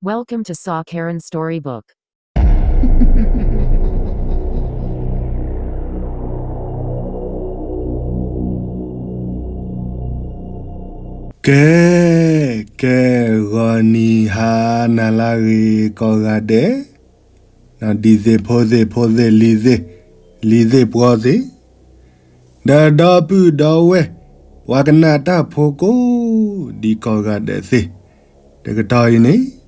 Welcome to Saw Karen Storybook. ကဲ, ကဲ, ဂီၤနံၤဟါနၤလၢအဂ့ၤကိးဂၤဒဲး, ဒ်သ့ၣ်ဖိသ့ၣ်ဖိသ့ၣ် လံၤသ့ၣ်, လံၤသ့ၣ်ပှီၤသ့ၣ်, ဒီးဒီပုၢ်ဒီဝဲၢ်, ပှၤကနၣ်တၢ်ဖိကိးဒံးကိးဂၤဒဲးသ့ၣ်, တကတီၢ်အံၤန့ၣ်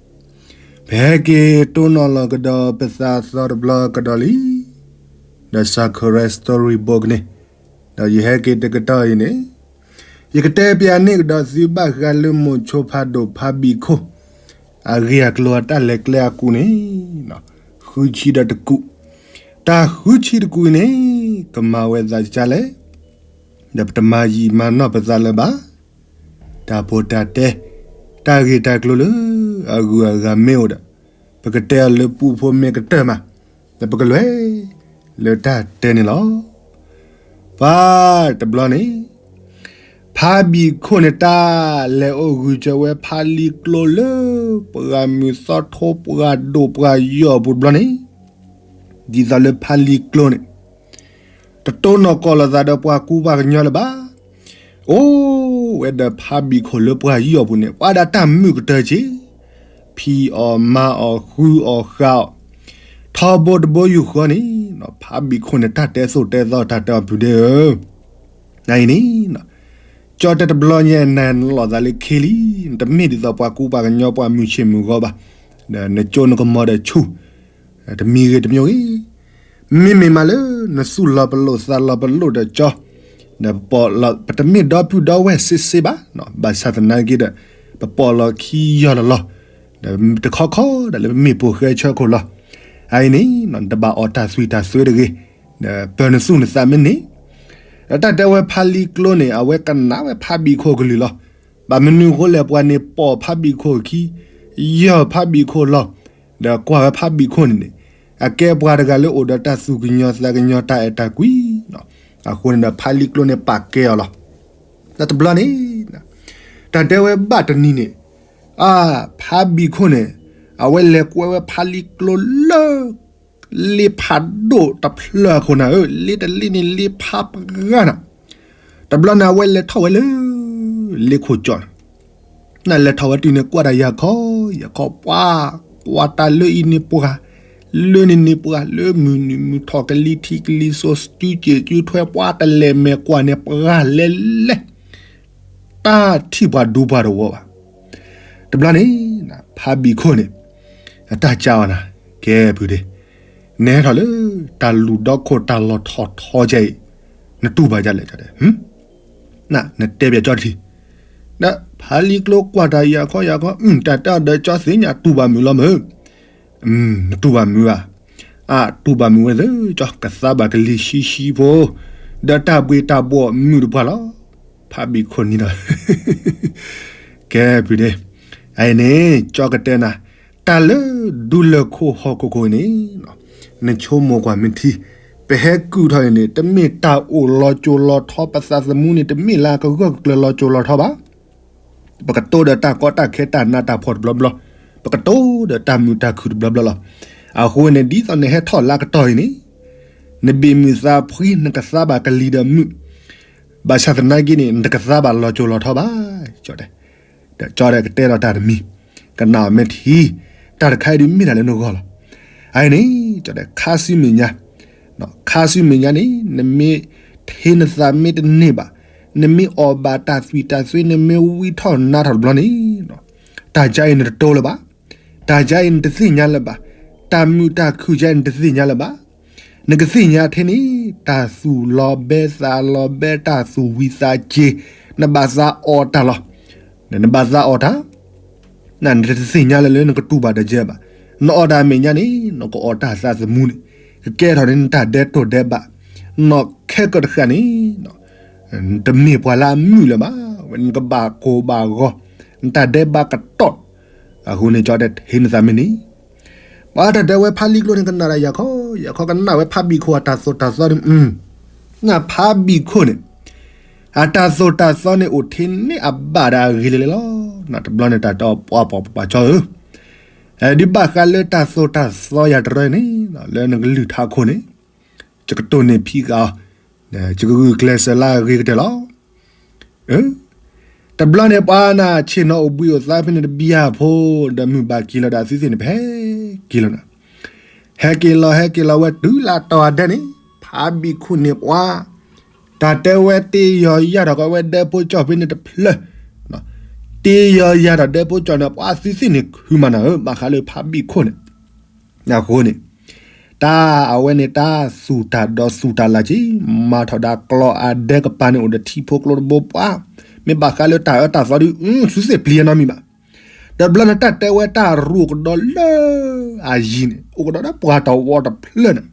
ပဟဲက့ၤတိၢ်နီၣ်လီၤကဒီးပသးသီတဘျီကဒီးလံ, ဒီး Saw Karen Storybook န့ၣ်, ဒီးယဟဲက့ၤတကတီၢ်အံၤန့ၣ်, ယကတဲပျးန့ၢ်ကဒီးသုဘၣ်ဃးလၢမိၤဆိဖးဒိၣ်ဖးဘံၣ်ခိၣ် အဂ့ၢ်အကျိၤအတၢ်လဲၤကျဲအကူာ်န့ၣ်, ဃုဆံဒီးတကူာ်, တၢ်ဃုဆံတကူာ်အံၤန့ၣ် ကမၤဝဲသးဒ်လဲၣ်, ဒီးပတမၤယံာ်မၤနီၢ်ပသးလၢၤဘၣ်. တၢ်ဖိတၢ်တဲ, တၢ်ဂ့ၢ်တၢ်ကျိၤလၢအဂုၤအဂၤမ့ၢ်အိၣ်ဒီး, ပကတဲအီၤလၢပူဖိမ့ၢ်ကတၢၢ်မး, ဒီးပကလဲၤလၢတၢ်တဲန့ၣ်လီၤ. ပှၤတဘျီန့ၣ်, ဖးဘံၣ်ခိၣ်န့ၣ် တၢ်လဲၤအိၣ်ဂုာ်ကၢဝဲဖးလံၤကျိလၢ ပှၢ်မုၢ်သီထိ ပှၢ်ဒိၣ်ပှၢ်ယီၢ်အပူၤတဘျီန့ၣ်, ဒ်သိးလၢဖးလံၤကျိန့ၣ် တတိၢ်နီၣ်ကီၢ်လိာ်သးဒီးပှၤကူပှၤကညီလၢၤဘၣ်. အိၣ်ဝဲဒီးဖးဘံၣ်ခိၣ်လၢပှၢ်ယီၢ်ပူၤန့ၣ် ပှၤဒၣ်တၢ်မုာ်ကတၢၢ်က့ၤ, ဖံးအီၣ်မၤအီၣ်ဃုအီၣ်ဃးအီၣ်, ထီဘိတဘိယူၢ်ဃီန့ၣ်, ဖးဘံၣ်ခိၣ်န့ၣ် တၢ်တဲသိၣ်တဲသီတၢ်တဲအီၤပုၢ်ဒ့ဧၢ, နအံၤန့ၣ်, ကၠီတဲတဘျီညါ နလိၣ်သးလၢခ့လံ, နတမ့ၢ်ဒ်သိးပှၤကူပှၤကညီပှၤမုၢ်ဆ့ၣ်မုၢ်ဂီၤဘၣ်, ဒီးနကၠိနကမီၤဒီးဆူၣ် တမံၤဂ့ၤတမံၤဂ့ၤ, မ့မ့ၢ်မးလၢ နသူၣ်လီၤပလိာ်သးလီၤပလိာ်ဒီးကၠီ, ဒီးပပိာ်လီၤ ပတမ့ၢ်ဒီပုၢ်ဒီဝဲၢ်စ့စ့ဘၣ်, ဘၣ်ဆၣ်သနာ်က့ဒီး ပပိာ်လီၤခံယီၢ်လီၤလီၤ, ဒီးတခီခီဒီးလၢပမ့ၢ်ပိာ်ဃဲဆၢခိၣ်လီၤ. အအံၤန့ၣ် နတဘၣ်အီၣ်တၢ်သွံၣ်တၢ်သွဲတဂ့ၤ, ဒီးပၢၤနသူၣ်နသးမ့ၢ်န့ၣ်, ဒီးတၢ်တဲဝဲဖးလံၤကျိန့ၣ် အဝဲကနၣ်ဝဲဖးဘံၣ်ခိၣ်ကလုၢ်လီၤ. ဘၣ်မနုၤအဃိလဲၣ် ပှၤန့ၣ်ပိာ်ဖးဘံၣ်ခိၣ်ခံ, ယီၢ်ဖးဘံၣ်ခိၣ်လီၤ, ဒီးကွၢ်ဝဲဖးဘံၣ်ခိၣ်န့ၣ်န့ၣ်, အကဲပှၤတဂၤလၢအိၣ်ဒီးတၢ်သူၣ်ကညီၤသးကညီၤတၢ်အဲၣ်တၢ်ကွံ, အဃိန့ၣ်ဒီးဖးလံၤကျိန့ၣ်ပာ်ကဲအီၤလီၤ. ဒီးတဘျီန့ၣ်, တၢ်တဲဝဲဘၣ်တနံၤန့ၣ်, အါ, ဖးဘံၣ်ခိၣ်န့ၣ်, အဝဲလဲၤကွဲဝဲဖးလံၤကျိလၢ လ့ဖးဒိၣ်တဖျၢၣ်အခိၣ်နၢ်ဧၢ, လ့တလ့န့ၣ်လ့ဖးပှၢ်နၤ, တဘျီန့ၣ် အဝဲလဲၤထီၣ်ဝဲလၢ လ့ခိၣ်ကၠီၣ်န့ၣ်, နလဲၤထီၣ်ဝဲတုၤန့ၣ် ကွၢ်တၢ်ယၤခီ, ယၤခီပှၤ, ကွၢ်တၢ်လၢအံၤန့ၣ်ပှၢ်, လၢန့ၣ်န့ၣ်ပှၢ်, လၢမုၢ်နုာ်မုၢ်ထီၣ်ကလံၤထံးကလံၤစိး စတုၤစ့ၣ်စတုၤထွဲ ပှၤတလဲၤမဲာ်ကွၢ်န့ၣ် ပှၢ်လဲၤလဲၤ တၢ်ထံၣ်ပှၤဒူပှၤတဝီဘၣ်. တဘျီန့ၣ်, ဖးဘံၣ်ခိၣ်န့ၣ်, အတၢ်ကၢအီၤနၤ, ကဲပုၢ်ဒ့, နဟဲထီၣ်လၢ တၢ်လူၢ်ဒီခိၣ်တၢ်လီၢ်ထီၣ်ထီကဲအံၤ, နတူၢ်ဘၣ်ဒ်လဲၣ်, နတဲပျးကၠီတထံၣ်, ဒီးဖးလံၤကျိကွၢ်တၢ်ယၤခီယၤခီ, တၢ်တဲအီၤဒီးကၠီသ့ၣ်ညါတူၢ်ဘၣ်မုာ်လီၤမၢ် နတူၢ်ဘၣ်မုာ်ဧါ, အတူၢ်ဘၣ်မုာ်ဝဲသ့ၣ် ကၠီကသါဘၣ်ကလံၤဆှံဆှံဖိ, ဒီးတၢ်ဘှ့ၣ်တၢ်ဘှီၣ်မုာ်တပှၢ်လီၤ. ဖးဘံၣ်ခိၣ်န့ၣ်ဒီး, ကဲပုၢ်ဒ့, အအံၤန့ၣ် ကၠီကတဲနၤ, တၢ်လၢဒူလၢၢ်ခိၣ်ဟီၣ်ခိၣ်ခိၣ်အံၤန့ၣ်, နဆိကမိၣ်ကွၢ်မ့ၢ်ထံ, ပဟဲကုၢ်ထီၣ်အံၤန့ၣ် တမ့ၢ်တၢ်အိၣ်လီၤစိၤလီၤထီ ပသးသမူန့ၣ် တမ့ၢ်လၢကဂၢၢ်ကျၢၤလီၤစိၤလီၤထီဘၣ်. ပကတိၤဒီးတၢ်ကီတၢ်ခဲတၢ်နးတၢ်ဖှီၣ်တဘျီဘျီ, ပကတိၤဒီးတၢ်မုာ်တၢ်ခုၣ်တဘျီဘျီလီၤ. အဃိန့ၣ် ဒ်သိးနဟဲထီၣ်လၢကတီၢ်အံၤန့ၣ်, နဘ့ၣ်မုၢ်သးဖှံ နကသါဘၣ်ကလံၤဒီးမုာ်, ဘၣ်ဆၣ်သနာ်က့န့ၣ် နတကသါဘၣ်လီၤစိၤလီၤထီဘၣ်, ကၠီတဲ, ဒီးကၠီဒီးကတဲဒီးတၢ်တမံၤ, ကနၣ်အီၤမ့ၢ်ထံ, တၢ်တခါအံၤဒုးမ့ၢ်တၢ်လၢနဂီၢ်လီၤ. အအံၤန့ၣ် ကၠီတဲ ခါဆူမဲာ်ညါ ခါဆူမဲာ်ညါန့ၣ် နမ့ၢ်ထံၣ်နသးမ့ၢ်တန့ၢ်ဘၣ်, နမ့ၢ်အီၣ်ဘၣ်တၢ်သွံၣ်တၢ်သွဲ နမ့ၢ်ဝံထီၣ်နါထီၣ်တဘျီန့ၣ်, တၢ်ကါအံၤနတတိလၢၤဘၣ်, တၢ်ကါအံၤနတသ့ၣ်ညါလၢၤဘၣ်, တၢ်မုာ်တၢ်ခုၣ်ကါအံၤနတသ့ၣ်ညါလၢၤဘၣ်. နကသ့ၣ်ညါထဲန့ၣ် တၢ်သူၣ်လီၤဘဲသးလီၤဘဲ တၢ်သူၣ်ဝံၤသးစ့ၤ, နဘၣ်သးအီၣ်တၢ်လီၤ. နဘၣ်သးအီၣ်တၢ် နတသ့ၣ်ညါလၢၤလၢနကတူၢ်ဘၣ်တၢ်ကါဘၣ်. နအီၣ်တၢ်အမဲာ်ညါန့ၣ် နကအီၣ်တၢ်သးသမူန့ၣ်, ကကဲထီၣ်န့ၣ်နတၢ်ဒဲးတိၢ်ဒဲးဘး, နီၢ်ခဲကၢၢ်တဃၣ်န့ၣ် တမ့ၢ်ပှၤလၢအမုာ်လၢၤဘၣ်, ဝဲနကဘၣ်ကိၢ်ဘၣ်ဂီၤ, နတၢ်ဒဲးဘးကတီၢ်, အဃိန့ၣ် ကၠီတဲထံၣ်နသးမ့ၢ်န့ၣ်, ပှၤတၢ်တဲဝဲဖးလံၤကျိန့ၣ် ကနၣ်တၢ်ယၤခီ, ယၤခီကနၣ်ဝဲဖးဘံၣ်ခိၣ်အတၢ်သိၣ်တၢ်သီန့ၣ်, နဖးဘံၣ်ခိၣ်န့ၣ် အတၢ်သိၣ်တၢ်သီန့ၣ်အိၣ်ထဲန့ၣ်အဘၣ်ဒီးအဂ့ၤလၢလၢလီၤ. တဘျီန့ၣ် တၢ်တဲအီၤပှၤပှၤပှၤကၠီဧၢ, ဒ်ဘၣ်ဃးလၢတၢ်သိၣ်တၢ်သီယၤတရၢန့ၣ် လၢနကလုၢ်ထါခိၣ်န့ၣ် ယကတိၢ်န့ၢ်ဖံးဃာ်အီၤ, ယကဂုာ်ကျဲးစၢးလၢအဂ့ၤကတၢၢ်လီၤ. တဘျီန့ၣ်ပှၤနၢ်ဆ့ၣ်နီၤအိၣ်ဘှံးအိၣ်သါဖဲန့ၣ်တဘျီဖိ ဒီးမုၢ်ဘၣ်က့ၤလီၤဒီးအသုသ့ၣ်န့ၣ် ပဟဲက့ၤလီၤနၤ, ဟဲက့ၤလီၤ ဟဲက့ၤလီၤဝဲတုၤလၢအတီၤအဒဲန့ၣ် ဖးဘံၣ်ခိၣ်န့ၣ်ပှၤ တၢ်တဲဝဲတ့ယီၤယၤထီၣ်ကီးဝဲဒဲဖိကၠီၣ်ဖဲန့ၣ်တဖျၢၣ်, တ့ယီၤယၤထီၣ်ဒဲဖိကၠီၣ်န့ၣ် ပှၤသုသ့ၣ်န့ၣ်ခုမးနၤဧၢ ဘၣ်ဃးလၢဖးဘံၣ်ခိၣ်န့ၣ် အဃိန့ၣ် တၢ်အဝဲန့ၣ်တၢ်သူၣ်တၢ်ဒီးသူၣ်တၢ်လၢ်က့ၤ မၤထီၣ်ဒၣ်ကျီအဒဲကပၤန့ၣ်အိၣ်ဒီးထံဖိကျိတဘိပှၤ, မ့ၢ်ဘၣ်ဃးလၢတၢ်အၢတၢ်သီဒုး သုသ့ၣ်ပျံၤအနီတမံၤဘၣ်. တဘျီန့ၣ်တၢ်တဲဝဲတၢ်ရူၢ်အိၣ်ကဒီးလၢ အယံၤန့ၣ် အိၣ်ကဒီးဒီးပှၤတဝီတဖျၢၣ်န့ၣ်,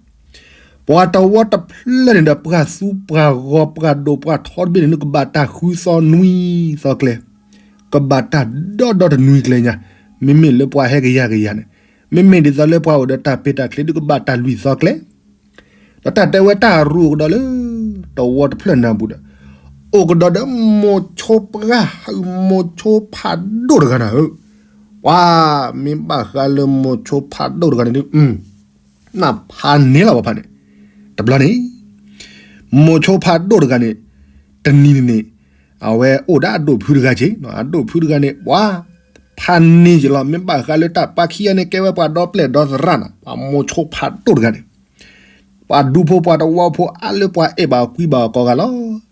ပှၤတဝီတဖျၢၣ်န့ၣ်ဒီးပှၤသူပှၤဂီၤပှၤဒိၣ်ပှၤထီတဘ့ၣ်န့ၣ် ကဘၣ်တၢ်ဃုသီနွံသီကျဲ, ကဘၣ်တၢ်ဒီဒီတနွံကျဲညါ, မ့မ့ၢ်လၢပှၤဟဲကယၤကယၤန့ၣ်, မ့မ့ၢ်ဒ်သိးလၢပှၤအိၣ်ဒီးတၢ်ပ့ၢ်တၢ်ချ့ဒုးကဘၣ်တၢ်လွံၢ်သီကျဲ ဒီးတၢ်တဲဝဲတၢ်ရူၢ်အိၣ်ကဒီးလၢ တဝီတဖျၢၣ်နၢ်ပူၤဒီး အိၣ်ကဒီးဒီးမိၤဆိပှၢ်ဟုး မိၤဆိဖးဒိၣ်တဂၤနၤဧၢ, ပှၤမ့ၢ်ဘၣ်ဃးလၢမိၤဆိဖးဒိၣ်တဂၤန့ၣ်ဒုး နၢ်ဖးန့ၢ်လီၤပှၤဖးန့ၣ်, တဘျီန့ၣ် မိၤဆိဖးဒိၣ်တဂၤန့ၣ် တနံၤန့ၣ်န့ၣ် အဝဲအိၣ်ဒၣ်အဒိၣ်ဖုတဂၤက့ၤ, အဒိၣ်ဖုတဂၤန့ၣ် ပှၤ ဖးန့ၢ်က့ၤလီၤ မ့ၢ်ဘၣ်ဃးလၢတၢ်ပၢ်ခံဂၤန့ၣ် ကဲဝဲပှၤဒီပျဲၢ်ဒီသရၣ်နၤ, ပှၤမိၤဆိဖးဒိၣ်တဂၤန့ၣ် ပှၤဒူဖိပှၤတဝီဖိအါလၢပှၤအဲၣ်ဘၣ်ကွံဘၣ်အီၤကိးဂၤလီၤ.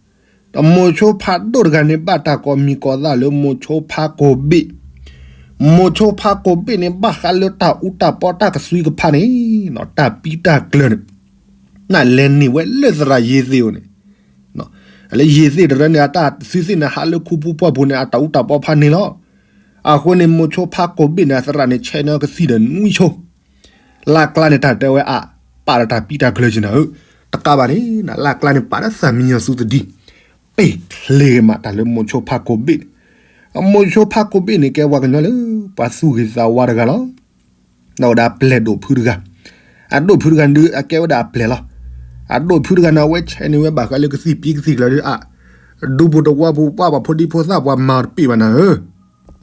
ဒီးမိၤဆိဖးဒိၣ်တဂၤန့ၣ် ဘၣ်တၢ်ကိးမံၤကိးသၣ်လၢမိၤဆိဖးကိၢ်ဘ့ၣ်, မိၤဆိဖးကိၢ်ဘ့ၣ်န့ၣ် ဘၣ်ဃးလၢတၢ်အူတၢ်ပီတၢ်ကသွံကဖးန့ၣ် တၢ်ပံတၢ်ကျၢၤန့ၣ် နလဲၤန့ၢ်ဝဲလၢသရၣ်ယ့ၤသ့ၣ်အိၣ်န့ၣ်, လၢယ့ၤသ့ၣ်တရၢန့ၣ် အတၢ်သုသ့ၣ်န့ၣ် ဟးလၢခူပူၤပှၢ်ပူၤန့ၣ် အတၢ်အူတၢ်ပီဖးန့ၣ်လီၤ. အဃိန့ၣ် မိၤဆိဖးကိၢ်ဘ့ၣ်န့ၣ် အသရၣ်န့ၣ် ဆဲးန့ၢ်ကသံၣ်ဒီးနွံဆိ လၢ်ကျါန့ၣ် တၢ်တဲဝဲအပာ်ဒီးတၢ်ပံတၢ်ကျၢၤက့ၤနၤဧၢ, တကးဘၣ်န့ၣ် လၢ်ကျါန့ၣ် ပာ်ဒီးသၣ်မံညီၤသူသဒံ, ပ့ၢ်ချ့ဂ့ၤမးတၢ်လၢမိၤဆိဖးကိၢ်ဘ့ၣ်န့ၣ်, အမိၤဆိဖးကိၢ်ဘ့ၣ်န့ၣ် ကဲပှၤကညီလၢ ပှၤသူၣ်ဂ့ၤသးဝါတဂၤလီၤ. ဒီးဝဲဒၣ်ပျဲၢ်ဒိၣ်ဖုတဂၤ, အဒိၣ်ဖုတဂၤဒုး အကဲဝဲဒၣ်အပျဲၢ်လီၤ. အဒိၣ်ဖုတဂၤန့ၣ် အဝဲဆဲးန့ၢ်ဝဲဘၣ်ဃးလၢကသံၣ်ပံကသံၣ်ကျၢၤဒုး အဒူဖိတဝီဖိပှၤ ပှၤဖိဒံဖိသၣ်ပှၤမၤတပ့ၢ်ဘၣ်နၤဧ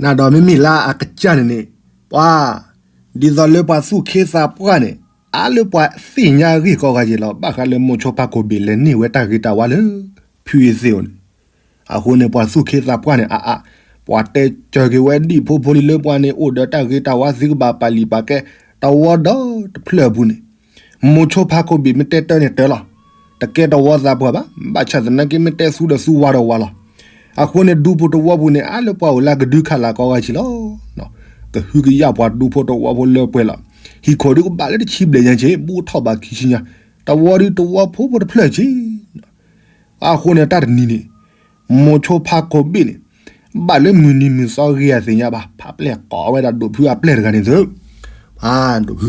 ၢ, နဒီးမ့မ့ၢ်လၢအကစၢ်န့ၣ်န့ၣ် ပှၤ ဒ်သိးလၢပှၤသူၣ်ခ့သးပှၢ်န့ၣ် အါလၢပှၤသ့ၣ်ညါအဂ့ၢ်ကိးဂၤယဲၢ်လီၤ. ဘၣ်ဃးလၢမိၤဆိဖးကိၢ်ဘ့ၣ်လဲၤန့ၢ်ဝဲတၢ်ဂ့ၤတၢ်ဝါလၢ ဖုအ့သ့ၣ်အိၣ်န့ၣ်, အဃိန့ၣ် ပှၤသူၣ်ခ့သးပှၢ်န့ၣ် အါအါ, ပှၤတဲစၢၤက့ၤဝဲဒံၣ်ဖိဖိလံလၢပှၤန့ၣ် အိၣ်ဒီးတၢ်ဂ့ၤတၢ်ဝါသ့ကဘၣ်ပာ်လံာ်ပာ်ကဲ တဝီဒီတဖျၢၣ်အပူၤန့ၣ် မိၤဆိဖးကိၢ်ဘ့ၣ်မ့ၢ်တဲတၢ်န့ၣ်တၢ်လီၤ. တကဲတဝီသးပှၢ်ဘၣ်, ဘၣ်ဆၣ်သနာ်က့မ့ၢ်တဲသူဒီးသူဝါဒီးဝါလီၤ. အဃိန့ၣ် ဒူဖိတဝီပူၤန့ၣ် အါလၢပှၤအိၣ်လၢကဒုခးလၢ်ကိးဂၤဆံးလီၤ. ကဟုကယာ်ပှၤဒူဖိတဝီဖိလၢပှဲၤလီၤ. ဟံၣ်ခိၣ်ဒုးကဘၣ်လၢတဆံဘျဲၣ်ညါဆံး, ဘူးထီၣ်ဘၣ်ခံဆံညါ, တဝီဒုးတဝီဖိဖိတဖျၢၣ်ဆံး အဃိန့ၣ်တၢ်တနံၤန့ၣ် မိၤဆိဖးကိၢ်ဘ့ၣ်န့ၣ် ဘၣ်လၢမုၢ်နံၤမုၢ်သီဂ့ၤအသ့ၣ်ညါဘၣ်, ဖးပျဲၢ်ကိးဝဲဒၣ်ဒိၣ်ဖုအပျဲၢ်တဂၤန့ၣ်သု, ဖးဒိၣ်ဖု,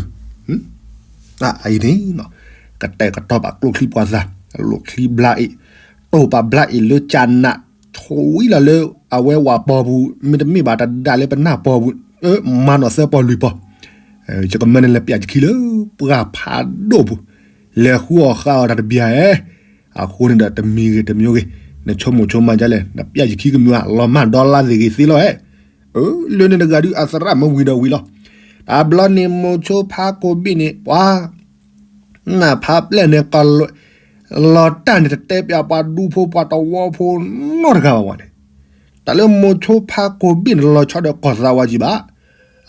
အအံၤန့ၣ် ကတဲာ်ကတီၤပာ်ကျိချံပှၤသး, လိာ်ချံဘျါအ့ၣ်, တိၢ်ပာ်ဘျါအ့ၣ်လၢကၢ်နး, ဆိဝံလီၤလၢအဝဲဝၤပီၤပူၤ, မ့တမ့ၢ်ဘၣ်တဒါလၢပနၢ်ပီၤပူၤ, မၤနီၣ်သၢပီၤလွံၢ်ပီၤ, ယကမၢန့ၣ်လဲၤပျးယခံလၢပှၢ်ဖးဒိၣ်ပူၤ, လဲၤဃုအီၣ်ဃုအီတၢ်တဘျီဧဲ အဃိန့ၣ်ဒီးတမံၤဂ့ၤတမံၤဂ့ၤ, နဆိကမိၣ်ဆိကမးဒ်လဲၣ်, နပျးယခံကမုာ်ဧါ, လီၤမၢ်ဒီလါသ့ၣ်ဂ့ၤသ့လီၤဧဲ, လၢန့ၣ်တဂၤဒုးအသရၣ်မ့ၢ်ဝံၤဒီးဝံၤလီၤ. တဘျီန့ၣ်မိၤဆိဖးကိၢ်ဘ့ၣ်န့ၣ် ပှၤ နၢ်ဖးပျဲၢ်န့ၣ် လီၤတၢ်န့ၣ် တတဲပျးပှၤဒူဖိပှၤတဝီဖိနီတဂၤဘၣ်ဝဲန့ၣ်, တၢ်လၢမိၤဆိဖးကိၢ်ဘ့ၣ်န့ၣ် လီၤဆီဒီးကီၢ်သးဝါကံဘၣ်,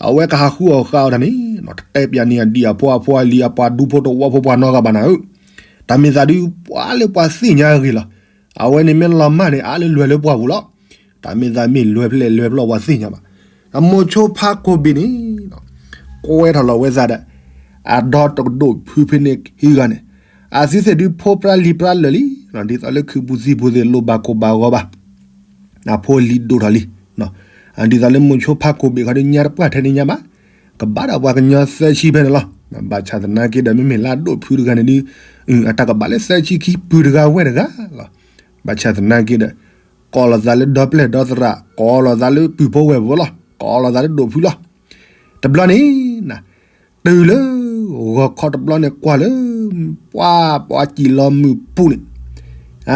အဝဲကဟးဃုအီၣ်ဃုအီတၢ်န့ၣ် တတဲပျးန့ၢ်အဒံၣ်အဖိအဖိအလံၤအပှၤဒူဖိတဝီဖိပှၤနီတဂၤဘၣ်နၤဧၢ, တၢ်မ့ၢ်သးဒုးပှၤလၢပှၤသ့ၣ်ညါအဂ့ၢ်လီၤ. အဝဲန့ၣ်မ့ၢ်လီၤမၢ်န့ၣ် အါလၢလွဲၢ်လၢပှၢ်ပူၤလီၤ. တၢ်မ့ၢ်သးမ့ၢ်လွဲၢ်ဖျဲၣ်လွဲၢ်ဖျီၣ်ပှၤသ့ၣ်ညါဘၣ်. အမိၤဆိဖးကိၢ်ဘ့ၣ်န့ၣ် ကွဲထီၣ်လီၤဝဲသးဒီး အဒီတကဒိၣ်ဖုဖဲန့ၣ်ခံဂၤန့ၣ်, အသုသ့ၣ်ဒုးဖိပြၢလံၤပြၢလၢာ်လံ, ဒ်သိးလၢခုးပူၤသံပူၤသ့ၣ်လိၣ်ဘၣ်ကိၢ်ဘၣ်ဂီၤဘၣ်, အဖိလံၤဒိၣ်ထီၣ်လံ, ဒ်သိးလၢမိၤဆိဖးကိၢ်ဘ့ၣ်ခီဒုးညါတပှၢ်ထဲန့ၣ်ညါဘၣ်, ကဘၣ်ဒီးပှၤကညီသၢဆံဖဲန့ၣ်လီၤ. ဘၣ်ဆၣ်သနာ်က့ဒီး မ့မ့ၢ်လၢအဒိၣ်ဖုတဂၤန့ၣ်ဒုး အတၢ်ကဘၣ်လၢသၢဆံခံပုၢ်တဂၤဝဲၢ်တဂၤလီၤ. ဘၣ်ဆၣ်သနာ်က့ဒီး ကိးလီၤသးလၢဒီပျဲၢ်ဒီသရၣ်, ကိးလီၤသးလၢပုၢ်ဖိဝဲၢ်ဖိလီၤ, ကိးလီၤသးလၢဒိၣ်ဖုလီၤ. တဘျီန့ၣ် တုၤလၢ ဂီၤခီတဘျီန့ၣ်ကွၢ်လၢ ပှၤပှၤစံၣ်လီၤမုၢ်ပူၤန့ၣ်,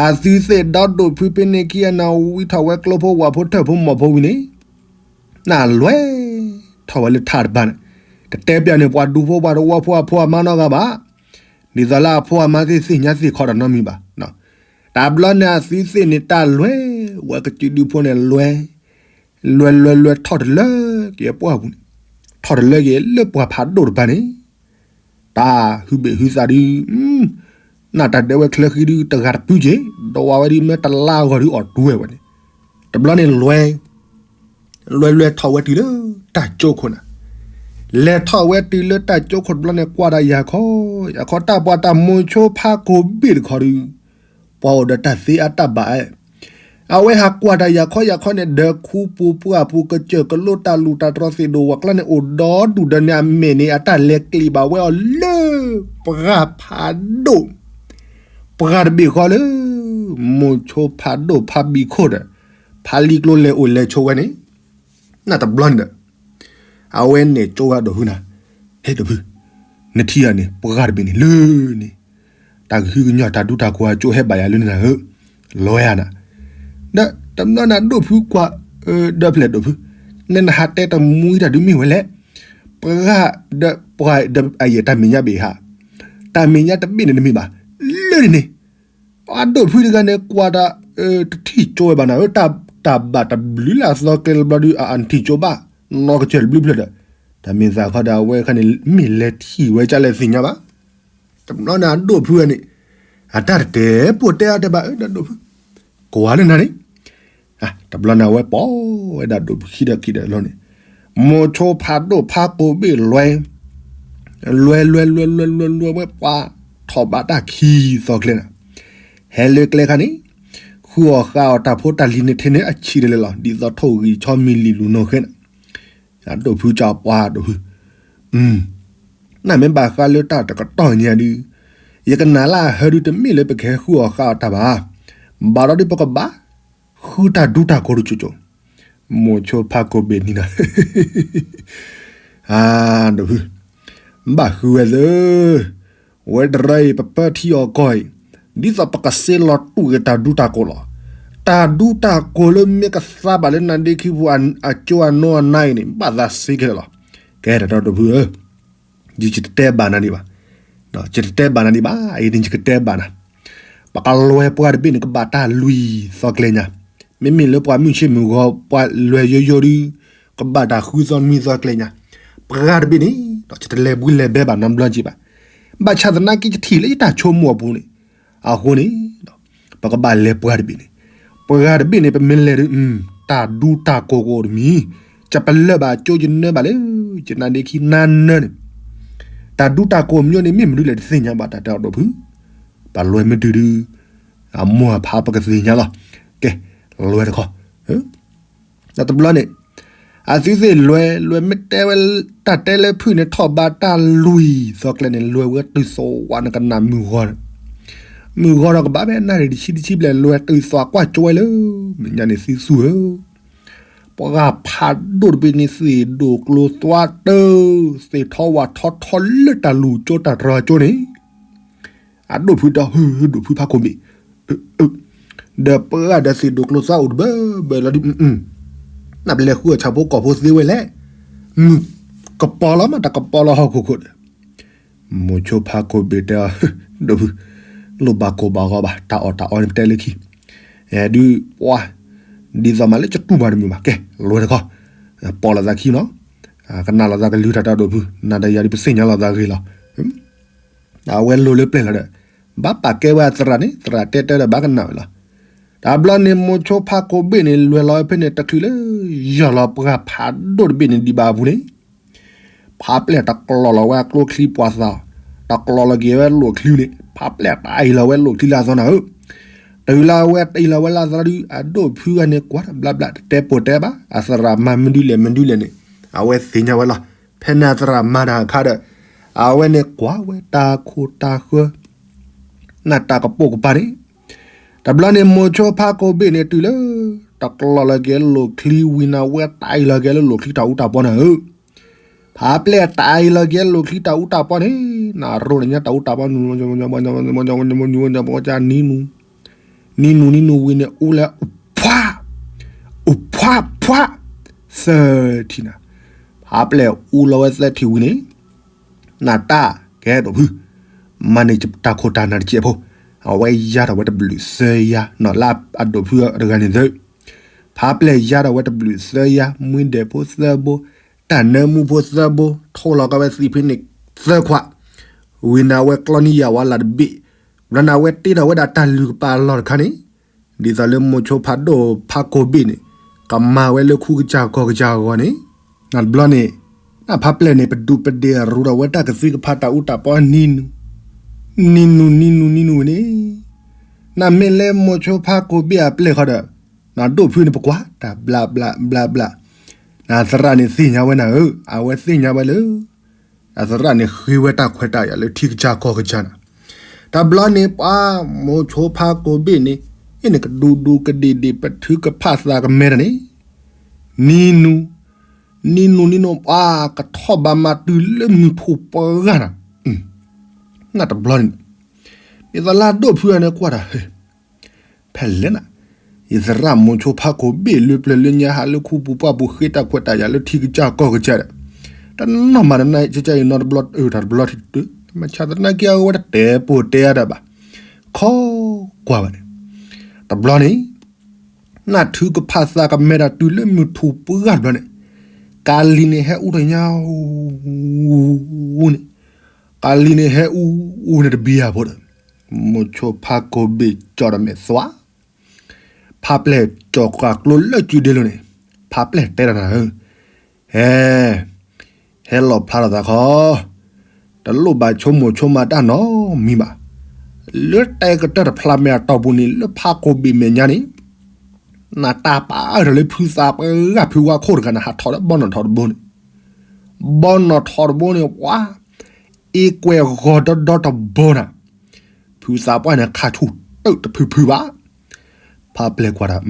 အသုသ့ၣ်ဒီဒိၣ်ဖုဖဲန့ၣ်ခံဂၤန့ၣ် ဝံထီၣ်ဝဲကျိဖိဝၣ်ဖိထၢၣ်ဖိမီၢ်ဖိဝံၤန့ၣ်, နလွဲၢ်ထီၣ်ဝဲလၢထးတပၤန့ၣ်, တတဲပၠးန့ၣ် ပှၤဒူဖိပှၤသဝီဖိအဖိအမါနီတဂၤဘၣ်. ဒ်သိးလၢအဖိအမါသ့ၣ်သ့ၣ်ညါသ့ၣ်ခီတနီတမံၤဘၣ်. တဘျီန့ၣ်အသုသ့ၣ်န့ၣ် တၢ်လွဲဝဲကစုဒုဖိန့ၣ် လွဲ လွဲလွဲလွဲထီၣ်တလၢက့ၤပှၢ်ပူၤန့ၣ်, ထီၣ်တလၢက့ၤလၢပှၤဖးဒိၣ်တဖၣ်န့ၣ်, တၢ်ဟုဘ့ၣ်ဟုသးဒု, နၢ်တၢ်ဒဲးဝဲချၢဃံဒု တဂၤတပုၢ်က့ၤ, ဒီးဝဲဒု မ့ၢ်တလါအဂီၢ်ဒု အီၣ်တူၢ်ဝဲဝဲန့ၣ်, တဘျီန့ၣ်လွဲ လွဲလွဲထီၣ်ဝဲတုၤလၢတၢ်ကၠိခိၣ်နၤ, လဲၤထီၣ်ဝဲတုၤလၢတၢ်ကၠိခိၣ်တဘျီန့ၣ် ကွၢ်တၢ်ယၤခီယၤခီ တၢ်ပှၤတၢ်မိၤဆိဖးကိးဘ့ၣ်တခီဒု, ပှၤအိၣ်ဒီးတၢ်သ့အတၢ်ဘၣ်အဲၣ်, အဝဲဟးကွၢ်တၢ်ယၤခီယၤခီန့ၣ် ဒီးခူပူၤပှၢ်ပူၤ ကစၢၢ်ကလိတၢ်လူၢ်တၢ်တြီသ့ၣ်ဒိၣ်ဝးကျါန့ၣ် အိၣ်ဒီဒူၣ်ဒီးန့ၣ် အမဲာ်န့ၣ် အတၢ်လဲၤကျံးဘၣ်ဝဲအီၤလၢ ပှၤဖးဒိၣ် ပှၤတဘ့ၣ်ဃီလၢ မိၤဆိဖးဒိၣ်ဖးဘံၣ်ခိၣ်ဒီး ဖးလံၤကျိၤလဲၤအိၣ်လဲၤဆိးဝဲန့ၣ်, နတဘျီန့ၣ်ဒီး အဝဲနဲၣ်ကၠိဝဲဒိၣ်ဖုနၤ, ဟဲဒိၣ်ဖု, နထံၣ်ဧါန့ၣ် ပှၤတဘ့ၣ်န့ၣ်လၢန့ၣ်, တၢ်ကဟုကညီၢ်တၢ်ဒူတၢ်ကိၢ်အကၠိဟဲဘၣ်ယၤလၢနၤဧၢ, လွဲဧါနၤ, ဒီးတဘျီန့ၣ်ဒိၣ်ဖုကွၢ်, ဒီဖျၢၣ်ဒိၣ်ဖု, နနဟးတဲတမှံတၢ်ဒုးမ့ၢ်ဝဲလဲၣ်, ပှၤဒီးပှၤဒီးအယဲၢ်တၢ်မဲာ်ညါဘ့ၣ်ဟး, တၢ်မဲာ်ညါတဘ့ၣ်န့ၣ်တမ့ၢ်ဘၣ်, လၢန့ၣ်န့ၣ် အဒိၣ်ဖုတဂၤန့ၣ် ကွၢ်တၢ်, တထံၣ်ကၠိဝဲဘၣ်နၤဧၢ, တၢ်ဘၣ်တဘျုးလၢအသီကျဲတဘျီဒု အနထံၣ်ကၠိဘၣ်, နီၢ်ကစၢၢ်တဘျုးဖျၢၣ်ဒီး, တၢ်မ့ၢ်သးခီဒီးအဝဲခါန့ၣ် မ့ၢ်လဲၤထံၣ်ဝဲကလဲၣ်သ့ၣ်ညါဘၣ်, တဘျီန့ၣ်အဒိၣ်ဖုန့ၣ်, အတၢ်တတဲပိာ်တဲအါတဲဘၣ် ဒီးဒိၣ်ဖု, ကွၢ်လၢနၤန့ၣ် တဘျီန့ၣ်အဝဲပိာ်ဝဲဒၣ်ဒိၣ်ဖုခံဒီးခံဒီးလီၤန့ၣ်, မိၤဆိဖးဒိၣ်ဖးကိးဘ့ၣ်လွဲ, လွဲလွဲလွဲလွဲလွဲလွဲဝဲပှၤ, ထီၣ်ဘးတၢ်ခံသီကျဲနၤ, ဟဲလၢကျဲခါန့ၣ်, ဃုအီၣ်ဃါအီၣ်တၢ်ဖိတၢ်လံၤန့ၣ်ထဲန့ၣ်အဆံးတလဲလီၤ ဒ်သိးထိၣ်ဂံၢ်ဆီမံၤလံၤလူၤနီၢ်ဃဲနၤ, အဒိၣ်ဖုကပှၤဒိၣ်ဖု နမ့ၢ်ဘၣ်ဃးလၢတၢ်တကတီၢ်ညါဒု, ယကနၣ်လၢအဟၢဒုတမ့ၢ်လၢပကဟဲဃုအီၣ်ဃါအီၣ်တၢ်ဘၣ်, ဘၣ်ဒီးဒုပကဘၣ်, ဃုတၢ်ဒူတၢ်ကိၢ်ဒုကၠိကၠိ, မိၤဆိဖးကိးဘ့ၣ်နံၤဒီး, ဒိၣ်ဖု, ဘၣ်ဃုဝဲသၢ, ဝဲတရၢအံၤပပၢထံအီၤကီၢ်အံၤ, ဒ်သိးပကစ့လီၤတူၢ်က့ၤတၢ်ဒူတၢ်ကိၢ်လီၤ, တၢ်ဒူတၢ်ကိၢ်လၢမ့ၢ်ကသါဘၣ်လၢနၤဒ့ခံပူၤအကၠိအနီၢ်အနါအံၤန့ၣ် ဘၣ်သးစ့ခဲလၢာ်လီၤ, ကဲတၢ်ဒိၣ်ဖုဧၢ ယတတဲဘၣ်နၤဒံးဘၣ်, ယတတဲဘၣ်နၤဒံးဘၣ် အံၤန့ၣ်ယကတဲဘၣ်နၤ, ပကလွဲပှၤတဘ့ၣ်န့ၣ် ကဘၣ်တၢ်လွံၢ်သီကျဲညါ, မ့မ့ၢ်လၢပှၤမုၢ်ဆ့ၣ်မုၢ်ဂီၤ ပှၤလွဲယိယိဒု, ကဘၣ်တၢ်ဃုသီနွံသီကျဲညါ, ပှၤတဘ့ၣ်န့ၣ် ယတလဲၤဘှံးလဲၤဘဲဘၣ်နီတဘျီက့ၤဘၣ်, ဘၣ်ဆၣ်သနာ်က့ ယထံၣ်လၢယတၢ်ဆိကမိၣ်အပူၤန့ၣ်, အဃိန့ၣ် ပကဘၣ်လဲၤပှၤတဘ့ၣ်န့ၣ်, ပှၤတဘ့ၣ်န့ၣ် ပမ့ၢ်လဲၤဒုး တၢ်ဒူတၢ်ကိၢ်ကအိၣ်တမံၤ, ယပလၢၢ်ဘၣ်ကၠိယနၢဘၣ်လၢ ယနါဒ့ခံနါနၢန့ၣ်, တၢ်ဒူတၢ်ကိၢ်မ့ၢ်န့ၣ် မ့ၢ်မနုၤလဲၣ်တသ့ၣ်ညါဘၣ် တၢ်တဲအီၤဒိၣ်ဖု, ပလွဲမ့ၢ်တုၤဒု, အမိၢ်အဖါပကသ့ၣ်ညါလီၤ, ကဲ, လွဲတခီ, တဘျီန့ၣ်, အသုသ့ၣ်လွဲ လွဲမ့ၢ်တဲဝဲ, တၢ်တဲလၢဖုၣ်န့ၣ် ထီၣ်ဘးတၢ်လွံၢ်သီကျဲန့ၣ် လွဲဝဲတုၤသဝးနကနၣ်မုၢ်ဂီၤန့ၣ်, မုၢ်ဂီၤဒီးကဘၣ်ဖဲနၣ်ရံၣ်တဆံတဆံဘျဲၣ် လွဲတုၤသဝးကွၢ်ကၠိဝဲလၢ, မဲာ်ညါန့ၣ်သုသူဧၢ, ပှၤဖးဒိၣ်တဘ့ၣ်န့ၣ် သ့ၣ်ဒိၣ်ကျိၤသွါတၢ်, သ့ၣ်ထီဝၣ်ထီထီလၢတၢ်လူၢ်ကၠိတၢ်တြီၤကၠိန့ၣ် အဒိၣ်ဖုဒီး ဟၢ ဒိၣ်ဖုဖးခိၣ်ဘ့ၣ်, ဒီးပှၤဒီးသ့ၣ်ဒိၣ်ကျိၤသွါအိၣ်တဘၢဘၢလီၤဒု, နပလဲၤဃုအီၣ်ဆၣ်ဖိကီၢ်ဖိသ့ဝဲလဲၣ်, မုၢ်ကပီၤလီၤမး တၢ်ကပီၤလီၤဟီၣ်ခိၣ်ခိၣ်ဒီး, မိၤဆိဖးခိၣ်ဘ့ၣ်တဲအီၤ, ဒိၣ်ဖု, လိၣ်ဘၣ်ကိၢ်ဘၣ်ဂီၤဘၣ် တၢ်အီၣ်တၢ်အီန့ၣ်ပတဲလၢခံ, ဒုးပှၤ, ဒ်သိးမးလၢကတူၢ်မးတမုာ်ဘၣ် ကဲ, လွဲတခီ, ပီၣ်လိာ်သးခံနီၤ, ကနၣ်လိာ်သးကလုၢ်တၢ်တၢ်ဒိၣ်ဖု, နၤဒီးယၤဒုးပသ့ၣ်ညါလိာ်သးဂ့ၤလီၤ အဝဲလိၤလၢပျဲၢ်လီၤဒီး, ဘၣ်ပာ်ကဲဝဲအသရၣ်န့ၣ် သရၣ်တဲတဲဒီးဘၣ်ကနၣ်ဝဲလီၤ. တဘျီန့ၣ်မိၤဆိဖးကိးဘ့ၣ်န့ၣ် လွဲၢ်လီၤဝဲဖဲန့ၣ် တချုးလၢ ယီၢ်လီၤပှၤဖးဒိၣ်တဘ့ၣ်န့ၣ်ဒံးဘၣ်အပူၤန့ၣ်, ဖးပျဲၢ်တကျီၢ်လီၤဝဲအကျိချံပှၤသး, တကျီၢ်လီၤက့ၤဝဲလိၣ်ချံန့ၣ် ဖးပျဲၢ်တအံၤလီၤဝဲလိၣ်ချံလၢအသီနၤဧၢ, တုၤလၢအဝဲတအံၤလီၤဝဲလၢအသီဒုး အဒိၣ်ဖုဂၤန့ၣ် ကွၢ်တဘျါဘျါ တတဲပိာ်တဲဘၣ် အသရၣ်မၤမနုၤလဲၣ်မနုၤလဲၣ်န့ၣ်, အဝဲသ့ၣ်ညါဝဲလီၤ. ဖဲန့ၣ်အသရၣ်မၤတၢ်အခါဒီး, အဝဲန့ၣ်ကွၢ်ဝဲတၢ်ခိၣ်တၢ်ဃၢ နၢ်တၢ်ကပိာ်ကပၤန့ၣ်, တဘျီန့ၣ်မိၤဆိဖးကိးဘ့ၣ်န့ၣ်တုၤလၢ တကျီၢ်လီၤက့ၤလိၣ်ချံဝံၤနၤဝဲတအံၤလီၤက့ၤလၢလိၣ်ချံတၢ်အူတၢ်ပီနၤဧၢ, ဖးပျဲၢ်တအံၤလီၤက့ၤလိၣ်ချံတၢ်အူတၢ်ပီန့ၣ်, နရိၣ်တညါတၢ်အူတၢ်ပီ နံၤနူၤနံၤနူၤဝံၤန့ၣ် အူလဲၣ် အူဖှါ, အူဖှါဖှါ, သၢထံၣ်နၤ, ဖး အါပျဲၢ်အူလီၤဝဲသၢထံၣ်ဝံၤန့ၣ် နတၢ်ကဲဒိၣ်ဖု မၤန့ၢ်တၢ်ခိၣ်တၢ်နၢ်တစဲးဖိ, အဝဲယါထီၣ်ဝဲတဘျုးသၢယါနီၤ လၢအဒိၣ်ဖုတဂၤန့ၣ်သု, ဖးပျဲၢ်ယါထီၣ်ဝဲတဘျုးသၢယါ မှံဒဲးဖိသၢဘိ, တၢ်နၢမူဖိသၢဘိ, ထိၣ်လီၤကီးဝဲသံးဖဲန့ၣ်သၢခွး, ဝံၤန့ၣ်အဝဲကျီန့ၢ်ယၤဝါလၢ်တဘ့ၣ်, ဘျီန့ၣ်အဝဲတ့ထီၣ်ဝဲဒၣ်တၢ်လုၢ်ကပာ်အလီၢ်တခါန့ၣ် ဒ်သိးလၢမိၤဆိဖးဒိၣ်ဖးကိးဘ့ၣ်န့ၣ် ကမၤဝဲလၢခူကစၢ်ကီၢ်ကစၢ်အဂီၢ်န့ၣ်, နတဘျီန့ၣ် နဖးပျဲၢ်န့ၣ် ပဒူးပဒ့ၣ်ရူးထီၣ်ဝဲတၢ်ကသံၣ်ကဖးတၢ်အူတၢ်ပီနံၤနူၤ, နံၤနူၤနံၤနူၤနံၤနူၤဝဲန့ၣ်, နမ့ၢ်လၢမိၤဆိဖးကိးဘ့ၣ်အပျဲၢ်ဃီဒီး နဒိၣ်ဖုန့ၣ်ပကွၢ်တၢ်ဘျးဘျးဘျးဘျး, နသရၣ်န့ၣ်သ့ၣ်ညါဝဲနၤဧၢ, အဝဲသ့ၣ်ညါဝဲလၢ အသရၣ်န့ၣ်ဃ့ဝဲတၢ်ခွဲးတၢ်ယာ်လၢထံကစၢ်ကီၢ်ကစၢ်နၤ, တဘျီန့ၣ်ပှၤမိၤဆိဖးကိးဘ့ၣ်န့ၣ် အ့ၣ်န့ၣ်ကဒူးဒူးကဒ့ၣ်ဒ့ၣ် ပထုကဖၣ်သးကမဲတၢ်န့ၣ်, နံၤနူၤ, နံၤနူၤနံၤနူၤ ပှၤကထီၣ်ဘၣ်မၤတုၤလၢမုၢ်ထူၣ်ပှၢ်ဂၤနၤ, နတဘျီန့ၣ် ဒ်သိးလၢအဒိၣ်ဖုအန့ၣ်ကွၢ်တၢ် ဖဲလဲၣ်နၤ, ယသရၣ်မိၤဆိဖးကိးဘ့ၣ်လၢပျၢၤလၢညါဟးလၢခူပူၤပှၢ်ပူၤဃ့တၢ်ခွဲးတၢ်ယာ်လၢထံကစၢ်ကီၢ်ကစၢ်ဒီး, တနီၤမးတနံၤကကဲအံၤနီတဘျီအတၢ်တဘျီထံၣ်တတုၤ, မ့ၢ်ဆါသနာ်က့အဝဲတတဲပိာ်တဲအါတၢ်ဘၣ်, ခီကွၢ်ဘၣ်န့ၣ်, တဘျီန့ၣ် နထုကဖၣ်သးကမဲတၢ်တုၤလၢမုၢ်ထူၣ်ပှၢ်တဘျီန့ၣ်, ကၤလံၤန့ၣ်ဟဲအူတညါ အူန့ၣ်, ကၤလံၤန့ၣ်ဟဲအူအူန့ၣ်တဘံယၤဖိဒီး, မိၤဆိဖးကိးဘ့ၣ်ကၠီဒီးမဲာ်သွါ, ဖးပျဲၢ်ကၠီၤဃာ်ကျိလၢကုဒ့လိၤန့ၣ်, ဖးပျဲၢ်တဲတၢ်နၤဧၢ, ဟဲ ဟဲလီၤဖျါထီၣ်သးခီ, တလိၣ်ဘၣ်ဆိမိၣ်ဆိမးတၢ်နီတမံၤဘၣ်, လၢတဲကတၢၢ်တဖျါမဲာ်အတီၢ်ပူၤန့ၣ် လၢဖးကိးဘ့ၣ်မဲာ်ညါန့ၣ်, နတၢ်ပာ်အါထီၣ်လၢဖုသးပှၢ်ဂၤဖုဝါခိၣ်တဂၤန့ၣ် ဟးထီၣ်လၢဘီနီၣ်ထီၣ်တဘိန့ၣ်, ဘီနီၣ်ထီၣ်တဘိန့ၣ် ပှၤ အ့ၣ်ကွဲၢ်ဂီၤဒီဒီတဘီနၤ, ဖုသးပှၢ်န့ၣ်ခးဆူၣ်တၢၢ်တဖုဖုဘၣ်, ဖးပျဲၢ်ကွၢ်တၢ်,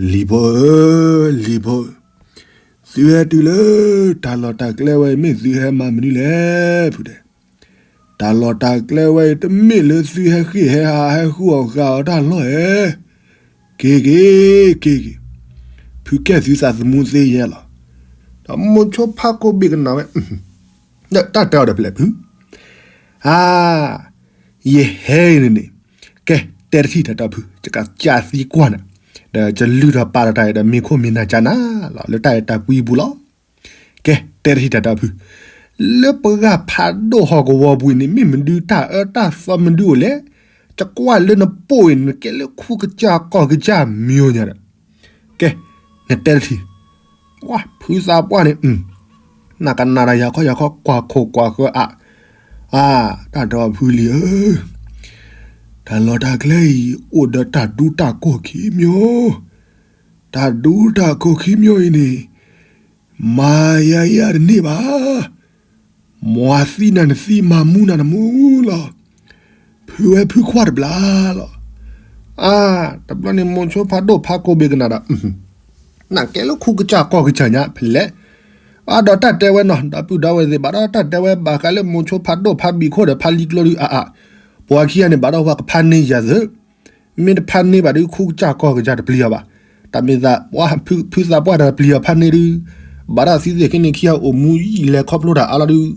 လံၤဖိဧၢ, လံၤဖိဧၢ, သုဟဲတုၤလၢ တၢ်လီၢ်တၢ်ကျဲဝဲအံၤ မ့ၢ်သုဟဲမၤမနုၤလဲၣ် ဖုတဲ, တၢ်လီၢ်တၢ်ကျဲဝဲအံၤ တမ့ၢ်လၢသုဟဲဃ့ၢ်ဟဲဟးဟဲဃုအီၣ်ဃာ်အီၤတၢ်လီၢ်ဧဲ, က့ၤက့ၤ က့ၤက့ၤ, ဖုကဲသုသးသမူသ့ယဲလီၤ, ဒီးမိၤဆိဖးကိးဘ့ၣ်ကနၣ်ဝဲ တၢ်တဲအီၤဒီးဖဲလဲၣ်ဖု, အါ ယဟဲအံၤန့ၣ်န့ၣ်, ကဲ တဲတထံၣ်တၢ်တီဖု ယကစၢ်သံကွၢ်နၤ, ဒီးယလုၢ်ထီၣ်ပာ်လီၤတၢ်အံၤဒီးမ့ၢ်ခိၣ်မ့ၢ်နၢ်ကၢ်နၤလီၤ လၢတၢ်အဲၣ်တၢ်ကွံအပူၤလီၤ. ကဲ တဲတထံၣ်တၢ်တီဖု, လၢပဂၤဖးဒိၣ်ဟီၣ်ကဝီၤပူၤအံၤန့ၣ် မ့ၢ်မနုၤတၢ်အၢတၢ်သီမနုၤအိၣ်လဲၣ်, ယကွၢ်လၢနပိာ်အံၤန့ၣ် နကဲလၢခူကစၢ်ကီၢ်ကစၢ်မံၤအိၣ်ညါဒီး ကဲ နတဲတထံၣ်, ဝါ ဖုသးပှၢ်န့ၣ် နကနၣ်ဒီးယၤခီယၤခီ ကွၢ်ခိၣ်ကွၢ်ဃၢအါ, အါ တၢ်တီဖုလံၤဧၢ, တၢ်လီၢ်တၢ်ကျဲအံၤ အိၣ်ဒီးတၢ်ဒူတၢ်ကိၢ်ခံမျိုး, တၢ်ဒူတၢ်ကိၢ်ခံမျိုးအံၤန့ၣ် မၤယၤယၤတန့ၢ်ဘၣ်, မၤသံနၤနသံ မၤမူနၤနမူလီၤ. ဖုဝဲဖုခွါတဘျီလီၤ. အါ တဘျီန့ၣ် မိၤဆိဖးဒိၣ်ဖးကိးဘ့ၣ်ကနၣ်ဒီး နကဲလၢခူကစၢ်ကီၢ်ကစၢ်ညါဖဲလဲၣ်. ဘၣ်ဒီးတၢ်တဲဝဲနီၤ ဒီပုၢ်ဒီဝဲၢ်သ့ၣ် ဘၣ်ဒီးတၢ်တဲဝဲဘၣ်ဃးလၢမိၤဆိဖးဒိၣ်ဖးဘံၣ်ခိၣ်ဒီးဖးလံၤကျိဒုး အါအါ, ပှၤခံဂၤန့ၣ် ဘၣ်ဒီးပှၤကဖးန့ၢ်ယၤသ့ မ့ၢ်တဖးန့ၢ်ဘၣ်ဒီး ခူကစၢ်ကီၢ်ကစၢ်တပျံၤအီၤဘၣ်. တၢ်မ့ၢ်သး ဖုသးပှၢ်တပျံၤအီၤဖးန့ၢ်ဒုး ဘၣ်ဒီးသံသ့ၣ်ခံန့ၣ်ခံဂၤအိၣ်မူယံာ်လဲၤခီဖျိတၢ်အါလီၤဒုး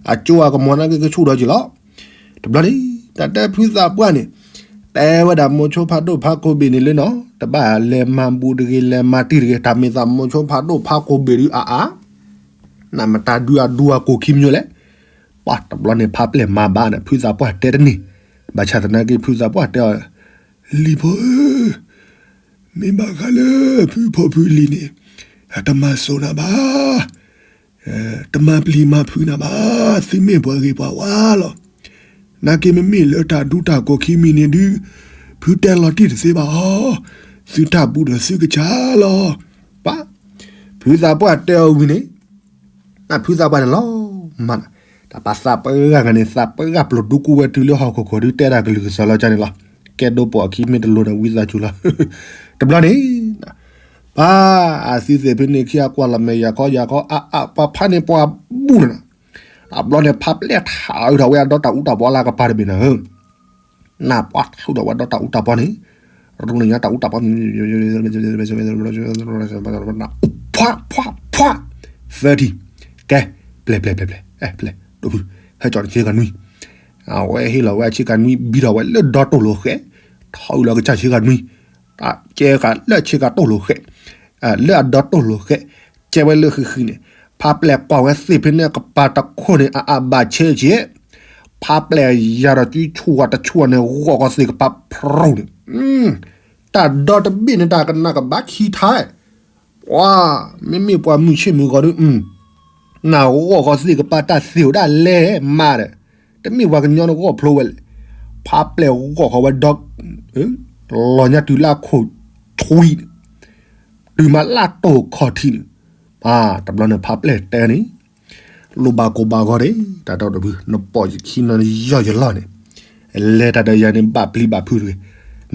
အကၠိအကမီၤနာ်က့ကဆူၣ်ဒီးက့ၤလီၤ. တဘျီန့ၣ် တၢ်တဲဖုသးပှၢ်န့ၣ် တဲဝဲဒၣ်မိၤဆိဖးဒိၣ်ဖးကိးဘ့ၣ်န့ၣ်လၢနီၤ တဘၣ်လဲၤမၤဘူးတဂ့ၤ လဲၤမၤတံၢ်တဂ့ၤ တၢ်မ့ၢ်သးမိၤဆိဖးဒိၣ်ဖးကိးဘ့ၣ်ဒုးအါအါ နမတၤဒုးအဒူအကိၢ်ခံမျိုးလဲၣ်. ပှၤတဘျီန့ၣ် ဖးပျဲၢ်မၤဘၣ်န့ၣ် ဖုသးပှၢ်တဲတန့ၢ်, ဘၣ်ဆၣ်သနာ်က့ ဖုသးပှၢ်တဲအီၤ, လံၤဖိဧၢ, မ့ၢ်ဘၣ်ဃးလၢဖုဖိဖုလံၤန့ၣ် အတမၤစိာ်နၤဘၣ်, တမၤပျံၤမၤဖုးနၤဘၣ်, သုမ့ၢ်ပှၤဂ့ၤပှၤဝါလီၤ. နာ်က့မ့မ့ၢ်လၢတၢ်ဒူတၢ်ကိၢ်ခံမံၤန့ၣ်ဒုး ဖုတဲလီၤတံၢ်တသ့ဘၣ်အီၤ, သုတၢ်ဘူးဒီးသုကစၢ်လီၤ. ပှၤ ဖုသးပှၢ်တဲအီၤဝံၤန့ၣ် နဖုသးပှၢ်န့ၣ်လီၤမၢ်နီၤ, တၢ်ပာ်သးပှၢ်ဂၤန့ၣ် သးပှၢ်ဂၤပျိၢ်ဒူကူဝဲတုၤလၢဟီၣ်ခိၣ်ခိၣ်ဒုးတဲတၢ်ကလုၢ်ကစီၤလီၤကၢ်န့ၣ်လီၤ. ကဲဒိပှီၢ်ခံမ့ၢ်တလိၤန့ၣ် ဝံသးစူၤလီၤ. တဘျီန့ၣ် ပှၤအသံသ့ၣ်ဖဲန့ၣ်ခံဂၤကွၢ်လီၤမဲာ်ယၤခီယၤခီ အါအါ ပှၤဖးန့ၣ်ပှၤဘူးန့ၣ်နီၤ, တဘျီန့ၣ် ဖးပျဲၢ်ထးအုးထီၣ်ဝဲအဒီတၢ်အူတၢ်ပီလၢကပၤတဘ့ၣ်န့ၣ်ဧၢ နပှၤထးအုးထီၣ်ဝဲဒီတၢ်အူတၢ်ပီန့ၣ်, ရူန့ၣ်ညါတၢ်အူတၢ်ပီန့ၣ်, အူ ဖှးဖှးဖှး သၢထံၣ်, ကဲ, ပျဲၢ်ပျဲၢ်ပျဲၢ်ပျဲၢ် ပျဲၢ် ဒိၣ်ဖု ဟဲကၠီတဆ့ကၤနွံ, အဝဲဟ့ၣ်လီၤဝဲအဆ့ကၤနွံ ဘံထီၣ်ဝဲလၢဒီတိၢ်လိာ်ဃဲ, ထီၣ်အုးလီၤကစၢ်ဆ့ကၤနွံ, တၢ်ကဲဃာ်လၢဆ့ကၤတိၢ်လိာ်ဃဲ, လၢအဒီတိၢ်လိာ်ဃဲ, ကဲဝဲလၢဃံဃံန့ၣ်, ဖးပျဲၢ်ကွၢ်ဝဲသ့ၣ်ဖဲန့ၣ် အကပၤတခိၣ်န့ၣ် အအဘၣ်ဆဲးကဲး, ဖးပျဲၢ်ယၤဒီး ကုဆူၣ်ဝါတဆူၣ်ဝါန့ၣ် ဂီၢ်ဃီသ့ၣ်ကပၤဖရိန့ၣ်, တၢ်ဒီတဘ့ၣ်န့ၣ် တၢ်ကနၣ်ကဘၣ်ခံထါ, ပှၤ, မ့မ့ၢ်ပှၤမုၢ်ဆ့ၣ်မုၢ်ဂီၤဒီး, နဂီၢ်ဃီသ့ၣ်ကပၤတၢ်သ့ၣ်အိၣ်ဒၣ်လဲၣ်မးဒီး, တမ့ၢ်ပှၤကညီနဂီၢ်ဖျိဝဲလဲၣ်, ဖးပျဲၢ်ဂီၢ်ဃီဝဲဒီး, လီၤညါတုၤလၢခိၣ်ထွံန့ၣ်, တုၤမးလၢတိၢ်ခီၣ်ထံးန့ၣ်, တဘျီန့ၣ်ဖးပျဲၢ်တဲန့ၣ်, လိၣ်ဘၣ်ကိၢ်ဘၣ်ဂီၤန့ၣ် တၢ်တီတဖု နပိာ်ယခံနီၤ နယီၢ်ယလီၢ်န့ၣ်, လဲၤတၢ်ဒီးယၤန့ၣ် ဘၣ်ပျံၤဘၣ်ဖုးတဂ့ၤ,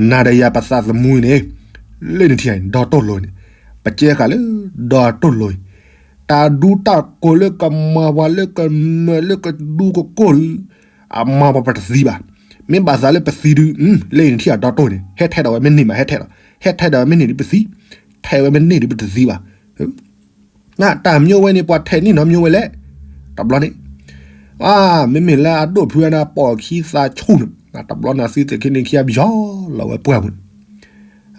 နၤဒီးယၤပသးသမူန့ၣ်, လၢနထံၣ်ဒီတိၢ်လိာ်န့ၣ်, ပကဲဃာ်လၢဒီတိၢ်လိာ်အံၤ, တၢ်ဒူတၢ်ကိၢ်လၢကမၤပှၤလၢကမၢလၢကဒူကကိၢ်ဒီး, အမၤပှၤပတသံဘၣ်, မ့ၢ်ဘၣ်သးလၢပသံဒုး, လၢနထံၣ်အဒီတိၢ်န့ၣ် ဟဲထဲးဒီးဝဲမ့ၢ်န့ၢ်ဘၣ် ဟဲထဲးဒီး, ဟဲထဲးဒီးဝဲမ့ၢ်န့ၢ်ဒုးပသံ, ထဲးဝဲမ့ၢ်န့ၢ်ဒုးပတသံဘၣ် တၢ်မ့ၢ်ဝဲန့ၣ် ပှၤထဲးန့ၢ်နီတမ့ၢ်ဝဲလဲၣ်, တဘျီန့ၣ်, မ့မ့ၢ်လၢအဒိၣ်ဖုအနၢ်ပိာ်ခံသးဆူၣ်န့ၣ်, တဘျီန့ၣ် အသုသ့ၣ်ခံန့ၣ်ခံအပယီၤလီၤဝဲပှၢ်ပူၤန့ၣ်,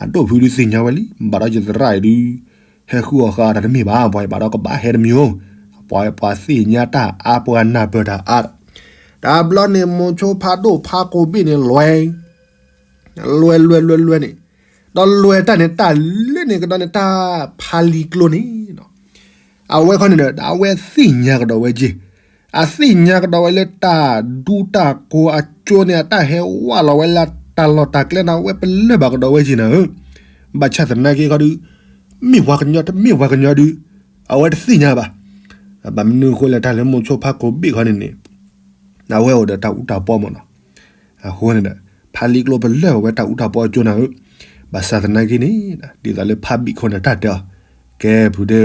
အဒိၣ်ဖုဒုးသ့ၣ်ညါဝဲလံ ဘၣ်ဒီးယသရၣ်အံၤဒုး, ဟဲဃုအီၣ်ဃာ်တၢ်တမ့ၢ်ဘၣ် ပှၤအံၤဘၣ်ဒီးကဘၣ်ဟဲတမံၤဧိၤ, ပှၤပှၤသ့ၣ်ညါတၢ်အါ ပှၤနၢ်ပၢၢ်တၢ်အါ, တဘျီန့ၣ် မိၤဆိဖးဒိၣ်ဖးကိးဘ့ၣ်န့ၣ်လွဲ လွဲလွဲလွဲလွဲန့ၣ်, ဒီးလွဲတၢ်န့ၣ် တၢ်လၢန့ၣ်ကဒီးန့ၣ် တၢ်ဖးလံၤကျိန့ၣ်, အဝဲခီန့ၣ်ဒီး အဝဲသ့ၣ်ညါကဒီးဝဲက့ၤ, အသ့ၣ်ညါကဒီးဝဲလၢတၢ်ဒူတၢ်ကိၢ်အကၠိန့ၣ် အတၢ်ဟဲဝးလီၤဝဲလၢတၢ်လီၢ်တၢ်ကျဲန့ၣ် အဝဲပလၢၢ်ဘၣ်ကဒီးဝဲက့ၤနၤဧၢ, ဘၣ်ဆၣ်သနာ်က့ခီဒုး, မ့ၢ်ပှၤကညီတမ့ၢ်ပှၤကညီဒုး, အဝဲတသ့ၣ်ညါဘၣ်, ဘၣ်မနုၤအဃိလဲၣ် တၢ်လၢမိၤဆိဖးကိးဘ့ၣ်ခီန့ၣ်န့ၣ် အဝဲအိၣ်ဒီးတၢ်အူတၢ်ပီမ့ၢ်နီၤ, အဃိန့ၣ်ဒီး ဖးလံၤကျိပလၢၢ်ဘၣ်ဝဲတၢ်အူတၢ်ပီအကၠိနၤဧၢ, ဘၣ်ဆၣ်သနာ်က့န့ၣ်, ဒ်သိးလၢဖးဘံၣ်ခိၣ်န့ၣ်တၢ်တဲအီၤ, ကဲဖုဒဲ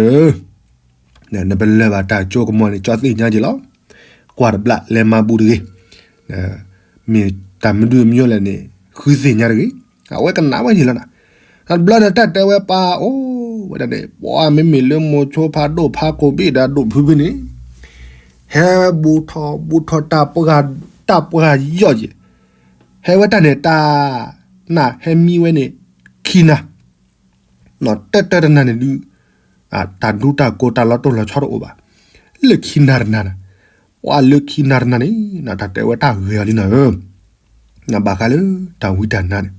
ဧၢ, နပလၢၢ်ဘၣ်တၢ်ကၠိကမီၤန့ၣ် ကၠီသ့ၣ်ညါက့ၤလီၤ, ကွၢ်တဘျၣ်လဲၤမၤဘူးတဂ့ၤ, မ့ၢ်တၢ်မနုၤမ့ၢ်လဲၣ်န့ၣ် ဃုသ့ၣ်ညါတဂ့ၤ, အဝဲကနၣ်ဝဲက့ၤလီၤနၤ, တဘျီန့ၣ်တၢ်တဲဝဲပၢ်အိၣ်ဝဲဒၣ်န့ၣ် ပှၤမ့မ့ၢ်လၢမိၤဆိဖးဒိၣ်ဖးကိးဘ့ၣ်ဒီးဒိၣ်ဖုဖုန့ၣ်, ဟဲဝဲဘူးထီၣ်ဘူးထီၣ်တၢ်ပှၢ်, တၢ်ပှၢ်ယီၢ်က့ၤ, ဟဲဝဲတၢ်န့ၣ်တၢ်, နၢ်ဟဲမံဝဲန့ၣ်, ခံနၤ, နီၢ်တၢတၢတနၤန့ၣ်ဒုး, တၢ်ဒူတၢ်ကိၢ်တၢ်လီၤတိၢ်လီၤဆီတအိၣ်ဘၣ်, လၢခံနၤတနၤန့ၣ်, ပှၤလၢခံနၤတနၤန့ၣ် နတၢ်တဲဝဲတၢ်ဂ့ၤအီၤလံနၤဧၢ နဘၣ်ဃးလၢတၢ်ဝံတၢ်နါန့ၣ်,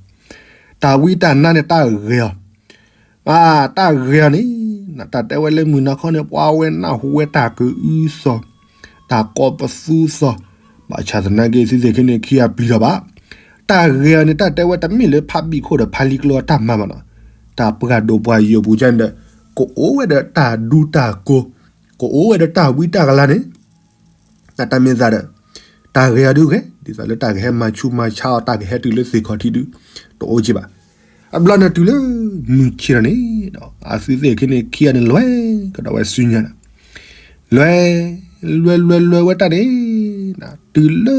တၢ်ဝံတၢ်နါန့ၣ် တၢ်ဂ့ၤအီၤ, တၢ်ဂ့ၤအီၤန့ၣ်, နတၢ်တဲဝဲလၢမုၢ်နၤခီန့ၣ် ပှၤဝဲနၢ်ဟူဝဲတၢ်ကအုသီၣ်, တၢ်ကိးပသူသီၣ်, ဘၣ်ဆၣ်သနာ်က့ သုသ့ၣ်ခံန့ၣ် ခံဂၤပျံၤထီၣ်ဘၣ်, တၢ်ဂ့ၤအီၤန့ၣ် တၢ်တဲဝဲတမ့ၢ်လၢဖးဘံၣ်ခိၣ်ဒီးဖးလံကျိအတၢ်မၤဘၣ်နီၤ, တၢ်ပှၢ်ဒိၣ်ပှၢ်ယိာ်ပူၤကန့ၣ်ဒီး, ကအိၣ်ဝဲဒီးတၢ်ဒူတၢ်ကိၢ်, ကအိၣ်ဝဲဒီးတၢ်ဝံတၢ်ကလါန့ၣ် တၢ်မ့ၢ်သးဒီး, တၢ်ဂ့ၤအီၤဒုးဂ့ၤ, ဒ်သိးလၢတၢ်ကဟဲမၤဆူးမၤဆါအီၤ တၢ်ကဟဲတုၤလၢသ့ၣ်ခီၣ်ထံးဒုး, တအိၣ်က့ဘၣ်. အဘျီန့ၣ်တုၤလၢမုၢ်ဆ့ၣ်ထီၣ်န့ၣ်, အသုသ့ၣ်ခံန့ၣ် ခံဂၤန့ၣ်လွဲကဒီးဝဲဆူညါန့ၣ်, လွဲ, လွဲလွဲလွဲဝဲတၢ်န့ၣ်, တုၤလၢ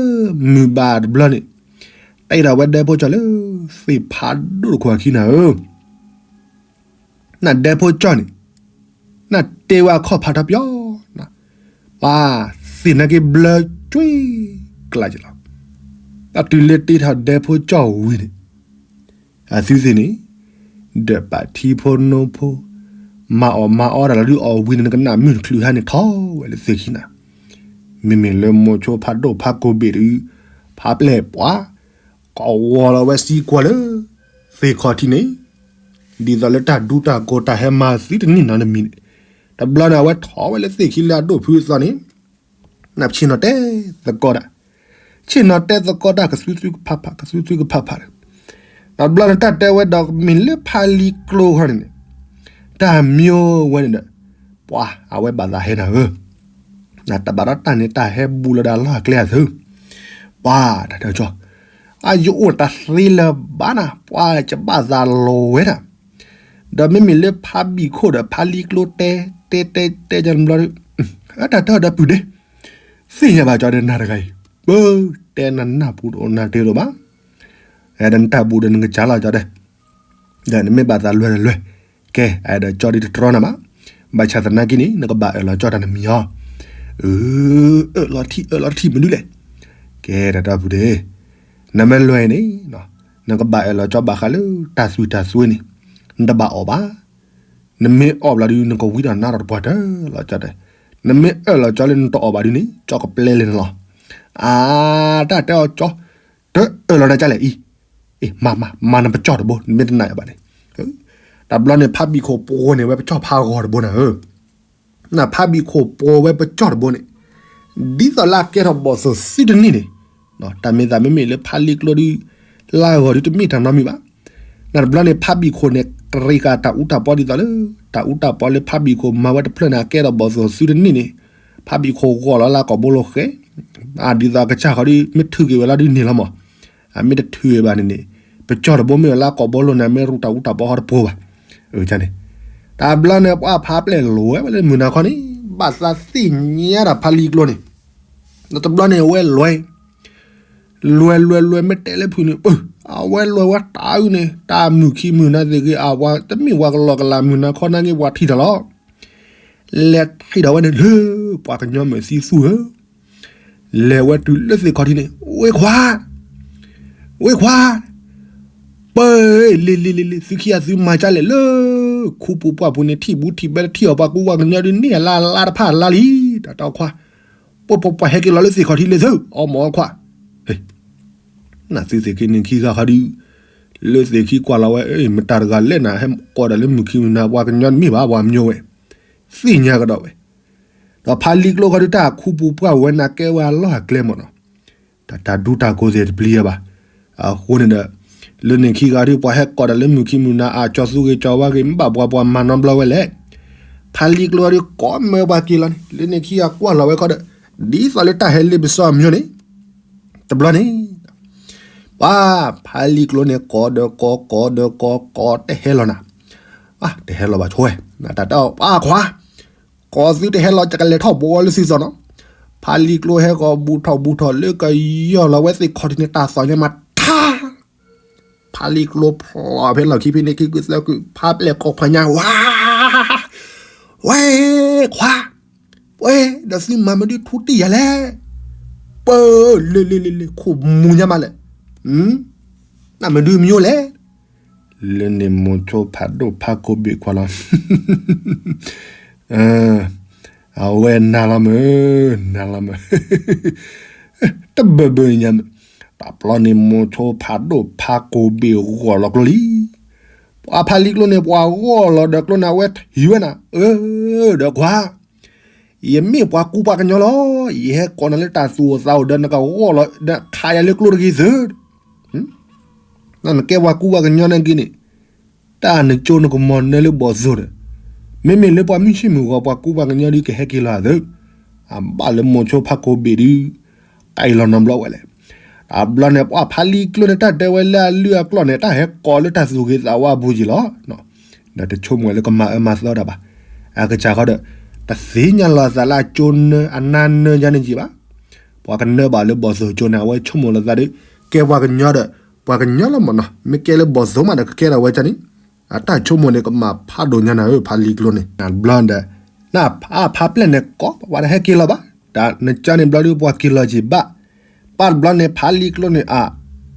မုၢ်ဘၣ်တဘျီန့ၣ်, တၢ်အဲၣ်ဒိးဝဲဒဲဖိကၠီၣ်လၢသ့ၣ်ဖးဒိၣ်တခိၣ်အခံနၤဧၢ နဒဲဖိကၠီၣ်န့ၣ်, နတဲဝဲအခီၣ်ဖးထီပၠီ, ပှၤသ့ၣ်နာ်က့ဘျၢကွံာ်ကျါက့လီၤ. အတုၤလၢတ့ထီၣ်ဒဲဖိကၠီၣ်ဝံၤန့ၣ်, အသုသ့ၣ်န့ၣ်, ဒီးပာ်ထံဖိနိဖိ, မၤအီၣ်မၤအီတၢ်လီၤဒုးအီၣ်ဝံၤန့ၣ် နကနၣ်မုၢ်တချုးဟါန့ၣ်ထီၣ်ဝဲလၢသ့ၣ်ခံနၤ, မ့မ့ၢ်လၢမိၤဆိဖးဒိၣ်ဖးကိးဘ့ၣ်ဒုး, ဖးပျဲၢ်ပှၤ ကဝီၤလီၤဝဲစံကွၢ်လၢသ့ၣ်ခီၣ်ထံးန့ၣ်, ဒ်သိးလၢတၢ်ဒူတၢ်ကိၢ်တၢ်ဟဲမၤသံတနံၣ်နီတမံၤန့ၣ်, တဘျီန့ၣ် အဝဲထီၣ်ဝဲလၢသ့ၣ်ခံလၢအဒိၣ်ဖုအသီန့ၣ်, နဆ့ၣ်နီၤတဲသကိးတၢ်, ဆ့ၣ်နီၤတဲသကိးတၢ်ကသုသုကဖးဖး ကသုသုကဖးဖးဒီး, တဘျီန့ၣ် တၢ်တဲဝဲဒီးမ့ၢ်လၢဖးလံကျိခီန့ၣ်န့ၣ်, တၢ်မ့ၢ်ဝဲန့ၣ်ဒီး, ပှၤအဝဲဘၣ်သးဟဲနၤဧၢ နတဘၣ်ဒီးတၢ်န့ၣ် တၢ်ဟဲဘူးလီၤဒီးအလီၢ်အကျဲအသု, ပှၤတၢ်တဲကၠီ, အယအိၣ်တၢ်သ့လၢၤဘၣ်နၤ ပှၤကဘၣ်သးလီၤဝဲဒၣ်, ဒီးမ့မ့ၢ်လၢဖးဘံၣ်ခိၣ်ဒီးဖးလံကျိတဲ, တဲတဲတဲကၠီတဘျီဒီး, တၢ်တဲအီၤဒီးပုၢ်ဒ့, သ့ၣ်ညါဘၣ်ကၠီဒီးနၤတဂၤအံၤ, ပတဲနနၢ်ပူၤတအိၣ်နၢ်တ့ၢ်လိာ်ဘၣ်, အဲၣ်ဒိးနတၢ်ဘူးဒီးနကစၢ်လီၤကၠီဒီး ဒီးနမ့ၢ်ဘၣ်သးလွဲၢ်ဒီးလွဲၢ်, ကဲ အဲၣ်ဒိးကၠီဒ်တတြီနၤဘၣ်, ဘၣ်ဆၣ်သနာ်က့န့ၣ် နကဘၣ်အၢၣ်လီၤကၠီတၢ်နမံၤအီၤ, အၢၣ်လီၤထံၣ်အၢၣ်လီၤထံၣ်မနုၤလဲၣ်. ကဲတၢ်တၢ်ပူၤန့ၣ်, နမ့ၢ်လွဲၢ်န့ၣ်, နကဘၣ်အၢၣ်လီၤကၠီဘၣ်ဃးလၢတၢ်သွံၣ်တၢ်သွဲန့ၣ်, နတဘၣ်အီၣ်ဘၣ်. နမ့ၢ်အီၣ်ဘျီဒုး နကဝံထီၣ်နါထီၣ်တပှၢ်တၢၢ်လီၤကၠီတဲ. နမ့ၢ်အၢၣ်လီၤကၠီလၢနတအီၣ်ဘၣ်ဒုးန့ၣ် ကၠီကပျဲလၢနလီၤ. အါ, တၢ်တဲအီၤကၠီ, တအၢၣ်လီၤနကၠီလဲၣ်အံၤ, အ့ၣ် မၤမၤမၤနပကၠီၣ်တဘိ နမ့ၢ်တနာ်အီၤဘၣ်န့ၣ်. တဘျီန့ၣ် ဖါဘံၣ်ခိၣ်ပှဲၤန့ၢ်ဝဲပကၠီၣ်ဖးဂီၤတဘိနၤဧၢ. နဖါဘံၣ်ခိၣ်ပှဲၤဝဲပကၠီၣ်တဘိန့ၣ်, ဒ်သိးလၢအကဲထီၣ်ဘီၣ်သိၣ်သုတနံၣ်န့ၣ်, တၢ်မ့ၢ်သးမ့မ့ၢ်လၢဖါလံကျိဒုး, လၢအဂီၢ်ဒုးတမ့ၢ်တၢ်နီတမံၤဘၣ်. နတဘျီန့ၣ် ဖါဘံၣ်ခိၣ်န့ၣ် ကရံးဃာ်တၢ်အူတၢ်ပီဒ်သိးလၢ, တၢ်အူတၢ်ပီလၢဖါဘံၣ်ခိၣ်မၤဝဲတဖျၢၣ်န့ၣ် အကဲထီၣ်ဘီၣ်သိၣ်သုတနံၣ်န့ၣ်, ဖါဘံၣ်ခိၣ်ဂီၢ်လီၤလၢကိာ်ဘိလိာ်ဃဲ, အဒ်သိးအကစၢ်ဃီဒုး မ့ၢ်ထုးက့ၤဝဲလီၤဒုးန့ၣ်လီၤမး. အမ့ၢ်တထုးဘၣ်န့ၣ်န့ၣ်, ပကၠီၣ်တဘိမ့ၢ်ဝဲလၢကိာ်ဘိလိာ်န့ၣ် မ့ၢ်ရူးတၢ်အူတၢ်ပီဟီတပှဲၤဘၣ်. န့ၣ်, တဘျီန့ၣ် ပှၤဖါပျဲၢ်လဲၤဝဲလၢမုၢ်နၤခီန့ၣ်, ဘၣ်သးသ့ၣ်ညါတၢ်ဖါလံကျိန့ၣ်, ဒီးတဘျီန့ၣ် အဝဲလဲၤ လဲၤလဲၤလဲၤ မ့ၢ်တဲလၢဖုန့ၣ်, အဝဲလဲၤဝဲတၢ်အုၣ်န့ၣ် တၢ်မုၢ်ခံမုၢ်နၤသ့ၣ်ဂ့ၤ အဝဲတမ့ၢ်ပှၤကလီကလီမုၢ်နၤခီနာ်က့ ပှၤထံၣ်တၢ်လီၤ. လဲၤထံၣ်ဒီးဝဲန့ၣ်လၢ ပှၤကညီမုၢ်သံသူဧၢ, လဲၤဝဲတုၤလၢသ့ၣ်ခီၣ်ထံးန့ၣ်, ဝ့ၢ်ခွါ, ဝ့ၢ်ခွါ, ပၢ်, လ့လ့လ့လ့ သုခံဂၤသုမၤကၢ်လဲၣ်လၢ ခူပူၤပှၢ်ပူၤန့ၣ် ထံၣ်ဘူးထံၣ်ဘဲလၢထံၣ်အီၤပှၤကူပှၤကညီဒုးန့ၢ်အလါလါတဖၣ်အလါလံ, တၢ်တီခွါ, ပှၤပှၤပှၤဟဲက့ၤလီၤလၢသ့ၣ်ခီၣ်ထံးလၢသု အီၣ်မၢ်အီခွါ, နသုသ့ၣ်ခံန့ၣ်ခံဂၤဃီဒုး, လၢသ့ၣ်ခံကွၢ်လီၤဝဲ မတၤတဂၤလဲၣ်နၤ ဟဲကိးတၢ်လၢမုၢ်ခံမုၢ်နၤ ပှၤကညီတမ့ၢ်ဘၣ် ပှၤမၠိဝဲ, သ့ၣ်ညါကဒီးဝဲ ဒီးဖါလံကျိဃီဒုး တၢ်ခူပူၤပှၢ်ဝဲန့ၣ်ကဲဝဲအလီၢ်အကျဲမ့ၢ်နီၤ, တၢ်တၢ်ဒူတၢ်ကိးသ့ၣ်တပျံၤဘၣ်. အဃိန့ၣ်ဒီး, လၢန့ၣ်ခံဂၤဒုး ပှၤဟဲကိးတၢ်လၢမုၢ်ခံမုၢ်နၤ အကၠီသူဂ့ၤကၠီဝါဂ့ၤ မ့ၢ်ဘၣ်ပှၤပှၤမၤနီတဘျီဝဲလဲၣ်. ဖါလံကျိဃီဒုး ကိးမၢပှၤက့ၤလီၤန့ၣ် လၢန့ၣ်ခံဂၤကွၢ်လီၤဝဲခီဒီး, ဒ်သိးလၢတၢ်ဟဲလ့ပစီအမၠိန့ၣ်, တဘျီန့ၣ် ပှၤဖါလံကျိန့ၣ် ကိးဒီးကိး ကိးဒီးကိး ကိးတဟဲလီၤနၤ, တဟဲလီၤဘၣ်ဆိဝဲ, တၢ်တဲအီၤ ပှၤခွါ, ကိးသုတဟဲလီၤ ယကလဲၤထီၣ်ဘိလၢသုသီနီၤ, ဖါလံကျိဟဲကိးဘူးထီၣ်ဘူးထီၣ်လၢကယီၢ်လီၤဝဲသ့ၣ်ခီၣ်ထံးန့ၣ် တၢ်သီၣ်ညါမးထါ ဖါလံကျိဖျိးဖဲလီၢ်ခံဖဲန့ၣ်ခံကုသၢကု ဖါပျဲၢ်ကိးခွါညါ ဝါ, ဝဲ, ခွါ, ပှဲၤ, ဒီးသုမၤမနုၤထူတံၢ်ယၤလဲၣ်, ပၢ်, လ့လ့လ့လ့ ခိၣ်မူၤညါမးလဲၣ်, နမနုၤမၠိလဲၣ်, လၢန့ၣ်မိၤဆိဖးဒိၣ်ဖးကိးဘ့ၣ်ခွါလီၤ အဝဲနၤလီၤမၢ်, နၤလီၤမၢ်, တဘၢဘၢညါမၢ်, တဘျီန့ၣ်မိၤဆိဖးဒိၣ်ဖးကိးဘ့ၣ်ဂီၢ်လီၤကျိလံ, ပှၤဖါလံကျိန့ၣ် ပှၤဂီၢ်လီၤဒီးကျိန့ၣ် အဝဲထံၣ်ဝဲနၤ, အၢ, ဒီးခွါ ယမ့ၢ်ပှၤကူပှၤကညီလီၤ, ယဟဲကိးနၤလၢတၢ်သူၣ်အိၣ်သးအိၣ်ဒီးနကဂီၢ်လီၤဒီးခးယၤလၢကျိတဂ့ၤသု, နကဲပှၤကူပှၤကညီနာ်က့န့ၣ်, တၢ်နကၠိနကမီၤနၢလၢဘီၣ်သိၣ်ဒီး, မ့မ့ၢ်လၢပှၤမုၢ်ဆ့ၣ်မုၢ်ဂီၤပှၤကူပှၤကညီဒုးကဟဲက့ၤလီၤသု, အဘၣ်လၢမိၤဆိဖးကိးဘ့ၣ်ဒုး, ကဲလီၤနီတဘျီဝဲလဲၣ်, တဘျီန့ၣ် ပှၤဖါလံကျိန့ၣ် တၢ်တဲဝဲလၢအလုၢ်အကျိၣ်န့ၣ် တၢ်ဟဲကိးလၢတၢ်သူၣ်ဂ့ၤသးဝါအပူၤက့ၤလီၤ ဒီးတဆိကမိၣ်လၢကမၤအၢမၤသီတၢ်ဘၣ်. အကစၢ်ဃီဒီး, တသ့ၣ်ညါလီၤသးလၢအကၠိနၢအနါနၢယါန့ၣ်က့ၤဘၣ်. ပှၤကနၢဘၣ်လၢဘီၣ်သိၣ်ကၠိန့ၣ် အဝဲဆိကမိၣ်လီၤသးဒီး, ကဲပှၤကညီဒီး, ပှၤကညီလီၤမၢ်နီၤ, မ့ၢ်ကဲလၢဘီၣ်သိၣ်မးဒီးကကဲထီၣ်ဝဲကန့ၣ်, အတၢ်ဆိကမိၣ်န့ၣ် ကမၤဖးဒိၣ်ညါနၤဧၢ ဖါလံကျိန့ၣ်. ဘျီဒီး, နဖါဖါပျဲၢ်န့ၣ်ကိး ပှၤတဟဲက့ၤလီၤဘၣ်, တၢ်နကၠီန့ၣ်ဘျီဒုးပှၤက့ၤလီၤက့ၤဘၣ် ပၢ်တဘျီန့ၣ် ဖါလံကျိန့ၣ်အ,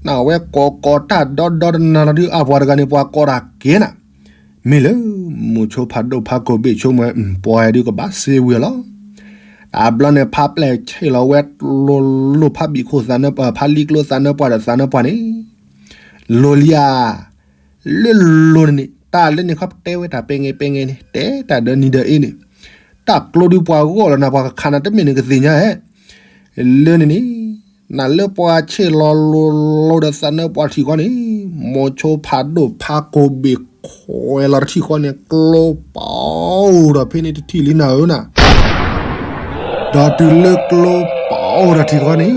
နဝဲကိးကိးတၢ်ဒီဒီတနၤလီၤဒုး အပှၤတဂၤန့ၣ် ပှၤကိးတၢ်က့ၤနၤ, မ့ၢ်လၢ, မိၤဆိဖးဒိၣ်ဖးကိးဘ့ၣ်ဆိကမိၣ်ဝဲ ပှၤဒုးကဘၣ်စ့ဝံၤလီၤ. တဘျီန့ၣ် ဖါပျဲၢ်ဆ့ၣ်လီၤဝဲလိၤလိၤ ဖါဘံၣ်ခိၣ်သးနၢပှၤ ဖါလံကျိသးနၢပှၤဒီးသးနၢပှၤန့ၣ်, လိၤလံဧါ လၢလိၤန့ၣ်န့ၣ် တၢ်လၢန့ၣ်ခီပတဲဝဲတၢ်ပဲငဲပဲငဲန့ၣ် တဲတၢ်ဒီနံၤဒီအ့န့ၣ်, တၢ်ကျိဒုးပှၤဂီၢ်လီၤနၤ ပှၤကခးနၤတမ့ၢ်န့ၣ်ကသ့ၣ်ညါဧါ. လၢန့ၣ်န့ၣ်, နလၢပှၤဆ့ၣ်လီၤလိၤလိၤဒီးသးနၢပှၤထံၣ်ဃီန့ၣ်, မိၤဆိဖးဒိၣ်ဖးကိးဘ့ၣ်ခွဲးလီၤတထံၣ်ဃီန့ၣ် ကျိပအိၣ်ဒီးဖဲန့ၣ်တထံၣ်လံနၤဧၢနၤ ဒီးတုၤလၢကျိပအိၣ်ဒီးထံၣ်ဃီန့ၣ်,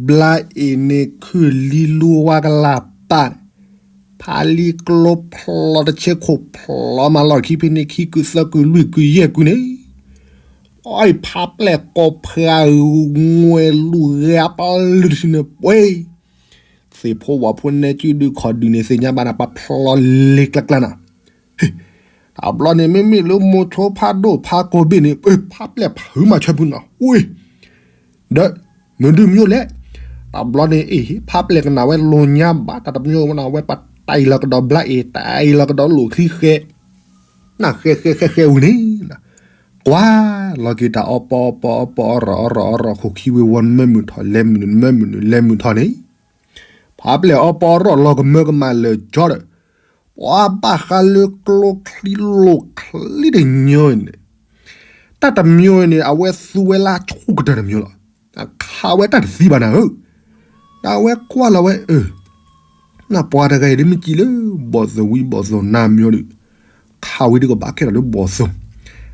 ဘျါအ့ၣ်န့ၣ်ခုၣ်လံလူဝါကလၢ်ပၢ်န့ၣ်, ဖးလံကျိဖျီတဆဲခိၣ်ဖျီမးလီၢ်ခံဖဲန့ၣ်ခံကုသၢကုလွံၢ်ကုယဲၢ်ကုန့ၣ်, အဖးပျဲၢ်ကိးဖှၤဂုၤငွဲလူၤဂဲၤအပၢ်လုၢ်တထံၣ်န့ၣ်ပှဲၤ သ့ၣ်ဖိဝၣ်ဖိနဲကၠုဒုးခီၣ်ဒုးန့ၣ်သ့ၣ်ညါဘၣ်နၤ ပှၤဖျီလ့ကျၢကျၢနၤ, တဘျီန့ၣ် မ့မ့ၢ်လၢမိၤဆိဖးဒိၣ်ဖးကိးဘ့ၣ်န့ၣ် ဖးပျဲၢ်ဖုးမၤဆၢဖုးနီၤ ဝ့ၢ် ဒီး မုၢ်ဒုမုၢ်ယိၣ်လဲၣ်. တဘျီန့ၣ် အ့ၣ် ဖးပျဲၢ်ကနၣ်ဝဲလိာ်ညါဘၣ် တၢ်တမံၤဝဲနီၤ အဝဲပတံၢ်လီၤကဒီးဘျါအ့ၣ် တံၢ်လီၤကဒီးလိာ်ချံဃဲ နၢ်ဃဲဃဲဃဲဃဲဝံၤန့ၣ် ကွၢ်လီၤက့ၤတၢ်အီပီအီပီအီရီၣ်အီရီၣ်အီရီၣ် ခိၣ်ခံဝ့ၤဝီၤ နမၢမုၢ်ထီၣ်လဲၤမုၢ်နမၢမုၢ်နလဲၤမုၢ်ထီၣ်န့ၣ် ဖးပျဲၢ်အီပီအီရီၣ်လီၤကမၢကမၣ်လၢာ်ကၠီဒီး ပှၤဘၣ်ဃးလၢကျိချံလိာ်ချံတညီအံၤန့ၣ် တၢ်တမံၤအံၤန့ၣ် အဝဲသူဝဲလၢဆူၣ်ကတၢၢ်တမံၤလီၤ. ခးဝဲတၢ်တသံဘၣ်နၤဧၢ, တၢ်ဝဲကွၢ်လီၤဝဲ အၢ နပှၤတဂၤအံၤဒ်မ့ၢ်စံးလၢ ဘီၣ်သိၣ်ဝံဘီၣ်သိၣ်နါမံၤဒီး ခးဝံၤဒ်ကဘၣ်ကဲထီၣ်လၢဘီၣ်သိၣ်,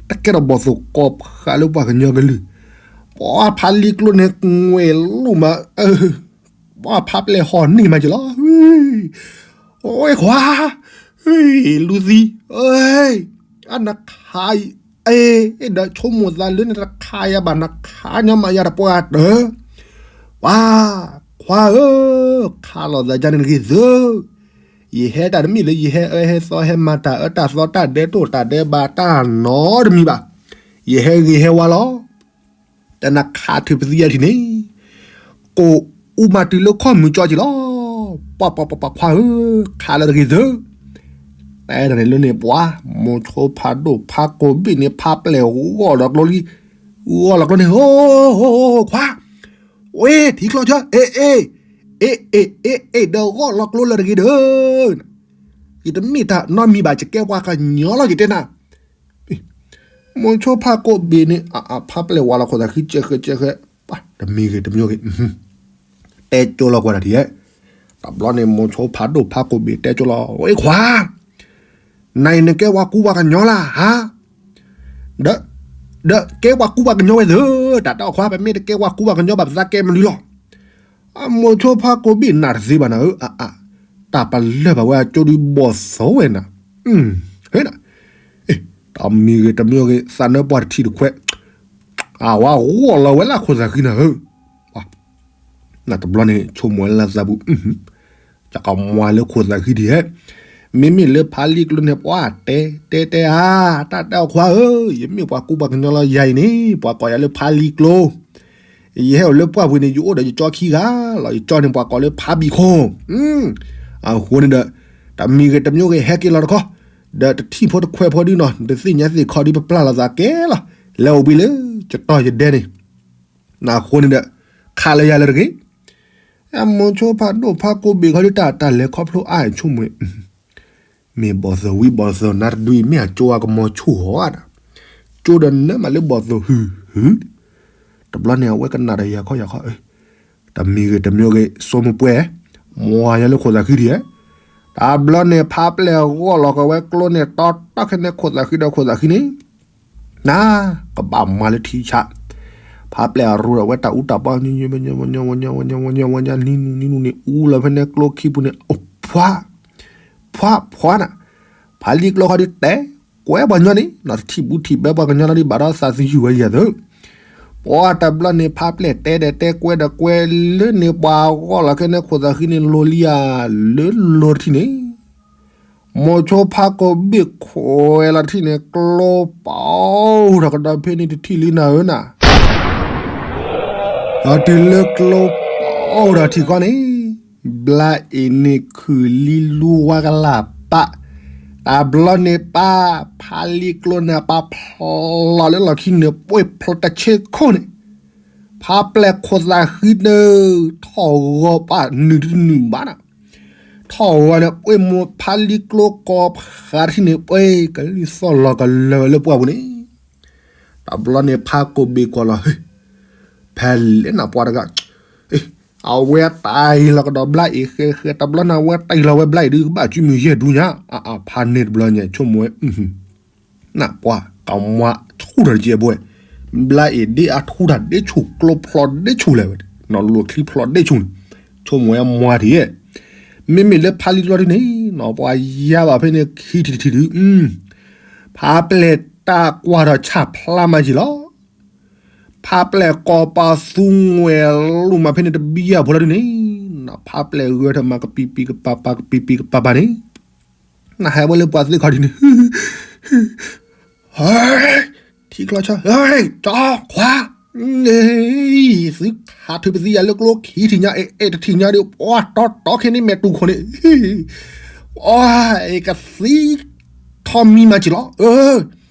တကဲထီၣ်ဘီၣ်သိၣ်ကိးဖးလၢပှၤကညီကလုာ်, ပှၤဖးလံကျိန့ၣ် ငွဲၣ်လိာ်မး ပှၤဖးပျဲၢ်ဟီၣ်န့ၢ်မးက့ၤလီၤ, အိၣ်ခွါ, လူသံ, အနခးအံၤ, အဲ ဒီးဆိကမိၣ်သးလၢနတခးယၤဘၣ် နခးညီမးယၤတပှၢ်တၢၢ်, ပှၤ, ခွါဧၢ, ခးလိာ်သးဒ်န့ၣ်တဂ့ၤသု, ယဟဲတၢ်တမ့ၢ်လၢယဟဲအၢဟဲသီဟဲမၤတၢ်အၢတၢ်သီတၢ်ဒဲးတိၢ်တၢ်ဒဲးဘးတၢ်နီတမံၤဘၣ်, ယဟဲဂ့ၤဟဲဝါလီၤ. တၢ်နခးထုးပသံယၤထံၣ်န့ၣ်, ကိးအူမၤတုၤလၢခီၣ်မုၢ်ကၠီက့ၤလီၤ, ပှၤပှၤပှၤပှၤခွါဧၢ, ခးလၢတဂ့ၤသု, တၢ်န့ၣ်လၢန့ၣ်ပှၤ, မိၤဆိဖးဒိၣ်ဖးကိးဘ့ၣ်န့ၣ် ဖးပျဲၢ်ဂီၢ်လီၤကျိလံ, ဂီၢ်လီၤကျိန့ၣ် ဟိ ခွါ, ဝ့ၢ်ထံချီဆၢ အ့ၣ်အ့ၣ်, အ့ၣ်အ့ၣ် အ့ၣ်အ့ၣ် ဒီးဂီၢ်လီၤကျိလၢတဂ့ၤဒီး, ယတမ့ၢ်တၢ်နီတမံၤဘၣ် ယကဲပှၤကညီလီၤယတဲနၤ မိၤဆိဖးကိးဘ့ၣ်န့ၣ် အ အဖးပျဲၢ်ဝါလီၤခိၣ်သးဃံကဲဃဲကဲဃဲ, တမံၤဂ့ၤတမံၤဂ့ၤ, တဲကၠိလီၤကွၢ်တၢ်ထံၣ်ဧဲ, တဘျီန့ၣ် မိၤဆိဖးဒိၣ်ဖးကိးဘ့ၣ်တဲကၠိလီၤ ဝဲခွါ, နအံၤနကဲပှၤကူပှၤကညီလၢဟါ, ဒီး, ဒီးကဲပှၤကူပှၤကညီဝဲသၢ, တၢ်တဲအီၤခွါ ပမ့ၢ်တကဲပှၤကူပှၤကညီဘၣ် ပသးကဲမနုၤလီၤ အမိၤဆိဖးကိးဘ့ၣ် နၢ်တသ့ဘၣ်နၤဧၢ, အအ, တၢ်ပလၢၢ်ဘၣ်ဝဲအကၠိဒုးဘီၣ်သိၣ်ဝဲနၤ, ဟဲနၤ, တမံၤဂ့ၤတမံၤဂ့ၤ သးနၢပှၢ်တထံၣ်တခွဲး, အဝဲဂီၢ်လီၤဝဲလၢခိၣ်သးဃံနၤဧၢ, နတဘျီန့ၣ် ဆိကမိၣ်ဝဲလၢသးပူၤ တၢ်ကမွၤလၢခိၣ်သးဃံဒံးဟဲ, မ့မ့ၢ်လၢဖးလံကျိန့ၣ် ပှၤတဲ တဲတဲဧါ, တၢ်တဲအီၤခွါဧၢ, ယမ့ၢ်ပှၤကူပှၤကညီလီၤယၤအံၤန့ၣ် ပှၤကိးယၤလၢဖးလံကျိ, ယဟဲအိၣ်လၢပှၢ်ပူၤန့၁ၣ် ယအိၣ်ဒီးယကၠီခံဂၤလီၤ, ယကၠီန့ၣ်ပှၤကိးလၢဖးဘံၣ်ခိၣ်, အဃိန့ၣ်ဒီး, တမံၤဂ့ၤတမံၤဂ့ၤ ဟဲက့ၤလီၤတခီ, ဒီးတထံၣ်ဖိတခွဲးဖိဒုနီၤ တသ့ၣ်ညါသ့ၣ်ခီဒုး ပပျၢ်လီၤသးကဲလီၤ, လဲၤအိၣ်ဘှံးလၢယတီၢ်ယဒဲန့ၣ်, နအဃိန့ၣ်ဒီး, ခးလၢယၤလၢတဂ့ၤ အမိၤဆိဖးဒိၣ်ဖးကိးဘ့ၣ်ခီဒုး တၢ်တၢ်လဲၤခီဖျိအါအံၤဆိကမိၣ်, မ့ၢ်ဘီၣ်သိၣ်ဝံဘီၣ်သိၣ်နါတဒုအံၤ မ့ၢ်အကၠိအကမီၤဆူၣ်ဟီဧါ, ကၠိဒီးနၢမးလၢဘီၣ်သိၣ်ဟုၣ်ဟုၣ်, တဘျီန့ၣ် အဝဲကနၣ်ဒီးယၤခီယၤခီ, တမံၤဂ့ၤတမံၤဂ့ၤ စိမိၢ်ပှဲၤ, မွၤယၤလၢခိၣ်သးဃံဒံးဧဲ, တဘျီန့ၣ် ဖးပျဲၢ်ဂီၢ်လီၤကဝဲကျိန့ၣ် တီတီခဲန့ၣ်ခိၣ်သးဃံဒီးခိၣ်သးဃံန့ၣ် နၤ, ကဘၣ်မၤလၢထံဆး, ဖးပျဲၢ်အရူဒီးဝဲတၢ်အူတၢ်ပီ, ဝဲညါဝဲညါဝဲညါဝဲညါဝဲညါဝဲညါဝဲညါ နံၤနူၤနံၤနူၤန့ၣ် အူလီၤဖဲန့ၣ်ကျိခံပူၤန့ၣ် အိၣ်ဖှါ, ဖှါဖှါနၤ, ဖးလံကျိခီဒုးတဲ, ကွဲပှၤညီန့ၣ် နတထံၣ်ဘူးထံၣ်ဘဲပှၤကညီလီၤဒံးဘၣ်ဒီးသးသယုၢ်ဝဲယၤသၢ ပှၤတဘျီန့ၣ် ဖးပျဲၢ်တဲဒီးတဲကွဲဒီးကွဲလၢန့ၣ် ပှၤဂီၢ်လီၤခဲန့ၣ်ခိၣ်သးဃံန့ၣ် လိၤလံဧါ, လၢလိၤတထံၣ်န့ၣ်, မိၤဆိဖးကိးဘ့ၣ်ခွဲးလီၤတထံၣ်န့ၣ် ကျိပီၢ်ထီၣ်ကဒီးဖဲန့ၣ်တထံၣ်လံနၤဧၢနၤ, ဒီးတုၤလၢကျိပီၢ်ထီၣ်ထံၣ်ခီန့ၣ် ဘျါအ့ၣ်န့ၣ်ခုၣ်လံလူဝါကလၢ်ပၢ်, တဘျီန့ၣ်ပၢ်, ဖးလံကျိန့ၣ် ပၢ်ဖျိးလၢလီၢ်ခံန့ၣ် ပှ့ၤဖျိးတဆ့ခိၣ်န့ၣ်, ဖးပျဲၢ်ခိၣ်သးဃံန့ၣ် ထီၣ်ဂီၤပၢ်နုာ်တနုာ်ဘၣ်နၤ, ထီၣ်ဂီၤန့ၣ် ပှ့ၤမိၢ်ဖးလံကျိကိးဖးတထံၣ်န့ၣ် ပှ့ၤကလံၤသီၣ်လီၤကလၢာ်ဝဲလၢပှၢ်ပူၤန့ၣ်, တဘျီန့ၣ်ဖးကိးဘ့ၣ်ကွၢ်လီၤ, ဖဲလဲၣ်နၤပှၤတဂၤ အဝဲတၢ်အံၤလီၤကဒီးဘျါအ့ၣ်ဃဲဃဲ တဘျီန့ၣ် အဝဲတၢ်အံၤလီၤဝဲဘျါအ့ၣ်ဒုး ကဘၣ်စုမုၢ်ယဲၢ်ဒူညါ, အဖးန့ၣ်တဘျီညါ ဆိကမိၣ်ဝဲ, နပှၤကမွၤထူတၢ်တကဲဘိ, ဘျါအ့ၣ်ဒ့အထူတၢ်ဒ့ဆူၣ် ကျိဖျိးဒ့ဆူၣ်လဲၣ်ဝဲ, နီၢ်လိာ်ချံဖျိးဒ့ဆူၣ်န့ၣ်, ဆိကမိၣ်ဝဲမွၤထံၣ်, မ့မ့ၢ်လၢဖးလံကျိဒုန့ၣ် နီၢ်ပှၤယါဘၣ်ဖဲန့ၣ်ခံထံၣ်တထံၣ်ဒု, ဖးပျဲၢ်တၢ်ကွၢ်ထီၣ်ဆၣ်ဖျါမးယံာ်လီၤ ဖးပျဲၢ်ကိးပသူငွဲၣ်လိာ်မးဖဲန့ၣ်တဘံယၢ်ဖိလီၤဒုန့ၣ်, နဖးပျဲၢ်ဂၢၢ်ထီၣ်မးကပံာ်ပံာ်ကပၤပၤကပံာ်ပံာ်ကပၤပၤန့ၣ်, နဟဲဝဲလၢပှၤသ့ၣ်ခီဒုန့ၣ်, ဟဲ, ထံချီဆၢ, ဟဲ, ကၠီခွါ, န့ၣ်, သုခးထုးပသံယၤလၢကျိခံထံၣ်ညါ, အဲၣ်, အဲၣ်တထံၣ်ညါဒီး ပှၤတီတီခဲန့ၣ် မဲာ်တူၢ်ခိၣ်န့ၣ်, အီ, ကသံထီၣ်မံမၤစၢၤလီၤ,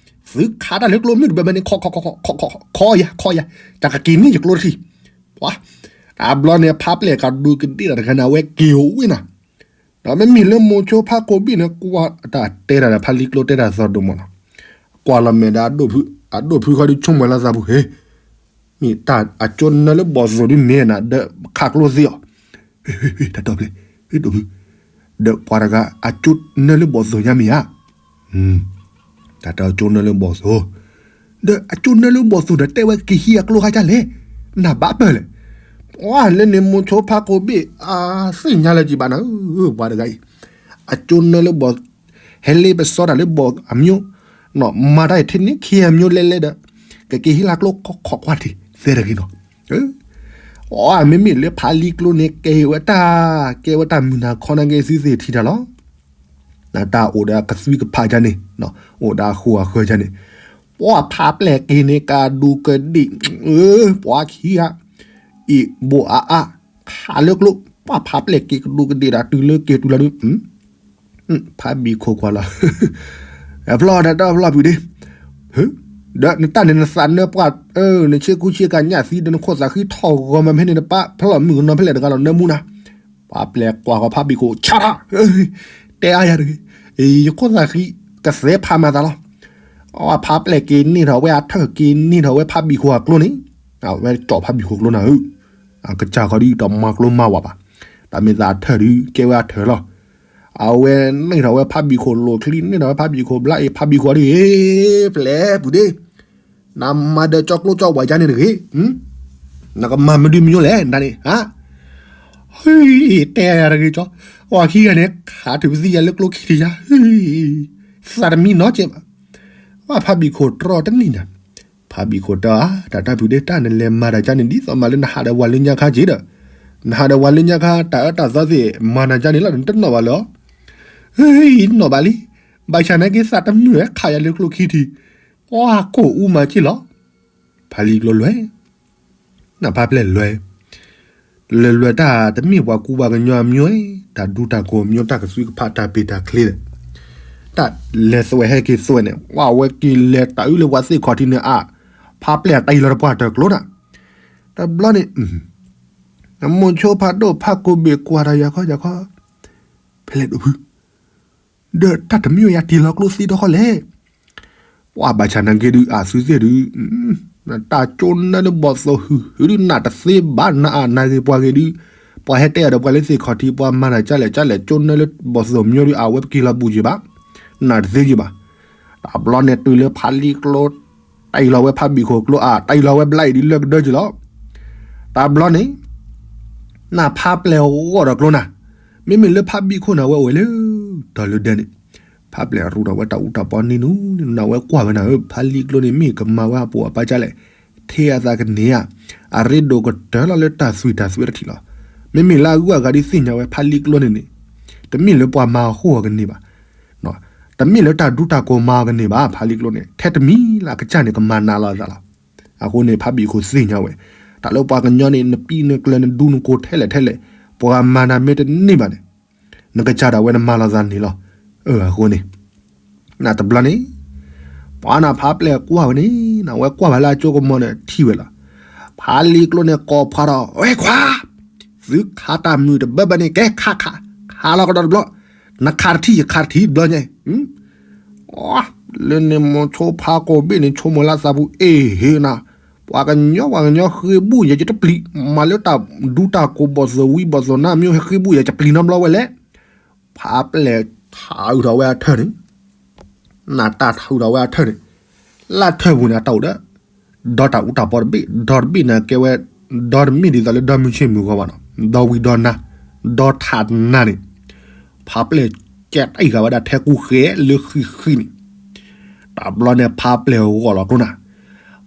သုခးတၢ်လၢကျိမုၢ်တဘၢဘၢန့ၣ် ခီ, ခီ, ခီ, ခီ, ခီယၤ, ခီယၤ, တၢ်ကက့ၤန့ၢ်ယကျိတထံၣ်, ပှၤ, တဘျီန့ၣ် ဖါပျဲၢ်ကဒူးကဒ့ၣ်တၢ်တဂၤန့ၣ် အဝဲက့ၤအိၣ်ဝဲနၤ ဒီးမ့မ့ၢ်လၢမိၤဆိဖါကိးဘံၣ်န့ၣ် ကွၢ်တၢ်တဲတၢ်ဒီး ဖါလံကျိတဲတၢ်သီဒိၣ်မးနီၤ, ကွၢ်လီၤမဲာ်ဒီး အဒိၣ်ဖုခီဒုးဆိကမိၣ်လၢသးပူၤ, ဟ့, မ့ၢ်တၢ်အကၠိနၢလၢဘီၣ်သိၣ်ဒုးမ့ၢ်နၤ ဒီးခးကျိသ့အီၤ, တၢ်တီပျဲၢ်, ဒိၣ်ဖု, ဒီးပှၤတဂၤအကၠိနၢလၢဘီၣ်သိၣ်ညါမ့ၢ်ဧါ တၢ်တဲအကၠိနၢလၢဘီၣ်သိၣ်, ဒီးအကၠိနၢလၢဘီၣ်သိၣ်ဒီး တဲဝဲကဟံးအကျိခါကလဲၣ်, နဘၣ်ပၢၢ်လဲၣ်, ပှၤလၢန့ၣ်မိၤဆိဖါကိးဘံၣ် အသ့ၣ်ညါလၢကံဘၣ်နၤ, ပှၤတဂၤအံၤ, အကၠိနၢလၢဘီၣ်, ဟဲလ့ပစီတၢ်လၢဘီၣ်အမျိုး, နီၢ်မၤတၢ်အံၤထဲန့ၣ်ခံအမျိုးလဲလဲဒီး, ကက့ၤဟံးလၢကျိခီခီကွၢ်ထံသဲတဂ့ၤနီၤ အီ မ့မ့ၢ်လၢဖးလံကျိန့ၣ် ကဲဝဲတၢ်, ကဲဝဲတၢ်မုၢ်နၤခီနၤက့ၤသုသ့ၣ်ထံၣ်တၢ်လီၤ. နတၢ်အိၣ်ဒီးကသွံကဖးဒ်န့ၣ်, အိၣ်ဒီးအဃိအဃၢၤဒ်န့ၣ်, ပှၤဖးပျဲၢ်က့ၤန့ၣ် ကဒူးကဒ့ၣ်, ပှၤခံဂၤ, အံၤဘိၣ်အါအါ, ခးလၢကျိ, ပှၤဖးပျဲၢ်က့ၤကဒူးကဒ့ၣ်ဒီးတုၤလၢက့ၤတုၤလီၤဒုး ဖးဘံၣ်ခိၣ်ကွၢ်လီၤ, အဖျီၣ်တၢ်တၢ်ဖျီၣ်ဖုးဒ့, ဒီးနတၢ်န့ၣ်နသးနၢပှၢ်, နဆ့ကူဆ့ကၤညၣ်သံဒီးနခိၣ်သးဃံထီၣ်ဂီၤမးမ့ၢ်န့ၣ် နပာ်ဖျီၣ်မုၣ်ကနီၤဖဲလဲၣ်တဂၤလီၤနၢမူနၤ, ပှၤပျဲၢ်ကွၢ်ဃီဖးဘံၣ်ခိၣ် ဆါထီၣ်, တဲအါယၤတဂ့ၤ, ယခိၣ်သးဃံ, ကသဲဖးမၤသးလီၤ, အဝဲဖးပျဲၢ်က့ၤန့ၢ်ထီၣ်ဝဲအထၢၣ်က့ၤန့ၢ်ထီၣ်ဝဲဖးဘံၣ်ခိၣ်အကျိန့ၣ်, အဝဲကၠီၣ်ဖးဘံၣ်ခိၣ်ကျိနၤဧၢ, အကစၢ်ဃီဒုးတမၤကျိမၤဝၤဘၣ်, တၢ်မ့ၢ်သးထၢၣ်ဒုး ကဲဝဲအထၢၣ်လီၤ အဝဲန့ၢ်ထီၣ်ဝဲဖးဘံၣ်ခိၣ်လိာ်ချံ န့ၢ်ထီၣ်ဝဲဖးဘံၣ်ခိၣ်ဒ်အံၤ ဖးဘံၣ်ခိၣ်ဒ်အံၤ ပျဲပူၤဒ့, နမၤဒီးကၠီကျိကၠီဝၤယါန့ၣ်တဂ့ၤ, နကမၤမနုၤမနုၤလဲၣ် နတၢ်န့ၣ်, ဟ့ တဲယၤတဂ့ၤကၠီ, ဝၤခံဂၤန့ၣ် ခးထုးပသံယၤလၢကျိခံထံၣ်ယါ, သးတမံနီတစဲးဘၣ်, ဝဲဖးဘံၣ်ခိၣ်တြီတန့ၢ်နၤ, ဖးဘံၣ်ခိၣ်တဲအါ တၢ်တၢ်ဖုးဒ့ တၢ်နလဲၤမၤတၢ်ကါန့ၣ် ဒ်သိးမးလၢနဟးဒီးဝၤလၢညါခါက့ၤဒီး, နဟးဒီးဝၤလၢညါခါ တၢ်အၢတၢ်သီသ့ၣ် မၤနၤကါန့ၣ်လီၤ နတနီၣ်ဘၣ်လၢၤ ဟ့ နီၣ်ဘၣ်လံ, ဘၣ်ဆၣ်နာ်က့သးတမုာ်ဝဲခးယၤလၢကျိခံထံၣ်, ပှၤကိၢ်အူမၤက့ၢ်လီၤ, ဖးလံကျိလွဲၢ်, နဖးပျဲၢ်လွဲၢ်, လဲၤလွဲၢ်တၢ်တမ့ၢ်ပှၤကူပှၤကညီအမျိုး, တၢ်ဒူတၢ်ကိၢ်အမျိုး တၢ်ကသွံကဖးတၢ်ပ့ၢ်တၢ်ချ့ဒီး, တၢ်လဲၤသွဲၣ်ဟဲက့ၤသွဲၣ်န့ၣ် ပှၤဝဲက့ၤလဲၤတၢ်အုၣ်လၢပှၤသ့ၣ်ခီၣ်ထံးန့ၣ်အါ, ဖးပျဲၢ်တၢ်အံၤလီၤတပှၢ်တၢၢ်ကျိနၤ, တဘျီန့ၣ် နမိၢ်ဆိဖးဒိၣ်ဖးကိးဘ့ၣ်ကွၢ်တၢ်ယၤခီယၤခီ, ဖဲလဲၣ်ဒိၣ်ဖု, ဒီးတၢ်တမံၤယၤတ့ၢ်လီၤကျိသ့ဒီဃီလဲၣ်, ပှၤဘၣ်ဆၣ်နာ်က့ဒုး အသုသ့ၣ်ဒုး, တၢ်ကၠိနၢလၢဘီၣ်သိၣ်ဟုၣ်ဟုၣ်ဒုး နၢ်တသ့ဘၣ် နအၢၣ်နာ်ဂ့ၤပှၤဂ့ၤဒုး, ပှၤဟဲတဲအီၤဒီးပှၤလၢသ့ၣ်ခီၣ်ထံး ပှၤမၤတၢ်ကၢ်လဲၣ်ကၢ်လဲၣ် ကၠိနၢလၢဘီၣ်သိၣ်မျိုးဒုး အဝဲပက့ၤလီၤဘူးက့ၤဘၣ်, နၢ်တသ့က့ၤဘၣ်, တဘျီန့ၣ်တုၤလၢဖးလံကျိ တၢ်အံၤလီၤဝဲဖးဘံၣ်ခိၣ်ကျိအါ တၢ်အံၤလီၤဝဲဘျါအံၤဒုးလၢကဒၢက့ၤလီၤ, တဘျီန့ၣ် နဖးပျဲၢ်ဂီၢ်ဒီးကျိနၤ, မ့မ့ၢ်လၢဖးဘံၣ်ခိၣ်န့ၣ် အဝဲအိၣ်ဝဲလၢ ဒီးလၢဒဲန့ၣ်, ဖးပျဲၢ်ရူၢ်ဒီးဝဲတၢ်အူတၢ်ပီန့ၣ်နူၤ နဝဲကွၢ်ဝဲနၤဧၢ ဖးလံကျိန့ၣ် မ့ၢ်ကမၤဝဲအပိာ်အပၢ်ကၢ်လဲၣ်, ထဲအသးကန့ၢ်ဧါ, အရ့ဒိၣ်ကတၢၢ်လီၤလၢတၢ်သွံၣ်တၢ်သွဲတထံၣ်လီၤ, မ့မ့ၢ်လၢအဂုၤအဂၤဒုးသ့ၣ်ညါဝဲဖးလံကျိန့ၣ်န့ၣ်, တမ့ၢ်လၢပှၤမၤအဃိအကန့ၢ်ဘၣ် တမ့ၢ်လၢတၢ်ဒူတၢ်ကိၢ်မၤအီၤကန့ၢ်ဘၣ် ဖးလံကျိန့ၣ် ထဲတမံၤလၢအကစၢ်န့ၣ် ကမၤနးလီၤအသးလီၤ. အဃိန့ၣ် ဖးဘံၣ်ခိၣ်သ့ၣ်ညါဝဲ, တၢ်လၢပှၤကညီန့ၣ် နပံနကျၢၤနဒူနကိၢ်ထဲလဲၣ်ထဲလဲၣ်, ပှၤမၤနၤမ့ၢ်တန့ၢ်ဘၣ်န့ၣ်, နကစၢ်ဒၣ်ဝဲနမၤလီၤသးန့ၣ်လီၤ. အဃိန့ၣ် နတဘျီန့ၣ် ပှၤနဖးပျဲၢ်ကွၢ်ဝဲန့ၣ် နဝဲကွၢ်ဝဲလၢအကၠိကမီၤန့ၣ် ထံၣ်ဝဲလီၤ. ဖးလံကျိန့ၣ် ကိးဖျါဒီး ဝဲခွါ, သုခးတၢ်မုာ်တဘၢဘၢန့ၣ် ကဲခးခး, ခးလီၤကဒီးတဘျီ, နခးတထံၣ်ယခးတထံၣ်တဘျီညါ, လၢန့ၣ်မိၤဆိဖးကိးဘ့ၣ်န့ၣ် ဆိကမိၣ်လၢသးပူၤ အ့ၣ်ဟ့နၤ, ပှၤကညီ ပှၤကညီဃ့ဘူၣ်ယဲယတပျံၤ, မၤလၢတၢ်ဒူတၢ်ကိၢ်ဘီၣ်သိၣ်ဝံၤဘီၣ်သိၣ်နါမ့ၢ်ဟဲဃ့ဘူၣ်ယဲယတပျံၤနီတဘျီဝဲလဲၣ်. ဖးပျဲၢ်ထးအုးထီၣ်ဝဲအထၢၣ်န့ၣ်, နတၢ်ထးအုးထီၣ်ဝဲအထၢၣ်န့ၣ်, လၢထၢၣ်ပူၤန့ၣ် အတၢ်အိၣ်ဒီး ဒီတၢ်အူတၢ်ပီတဘ့ၣ်, ဒီတဘ့ၣ်န့ၣ်ကဲဝဲ, ဒီတမ့ၢ်ဒ်သိးလၢဒီမုၢ်ဆ့ၣ်မုၢ်ဂီၤဘၣ်နီၤ, ဒီဝံၤဒီနါ, ဒီထးနါန့ၣ်, ဖးပျဲၢ်ကဲတၢ်အံၤဂၤဝဲဒၣ်ထဲကူဃဲလၢဃံဃံန့ၣ်, တဘျီန့ၣ် ဖးပျဲၢ်ဂီၢ်လီၤကျိနၤ,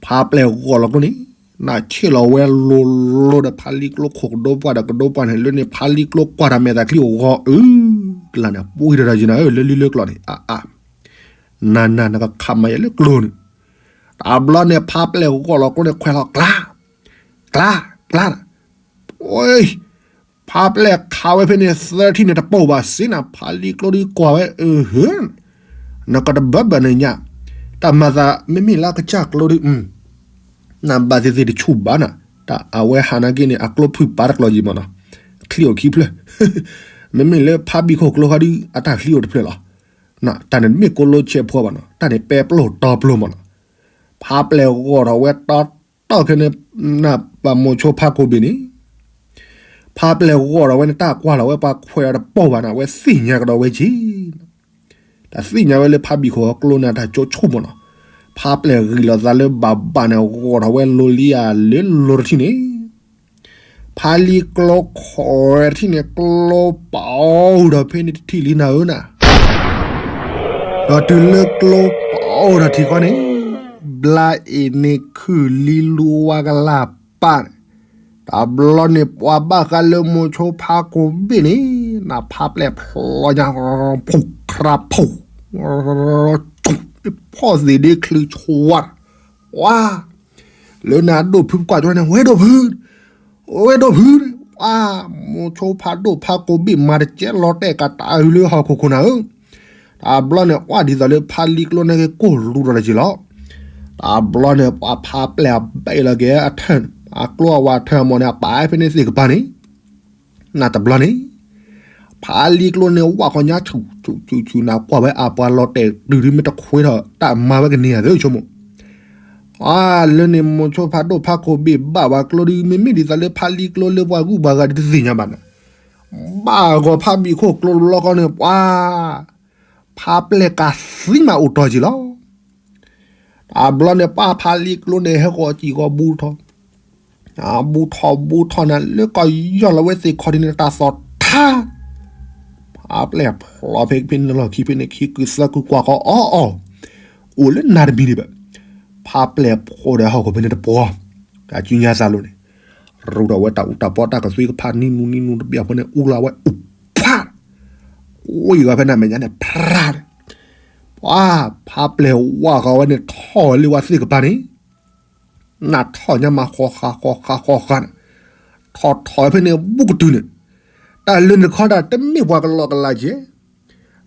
ဖးပျဲၢ်ဂီၢ်လီၤကျိန့ၣ်, နဆ့ၣ်လီၤဝဲလိၤလိၤဒီးဖးလံကျိခိၣ်ကဒိပှၢ်ဒီးကဒိပှၢ်န့ၣ် လၢန့ၣ်ဖးလံကျိကွၢ်တၢ်မဲာ်သးချံဂီၤအုကလၢ်န့ၣ် ပှံၤတၢ်ယံၤနၤဧၢ လၢလံလၢကျီၢ်န့ၣ် အါအါ, နၤနၤနကခးမၤယဲလၢကျိန့ၣ်. တဘျီန့ၣ် ဖါပျဲၢ်ဂီၤလီၤကျိန့ၣ်ခွဲးလီၤ ကျါ, ကျါ, ကျါ, ဖါပျဲၢ်ခးဝဲဖဲန့ၣ် သၢထံၣ်န့ၣ်တပိာ်ဘၣ်စ့နၤ ဖါလံကျိဒုးကွၢ်ဝဲ အၢ နကတဘၢဘၣ်နညါ, တၢ်မၤသးမ့မ့ၢ်လၢအကစၢ်ကျိဒုး နဘၣ်သ့ၣ်သ့ၣ်တဆူၣ်ဘၣ်နၤ, တၢ်အဝဲဟးနာ်က့န့ၣ် အကျိဖုၣ်ပာ်တကျိၤယံၤမးနီၤ, ချံအိၣ်ခံဖျၢၣ်, မ့မ့ၢ်လၢဖါဘံၣ်ခိၣ်ကျိခါဒုး အတၢ်ချံအိၣ်တဖျၢၣ်လီၤ. တၢ်န့ၣ်တမ့ၢ်ကိၢ်လိဆဲးဖိဘၣ်နီၤ, တၢ်န့ၣ်ပဲပျိၢ်တီပျိၢ်မးနီၤ. ဖါပျဲၢ်ဂီၤထီၣ်ဝဲတီတီခဲန့ၣ် နဘၣ်မိၤဆိဖါကိးဘ့ၣ်န့ၣ် ဖါပျဲၢ်ဂီၤထီၣ်ဝဲန့ၣ် တၢ်ကွၢ်လီၤဝဲပှၤခွဲးအီၤတပိာ်ဘၣ်န့ၣ် အဝဲသ့ၣ်ညါကဒီးဝဲက့ၤ တၢ်သ့ၣ်ညါဝဲလၢဖါဘံၣ်ခိၣ်အကျိန့ၣ် တၢ်ကၠိဆိၣ်မးနီၤ, ဖါပျဲၢ်ဂံၢ်လီၤသးလၢဘၣ်ဘၣ်န့ၣ် ဂီၤထီၣ်ဝဲလိၤလံဧါလၢလိၤတထံၣ်န့ၣ်, ဖါလံကျိခိးဝဲတထံၣ်န့ၣ် ကျိပာ်အိၣ်ဒီးဖဲန့ၣ်တထံၣ်လံနၤဧၢနၤ, ဒီးတုၤလၢကျိပာ်အိၣ်ဒီးထံခီန့ၣ်, ဘျါအ့ၣ်န့ၣ်ခုၣ်လံလူဝါကလၢ်ပၢ်န့ၣ်, တဘျီန့ၣ်ပှၤဘၣ်ဃးလၢမိၤဆိဖါကိးဘ့ၣ်န့ၣ်, နဖါပျဲၢ်ဖျီညါ ဖူၣ်ခရၣ်ဖူၣ် ဖီၣ်သ့ၣ်ဒ့ချုးဆှါ, ဝါ လၢန့ၣ်အဒိၣ်ဖုကွၢ်ကၠီန့ၣ် ဝဲဒိၣ်ဖု, ဝဲဒိၣ်ဖု, ဝါ မိၤဆိဖးဒိၣ်ဖးကိးဘ့ၣ်မၤတကဲလီၤတဲာ်ကတၢ်အုးလၢဟီၣ်ခိၣ်ခိၣ်နၤဧၢ, တဘျီန့ၣ် ဝါဒ်သိးလၢဖးလံကျိန့ၣ်က့ၤကိၢ်လူဒီးတက့ၤလီၤ, တဘျီန့ၣ် ပှၤဖးပျဲၢ်အဘဲလီၤက့ၤအထၢၣ်, အကျိအဝၤထၢၣ်အမီၢ်န့ၣ် အပာ်ဖဲန့ၣ်သ့ၣ်ကပၤန့ၣ် နတဘျီန့ၣ် ဖးလံကျိန့ၣ် ဝၣ်ဃီညါဆူၣ်ဆူၣ်ဆူၣ်ဆူၣ် နကွၢ်ဝဲအပှၤလီၤတဲာ်တုၤဒ်မ့ၢ်တခွ့ထီၣ် တၢ်မၤဝဲကန့ၢ်ယၤသ့ဆိကမိၣ်, အါ လၢန့ၣ် မိၤဆိဖးဒိၣ်ဖးကိးဘ့ၣ်ဘၣ်ဝဲကျိဒ် မ့မ့ၢ်ဒ်သိးလၢဖးလံကျိလၢပှၤဂုၢ်ပှၤဂၤဒ်တသ့ၣ်ညါဘၣ်န့ၣ်, ဘၣ်ဂီၤဖးဘံၣ်ခိၣ်ကျိတဘျီဃီန့ၣ် ပှၤ ဖးပျဲၢ်ကးသံမးအိၣ်တီၤက့ၤလီၤ တဘျီန့ၣ် ပှၤဖးလံကျိန့ၣ် ဟဲဃီၤစံၣ်ဃီၤဘူးထီၣ်, ဘူးထီၣ်ဘူးထီၣ်န့ၣ် လၢကီၢ်ယီၢ်လီၤဝဲသ့ၣ်ခီဒ်န့ၣ် တၢ်သီၣ်ထါ, ဖးပျဲၢ်ဖျီဖဲဖဲန့ၣ်လီၢ်ခံဖဲန့ၣ် ခံကုသၢကုကွၢ်ဃီအီၣ်အီၣ်, အိၣ်လၢနၤတမံၤဒံးဘၣ်, ဖးပျဲၢ်ဖိဒီးဟီၣ်ခိၣ်ဖဲန့ၣ်တပှီၤ, တၢ်စုညါသးလိၤန့ၣ် ရူးထီၣ်ဝဲတၢ်အူတၢ်ပီတၢ်ကသွ့ကဖးနံၤနူနံၤနူတဘျီဖိန့ၣ် အူလီၤဝဲအိၣ်ဖး, အိၣ်ယံၤဂီၤဖဲန့ၣ်အမဲာ်ညါန့ၣ် ဖြါ, ပှၤ ဖးပျဲၢ်ဝၣ်ဃီဝဲန့ၣ် ထီၣ်လၢဝဲသ့ၣ်ကပၤန့ၣ်, နထီၣ်ညါမးဃီဃာ်ဃီဃာ်ဃီဃာ်န့ၣ်, ထီၣ်ထီၣ်ဖဲန့ၣ် ဘူးကတုၤန့ၣ်, တၢ်လၢန့ၣ်တခီဒၣ် တမ့ၢ်ပှၤကလီကလီကဲ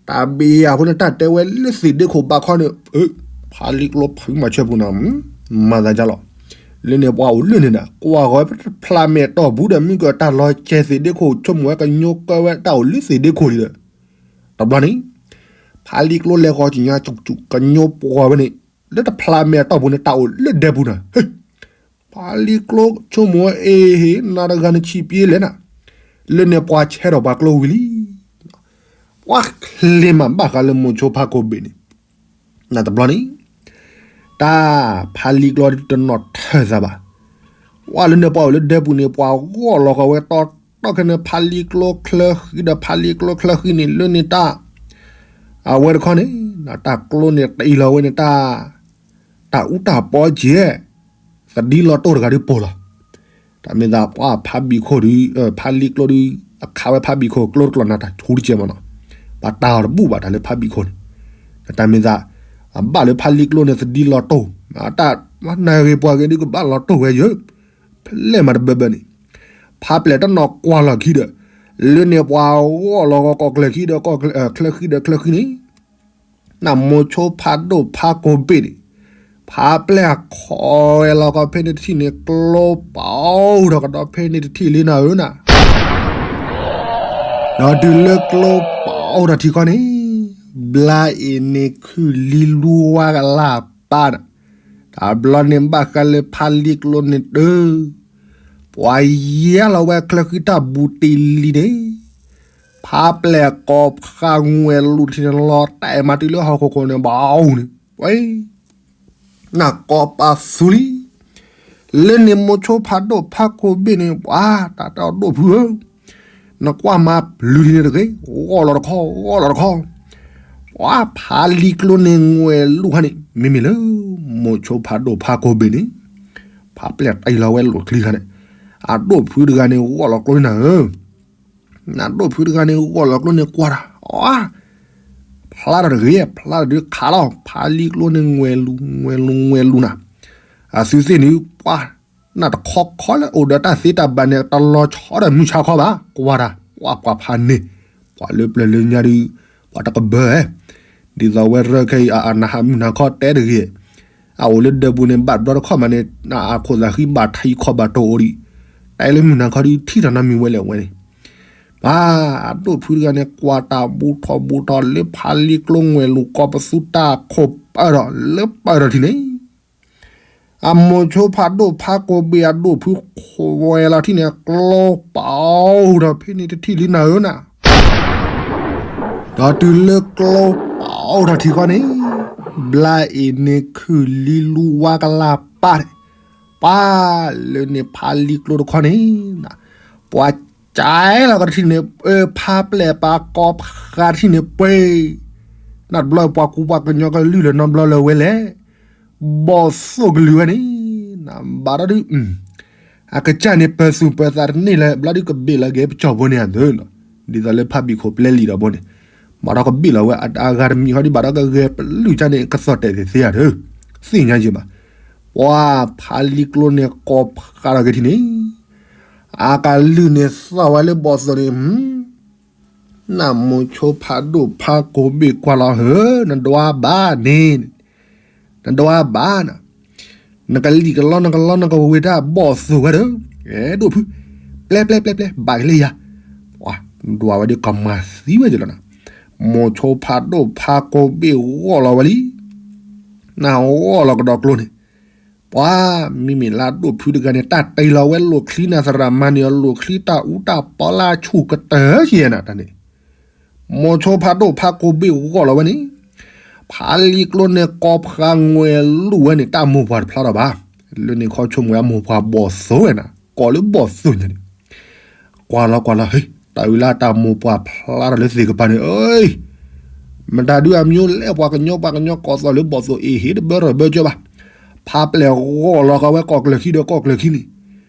တၢ်ဘ့ၣ်ယၤဖိန့ၣ် တၢ်တဲဝဲလၢသ့ၣ်ဒ့ခိၣ်ဘၣ်ခီန့ၣ်, ဖးလံကျိဖုမၤဆၢပူၤနၤ, မၤသးဒ်လီၤ, လၢန့ၣ်ပှၤအိၣ်လၢန့ၣ်ဒီး ကွၢ်ဃီဝဲဖျါမဲာ်တီၢ်ဘူးဒီး မုၢ်ကတၢ်လီၤကဲသ့ၣ်ဒ့ခိၣ် ဆိကမိၣ်ဝဲကညိကၢဝဲတၢ်အိၣ်လၢသ့ၣ်ဒ့ခိၣ်လံဒီး, တဘျီန့ၣ် ဖးလံကျိလဲၤဃီၤကညါကၠူၣ်ကၠူၣ် ကညိပှီၤဝဲန့ၣ်, လၢတဖျါမဲာ်တီၢ်ပူၤန့ၣ် တၢ်အိၣ်လၢဒဲပူၤနၤ, ဖးလံကျိဆိကမိၣ်ဝဲ အ့ဟ့ၣ် နၤတဂၤနဆံးပျ့လဲၣ်နၤ, လၢန့ၣ်ပှၤဆဲးထီၣ်ပှၤကျိဝံၤလံ, ပှၤချ့မးဘၣ်ဃးလၢမိၤဆိဖးကိးဘ့ၣ်န့ၣ်, နတဘျီန့ၣ် တၢ်ဖးလံကျိတနီၣ်ထၢၣ်သးဘၣ်, ပှၤလၢန့ၣ်ပှၤအိၣ်လၢဒဲပူၤန့ၣ် ပှၤဂီၢ်လီၤဃီၤဝဲတီတီခဲန့ၣ် ဖးလံကျိချၢဃံဒီး ဖးလံကျိချၢဃံန့ၣ် လၢန့ၣ်တၢ် အဝဲတခီန့ၣ် တၢ်ကျိန့ၣ်တအံၤလီၤဝဲန့ၣ် တၢ် တၢ်အူတၢ်ပီကဲ သဒံလီၤတိၢ်တဂၤဒုးပိာ်လီၤ, တၢ်မ့ၢ်သးပှၤဖးဘံၣ်ခိၣ်ဒုး ဖးလံကျိဒုး အခးဝဲဖးဘံၣ်ခိၣ်ကျိတကျိာ်နၤ တၢ်ဆူတကဲမးနီၤ, ပှၤတၢ်အီၤတဘူၣ်ဘၣ်တၢ်လၢဖးဘံၣ်ခိၣ်န့ၣ်, တၢ်မ့ၢ်သး အဘၣ်လၢဖးလံကျိန့ၣ် သဒံလီၤတိၢ်, တၢ် နၢ်ဂ့ၤပှၤဂ့ၤဒုးကဘၣ်လီၤတိၢ်ဝဲယဲၢ်, ဖဲလဲၣ်မးတဘၢဘၢန့ၣ်, ဖးပျဲၢ်တနီၣ်ကွၢ်လီၤခံဒီး လၢန့ၣ်ပှၤဂီၢ်လီၤဂီၤကီၢ်ကျၢၢ်ခံဒီး ချၢဃံဒီးချၢဃံန့ၣ် နမိၤဆိဖးဒိၣ်ဖးကိးဘ့ၣ်န့ၣ်, ဖးပျဲၢ်အခီၣ်ဝဲလီၤကီၢ်ဖဲန့ၣ်တထံၣ်န့ၣ် ကျိပာ်အိၣ်ဒီးကဒီးဖဲန့ၣ်တထံၣ်လံနၤဧၢနၤ, ဒီးတုၤလၢကျိပာ်အိၣ်ဒီးထံခီန့ၣ်, ဘျါအ့ၣ်န့ၣ်ခုၣ်လံလူဝါကလၢ်ပၢ်န့ၣ်, တဘျီန့ၣ်ဘၣ်ဃးလၢဖးလံကျိန့ၣ်တၢ် ပှၤယဲလီၤဝဲချၢဃံတၢ်ဘူးတ့ၢ်လံန့ၣ်, ဖးပျဲၢ်ကိးဖးငွဲၣ်လူၤထံန့ၣ်လီၤတဲာ်မးတုၤလၢဟီၣ်ခိၣ်ခိၣ်န့ၣ် ဘၣ်အူန့ၣ်, ဝဲ နကိးပာ်သူလံ, လၢန့ၣ်မိၤဆိဖးဒိၣ်ဖးကိးဘ့ၣ်န့ၣ် ပှၤတၢ်တဲအီၤဒိၣ်ဖုဧၢ, နကွၢ်မၤပျုၤထံန့ၣ်တဂ့ၤ, ဂီၢ်လီၤတခီ, ဂီၢ်လီၤတခီ, ပှၤဖးလံကျိန့ၣ်ငွဲၣ်လူၤခါန့ၣ် မ့မ့ၢ်လၢ မိၤဆိဖးဒိၣ်ဖးကိးဘ့ၣ်န့ၣ်, ဖးပျဲၢ်တ့ၢ်လီၤဝဲလိာ်ချံခါန့ၣ်, အဒိၣ်ဖုတဂၤန့ၣ်ဂီၢ်လီၤကျိနၤဧၢ နဒိၣ်ဖုတဂၤန့ၣ် ဂီၢ်လီၤကျိန့ၣ်ကွၢ်တၢ်, အါ, ဖ ဖျါထီၣ်တဂ့ၤ ဖျါထီၣ်ဒုးခးလီၤ ဖါလံကျိန့ၣ် ငွဲလူၤ ငွဲလူၤ ငွဲလူၤနၤ, အသုသ့ၣ်န့ၣ် ပှၤ နၢ်တခီခီလၢအိၣ်ဒီးတၢ်သ့တၢ်ဘၣ်န့ၣ် တလီၤဆီဒီးမုၢ်ဆါခီဘၣ် ကွၢ်တၢ် ပှၤပှၤဖးန့ၣ် ပှၤလၢပျၢၤလၢညါဒုး ပှၤတကဘၢဧဲ, ဒ်သိးဝဲရၢခဲအံၤ အနဟးမုၢ်နၤခီတဲတဂ့ၤ, အအိၣ်လၢဒၢးပူၤန့ၣ် ဘၣ်ဘျီတခီၣ်မးန့ၣ် အခိၣ်သးဃံဘၣ်ထံခီဘၣ်တိၢ်အိၣ်ဒံး, တၢ်လၢမုၢ်နၤခီဒုးထံၣ်ထီၣ်နီတမံၤဝဲလဲၣ်ဝဲန့ၣ် ပှၤ အဒိၣ်ဖုတဂၤန့ၣ် ကွၢ်တၢ်ဘူးထီၣ်ဘူးထီၣ်လၢဖါလံကျိငွဲလူၤ ကိးပသူတၢ်ခိၣ်ပၢၢ်ဒီး လၢပၢၢ်ထီၣ်ထံၣ်န့ၣ် အမိၤဆိဖးဒိၣ်ဖးကိးဘ့ၣ်အဒိၣ်ဖုခွဲးလီၤထံၣ်န့ၣ် ကျိပာ်အိၣ်ထီၣ်ဖဲန့ၣ်တထံၣ်လံနၤဧၢနၤ, ဒီးတုၤလၢကျိပာ်အိၣ်ထီၣ်ထံၣ်ဃီန့ၣ် ဘျါအ့ၣ်န့ၣ်ခုၣ်လံလူဝါကလၢ်ပၢ်န့ၣ် ပှၤလၢန့ၣ်ဖါလံကျိတခီန့ၣ် ပှၤကၠဲလီၤကဒီးထံၣ်န့ၣ် ဖါပျဲၢ်ပာ်ကိးဖးထံၣ်န့ၣ်ပှဲၤ နတဘျီပှၤကူပှၤကညီကလုၢ်လၢနီတဘျီလၢၤဝဲလဲၣ်, ဘီၣ်သိၣ်ကလုၢ်ဝဲန့ၣ် နဘၣ်ဒီဒုး အကစၢ်န့ၣ်ပၢၤသူၣ်ပၢၤသးတန့ၢ်လၢၤ ဘျီဒုးကဘ့ၣ်လီၤက့ၤပကၠီၣ်ဖိန့ၣ်အသိးနီၤ, ဒ်သိးလၢဖါဘံၣ်ခိၣ်ပျဲလံာ်ဒီးဘိန့ၣ် ဘၣ်ဒီးကဘ့ၣ်လီၤဝဲအဂၤတမံၤဟီဒုး ဘၣ်ဒီးကဂဲၤပလုၢ်ကၢ်န့ၣ် ကသီၣ်တဲာ်သ့သ့ဧါဒီး သ့ၣ်ညါယံၤဘၣ်, ပှၤဖါလံကျိန့ၣ်ကိးဖးထီၣ်က့ၤထံၣ်န့ၣ် အကလုၢ်န့ၣ်သီၣ်ဝဲလၢဘီၣ်သိၣ်န့ၣ် နမိၤဆိဖးဒိၣ်ဖးကိးဘ့ၣ်ကွၢ်လီၤဧၢ, နဒွးဘၣ်န့ၣ်, နဒွးဘၣ်နၤ, နကလံၣ်ကလီနကလီနကဝ့ၤတၢ်ဘီၣ်သိၣ်ဝဲဒီး, အဲ ဒိၣ်ဖု, ပျဲပျဲပျဲပျဲ ဘၣ်က့ၤလၢယၤ, ပှၤဒွးဝဲဒီးကမၤသံဝဲက့ၤလီၤနၤ, မိၤဆိဖးဒိၣ်ဖးကိးဘ့ၣ်ဂီၢ်လီၤဝဲလံ, နဂီၢ်လီၤကဒီးကျိန့ၣ် ပှၤမ့မ့ၢ်လၢဒိၣ်ဖုတဂၤန့ၣ် တၢ်တ့လီၤဝဲလိာ်ချံနၤသရၣ်မၤန့ၣ်အီၤ လိာ်ချံတၢ်အူတၢ်ပီလၢအဆူၣ်ကတၢၢ်ယဲနၤတၢ်န့ၣ်, မိၤဆိဖးဒိၣ်ဖးကိးဘ့ၣ်ဂီၢ်လီၤဝဲန့ၣ်, ဖါလံကျိန့ၣ်ကိးဖးငွဲလူၤဝဲန့ၣ် တၢ်မိၢ်ပှၢ်တဖျါထီၣ်ဘၣ်, လၢန့ၣ်ခီဆိကမိၣ်ဝဲမိၢ်ပှၢ်ဘီၣ်သိၣ်ဝဲနၤ ကိးလၢဘီၣ်သိၣ်ညါန့ၣ် ကွၢ်လီၤကွၢ်လီၤ ဟ့ တၢ်အုၣ်လၢတၢ်မိၢ်ပှၢ်ဖျါထီၣ်လၢသ့ၣ်ကပၤန့ၣ် အ့ မတၤဒုးအမံၤလဲၣ် ပှၤကညီပှၤကညီကိးသီၣ်လၢဘီၣ်သိၣ်အ့ၣ်ဟ့ၣ်တဘၢထီၣ်ဘၢကၠီဘၣ်, ဖါပျဲၢ်ဂီၢ်လီၤကဝဲကိးကျၢၢ်ခံဒီးကိးကျၢၢ်ခံန့ၣ်,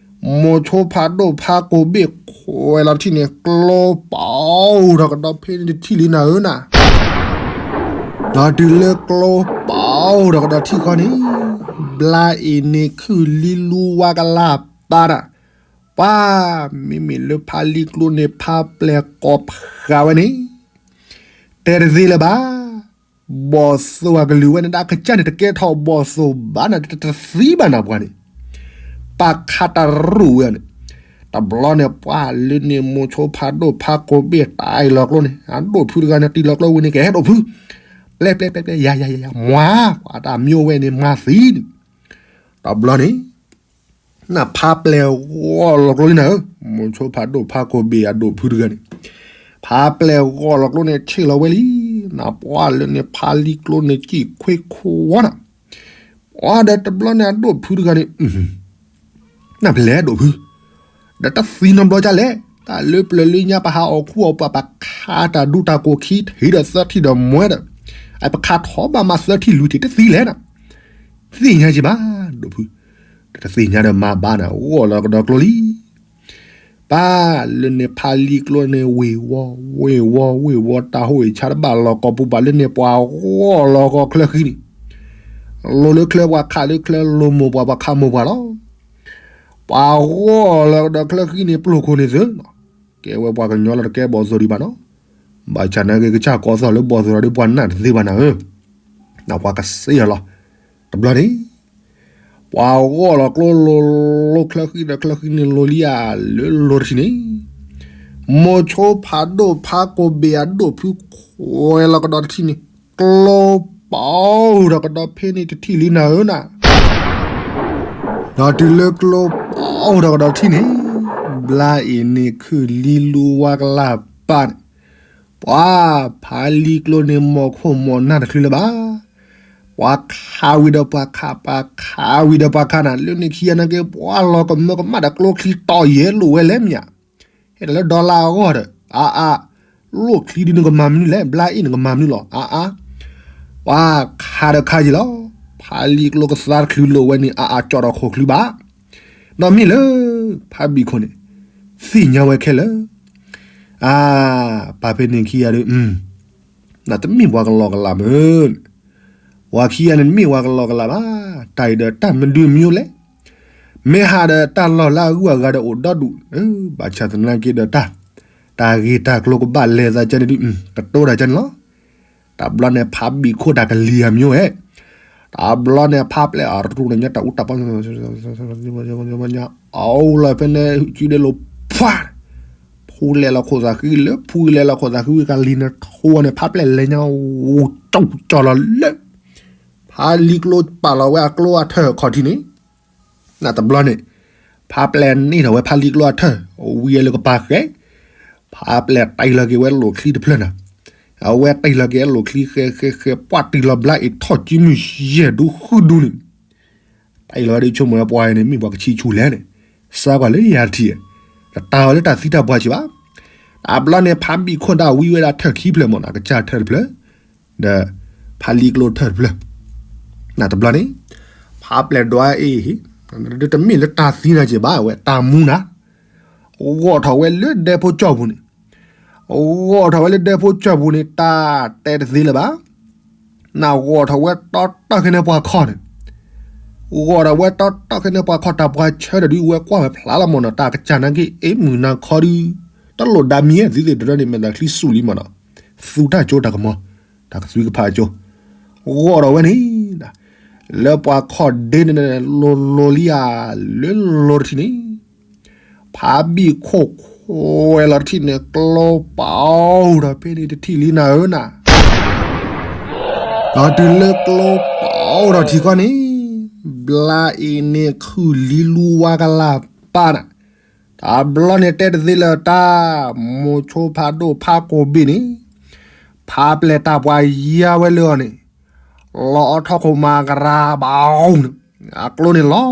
မိၤဆိဖးဒိၣ်ဖးကိးဘ့ၣ်ခွဲးလီၤထံၣ်န့ၣ် ကျိပာ်အိၣ်ထီၣ်ကဒီးဖဲန့ၣ်တထံၣ်လံနၤဧၢနၤ ဒီးတုၤလၢကျိပာ်အိၣ်ထီၣ်ကဒီးထံၣ်ဃီန့ၣ်, ဘျါအ့ၣ်န့ၣ်ခုၣ်လံလူဝါကလၢ်ပၢ်တၢ်, ပှၤမ့မ့ၢ်လၢဖါလံကျိန့ၣ် ဖါပျဲၢ်ကိးဖးဝဲန့ၣ်, တဲတသ့လၢၤဘၣ်, ဘီၣ်သိၣ်အကလုၢ်ဝဲန့ၣ် ဒၣ်ကစၢ်န့ၣ် တကဲထီၣ်ဘီၣ်သိၣ်ဘၣ်နၤ တသံဘၣ်နၤပှၤန့ၣ် ပာ်ခးတရူးဝဲန့ၣ်, တဘျီန့ၣ် ပှၤလၢန့ၣ်မိၤဆိဖးဒိၣ်ဖးကိးဘ့ၣ်တၢ်အံၤလီၤကျိန့ၣ် အဒိၣ်ဖုတဂၤန့ၣ် တံၤလီၤကျိဝံၤန့ၣ် ကဟဲဒိၣ်ဖု, ပျဲပျဲပျဲပျဲ ယၤယၤယၤယၤ မွၤ ပှၤတၢ်မံဝဲန့ၣ် မၤသံန့ၣ်, တဘျီန့ၣ် နဖါပျဲၢ်ဂီၢ်လီၤကျိလံနၤဧၢ, မိၤဆိဖးဒိၣ်ဖးကိးဘ့ၣ်အဒိၣ်ဖုတဂၤန့ၣ်, ဖါပျဲၢ်ဂီၢ်လီၤကျိန့ၣ် ဆ့ၣ်လီၤဝဲလံ, နပှၤလၢန့ၣ်ဖါလံကျိန့ၣ် စံၣ်ခွ့ခွါနၤ ပှၤဒီးတဘျီန့ၣ်အဒိၣ်ဖုတဂၤန့ၣ်, နဖဲလဲၣ်ဒိၣ်ဖု, ဒီးတသံနီတဘျီဒ်လဲၣ်, တၢ်လၢပျၢၤလၢညါပဟးအီၣ်ခူအီၣ်ပှၤ ပခးတၢ်ဒူတၢ်ကိးခံထံၣ်ဒီးသၢထံၣ်ဒီးမွဲဒီး, အပခးထီၣ်ဘၣ်မးသၢထံၣ်လွံၢ်ထံၣ်တသံလဲၣ်နၤ, သ့ၣ်ညါက့ၤဘၣ်, ဒိၣ်ဖု, တသ့ၣ်ညါဒီးမၤဘၣ်နၤ ဂီၢ်လီၤကဒီးကျိလံ ပၢ်လၢန့ၣ်ဖါလံကျိန့ၣ် ဝ့ၢ်ဝီ ဝ့ၢ်ဝီ ဝ့ၢ်ဝီ တၢ်ဟိၣ်အံၤဆါတဘၣ်လီၤကီၢ်ပူၤဘၣ်လၢန့ၣ် ပှၤဂီၢ်လီၤကီၢ်ချၢဃံန့ၣ်, လိၤလၢချၢပှၤခးလၢချၢ လိၤမိၢ်ပှၢ်ပှၤခးမိၢ်ပှၢ်လီၤ. ပှၤဂီၢ်လီၤကဒီးချၢဃံန့ၣ် ပျိၢ်ခိၣ်န့ၣ်သုနီၤ, ကဲဝဲပှၤကညီလီၤတကဲဘီၣ်သိၣ်ဒံးဘၣ်နီၤ, ဘၣ်ဆၣ်နာ်က့ကစၢ်ကီးသီၣ်လၢဘီၣ်သိၣ်ဒီးပှၤနာ်တသ့ဘၣ်နၤဧၢ, နပှၤကစ့ၢ်ယၤလီၤ. တဘျီန့ၣ် ပှၤဂီၢ်လီၤကျိလိၤလိၤချၢဃံဒီးချၢဃံန့ၣ်လိၤလံဧါ, လၢလိၤတထံၣ်န့ၣ်, မိၤဆိဖးဒိၣ်ဖးကိးဘ့ၣ်အဒိၣ်ဖုခွဲးလီၤကဒီးတထံၣ်န့ၣ်, ကျိပာ်အိၣ်ထီၣ်ကဒီးဖဲန့ၣ်တထံၣ်လံနၤဧၢနၤ, ဒီးတုၤလၢကျိပာ်အိၣ်ထီၣ်ကဒီးတထံၣ်န့ၣ်, ဘျါအ့ၣ်န့ၣ်ခုၣ်လံလူဝါကလၢ်ပၢ်န့ၣ်, ပှၤဖးလံကျိန့ၣ် မီၢ်ခိၣ်မီၢ်နၢ်တချုးလၢၤဘၣ်. ပှၤခးဝံၤဒီးပှၤခး ပှၤခးဝံၤဒီးပှၤခးနၤ, လၢန့ၣ်ခံဂၤနာ်က့ ပှၤလီၤကမၢကမၣ်ဒီးကျိချံတီၢ်ယဲၢ်လိာ်ဝဲလဲၣ်မ့ၢ်ဧါ, ဟဲဒီးလၢဒီလါအဂီၢ်ဒီး အါအါ, လိာ်ချံဒုးနကမၤမနုၤလဲၣ်, ဘျါအ့ၣ်နကမၤမနုၤလီၤ အါအါ, ပှၤခးဒီးခးယံာ်လီၤ. ဖးလံကျိကသါတချုးလိာ်ဝဲန့ၣ် အါအါကၠီၣ်ဒီးခိၣ်ချုဘၣ်, ဒီးမ့ၢ်လၢ ဖးဘံၣ်ခိၣ်န့ၣ် သ့ၣ်ညါဝဲခဲလၢာ်, အါ, ပာ်ဖဲန့ၣ်ခံဂၤဒီး နတမ့ၢ်ပှၤကလီကလးမ့ၢ်, ပှၤခံဂၤန့ၣ်မ့ၢ်ပှၤကလီကလးဘၣ်, တၢ်အံၤဒီးတၢ်မနုၤမံၤလဲၣ်, မ့ၢ်ဟးဒီးတၢ်လီၢ်လၢအဂုၤအဂၤဒီးအိၣ်ဒီဒူၣ်, ဘၣ်ဆၣ်သနာ်က့ဒီးတၢ်, တၢ်ဂ့ၢ်တၢ်ကျိၤကဘၣ်လဲၤသးကန့ၣ်ဒုး, ကတိၤတၢ်ကန့ၣ်လီၤ. တဘျီန့ၣ်ဖးဘံၣ်ခိၣ်တၢ်ကလံၤအမံၤဝဲ, တဘျီန့ၣ်ဖးပျဲၢ်အရူၣ်န့ၣ်ညါတၢ်အူတၢ်ပီ အအိၣ်လီၤဖဲန့ၣ် စုဒဲလိာ်ဖး ဖူလဲၤလီၤခိၣ်သးဃံလၢ ဖူလဲၤလီၤခိၣ်သးဃံဝံၤကလံၤန့ၣ်ထိန့ၣ် ဖးပျဲၢ်လဲၤညါ အိၣ်ကၠီကၠီလီၤလၢ ဖးလံကျိပာ်လီၤဝဲအကျိအထၢၣ်ခီၣ်ထံးန့ၣ်, နတဘျီန့ၣ်, ဖးပျဲၢ်န့ၢ်ထီၣ်ဝဲဖးလံကျိအထၢၣ် ဝံၤအလၢကပၤဃဲ, ဖးပျဲၢ်တ့ၢ်လီၤက့ၤဝဲလိၣ်ချံတဖျၢၣ်နၤ, အဝဲတ့ၢ်လီၤက့ၤလိၣ်ချံဃဲဃဲဃဲ ပှၢ်တံၢ်လီၤဘျါအံၤထီၣ်ကံမုၢ်ယဲၢ်ဒူဃုဒူန့ၣ် တၢ်အံၤလီၤဝဲဒ်ဆိကမိၣ်ဝဲပှၤအံၤန့ၣ် မ့ၢ်ပှၤကဆံဆူလဲၣ်န့ၣ်, စါကွၢ်လၢယၤတထံၣ်, တတၢ်ဝဲလၢတၢ်သံတၢ်ပှၢ်က့ၤဘၣ်. တဘျီန့ၣ်ဖးဘံၣ်ခိၣ်ဒၣ်ဝံဝဲဒၣ်ထၢၣ်ခံဖျၢၣ်မ့ၢ်နီၤ ကစၢ်ထၢၣ်တဖျၢၣ်, ဒီးဖးလံကျိထၢၣ်တဖျၢၣ်, နတဘျီန့ၣ်, ဖးပျဲၢ်ဒွးအ့ၣ်, တမ့ၢ်လၢတၢ်သံနၤက့ၤဘၣ်ဝဲတၢ်မူနၤ ဂီၢ်ထီၣ်ဝဲလၢဒဲဖိကၠီၢ်ပူၤန့ၣ်, ဂီၢ်ထီၣ်ဝဲလၢဒဲဖိကၠီၢ်ပူၤန့ၣ် တၢ်တဲတသ့လၢၤဘၣ်. နဂီၢ်ထီၣ်ဝဲတီတီခဲန့ၣ်ပှၤခီၣ်န့ၣ်, ဂီၢ်ထီၣ်ဝဲတီတီခဲန့ၣ်ပှၤခီၣ် တၢ်ပှၤဆၢထၢၣ်ဒုးဝဲကွၢ်ဝဲဖျါလီၤမ့ၢ်နီၤ တၢ်ကစၢ်နာ်က့ အ့ၣ်မုၢ်နၤခီဒုး, တလိၣ်ဒါမံၤသ့သ့ၣ်တရၢန့ၣ် မဲာ်သးချံစူၣ်လံမ့ၢ်နီၤ, သူတၢ်ကၠိတၢ်ကမီၤ, တၢ်ကသွံကဖးကၠိ, ဂီၢ်ထီၣ်ဝဲန့ၣ် လၢပှၤခီၣ်ဒ့န့ၣ် လိၤလိၤလံဧါ, လၢလိၤတထံၣ်န့ၣ်, ဖးဘံၣ်ခိၣ်ခွဲးလီၤတထံၣ်န့ၣ် ကျိပာ်အိၣ်ဒီးဖဲန့ၣ်တထံၣ်လံနၤဧၢနၤ, ဒီးတုၤလၢကျိပာ်အိၣ်ဒီးထံၣ်ခီန့ၣ်, ဘျါအံၤန့ၣ်ခုၣ်လံလူဝါကလၢ်ပၢ်နၤ, တဘျီန့ၣ်တဲတသ့လၢၤတၢ်, မိၤဆိဖးဒိၣ်ဖးကိာ်ဘ့ၣ်န့ၣ် ဖးပျဲၢ်တၢ်ပှၤယါဝဲလၢအီၤန့ၣ်, လီၤအီထီၣ်ခိၣ်မၤကရၤဘၣ်အီၤန့ၣ်, အကျိန့ၣ်လီၤ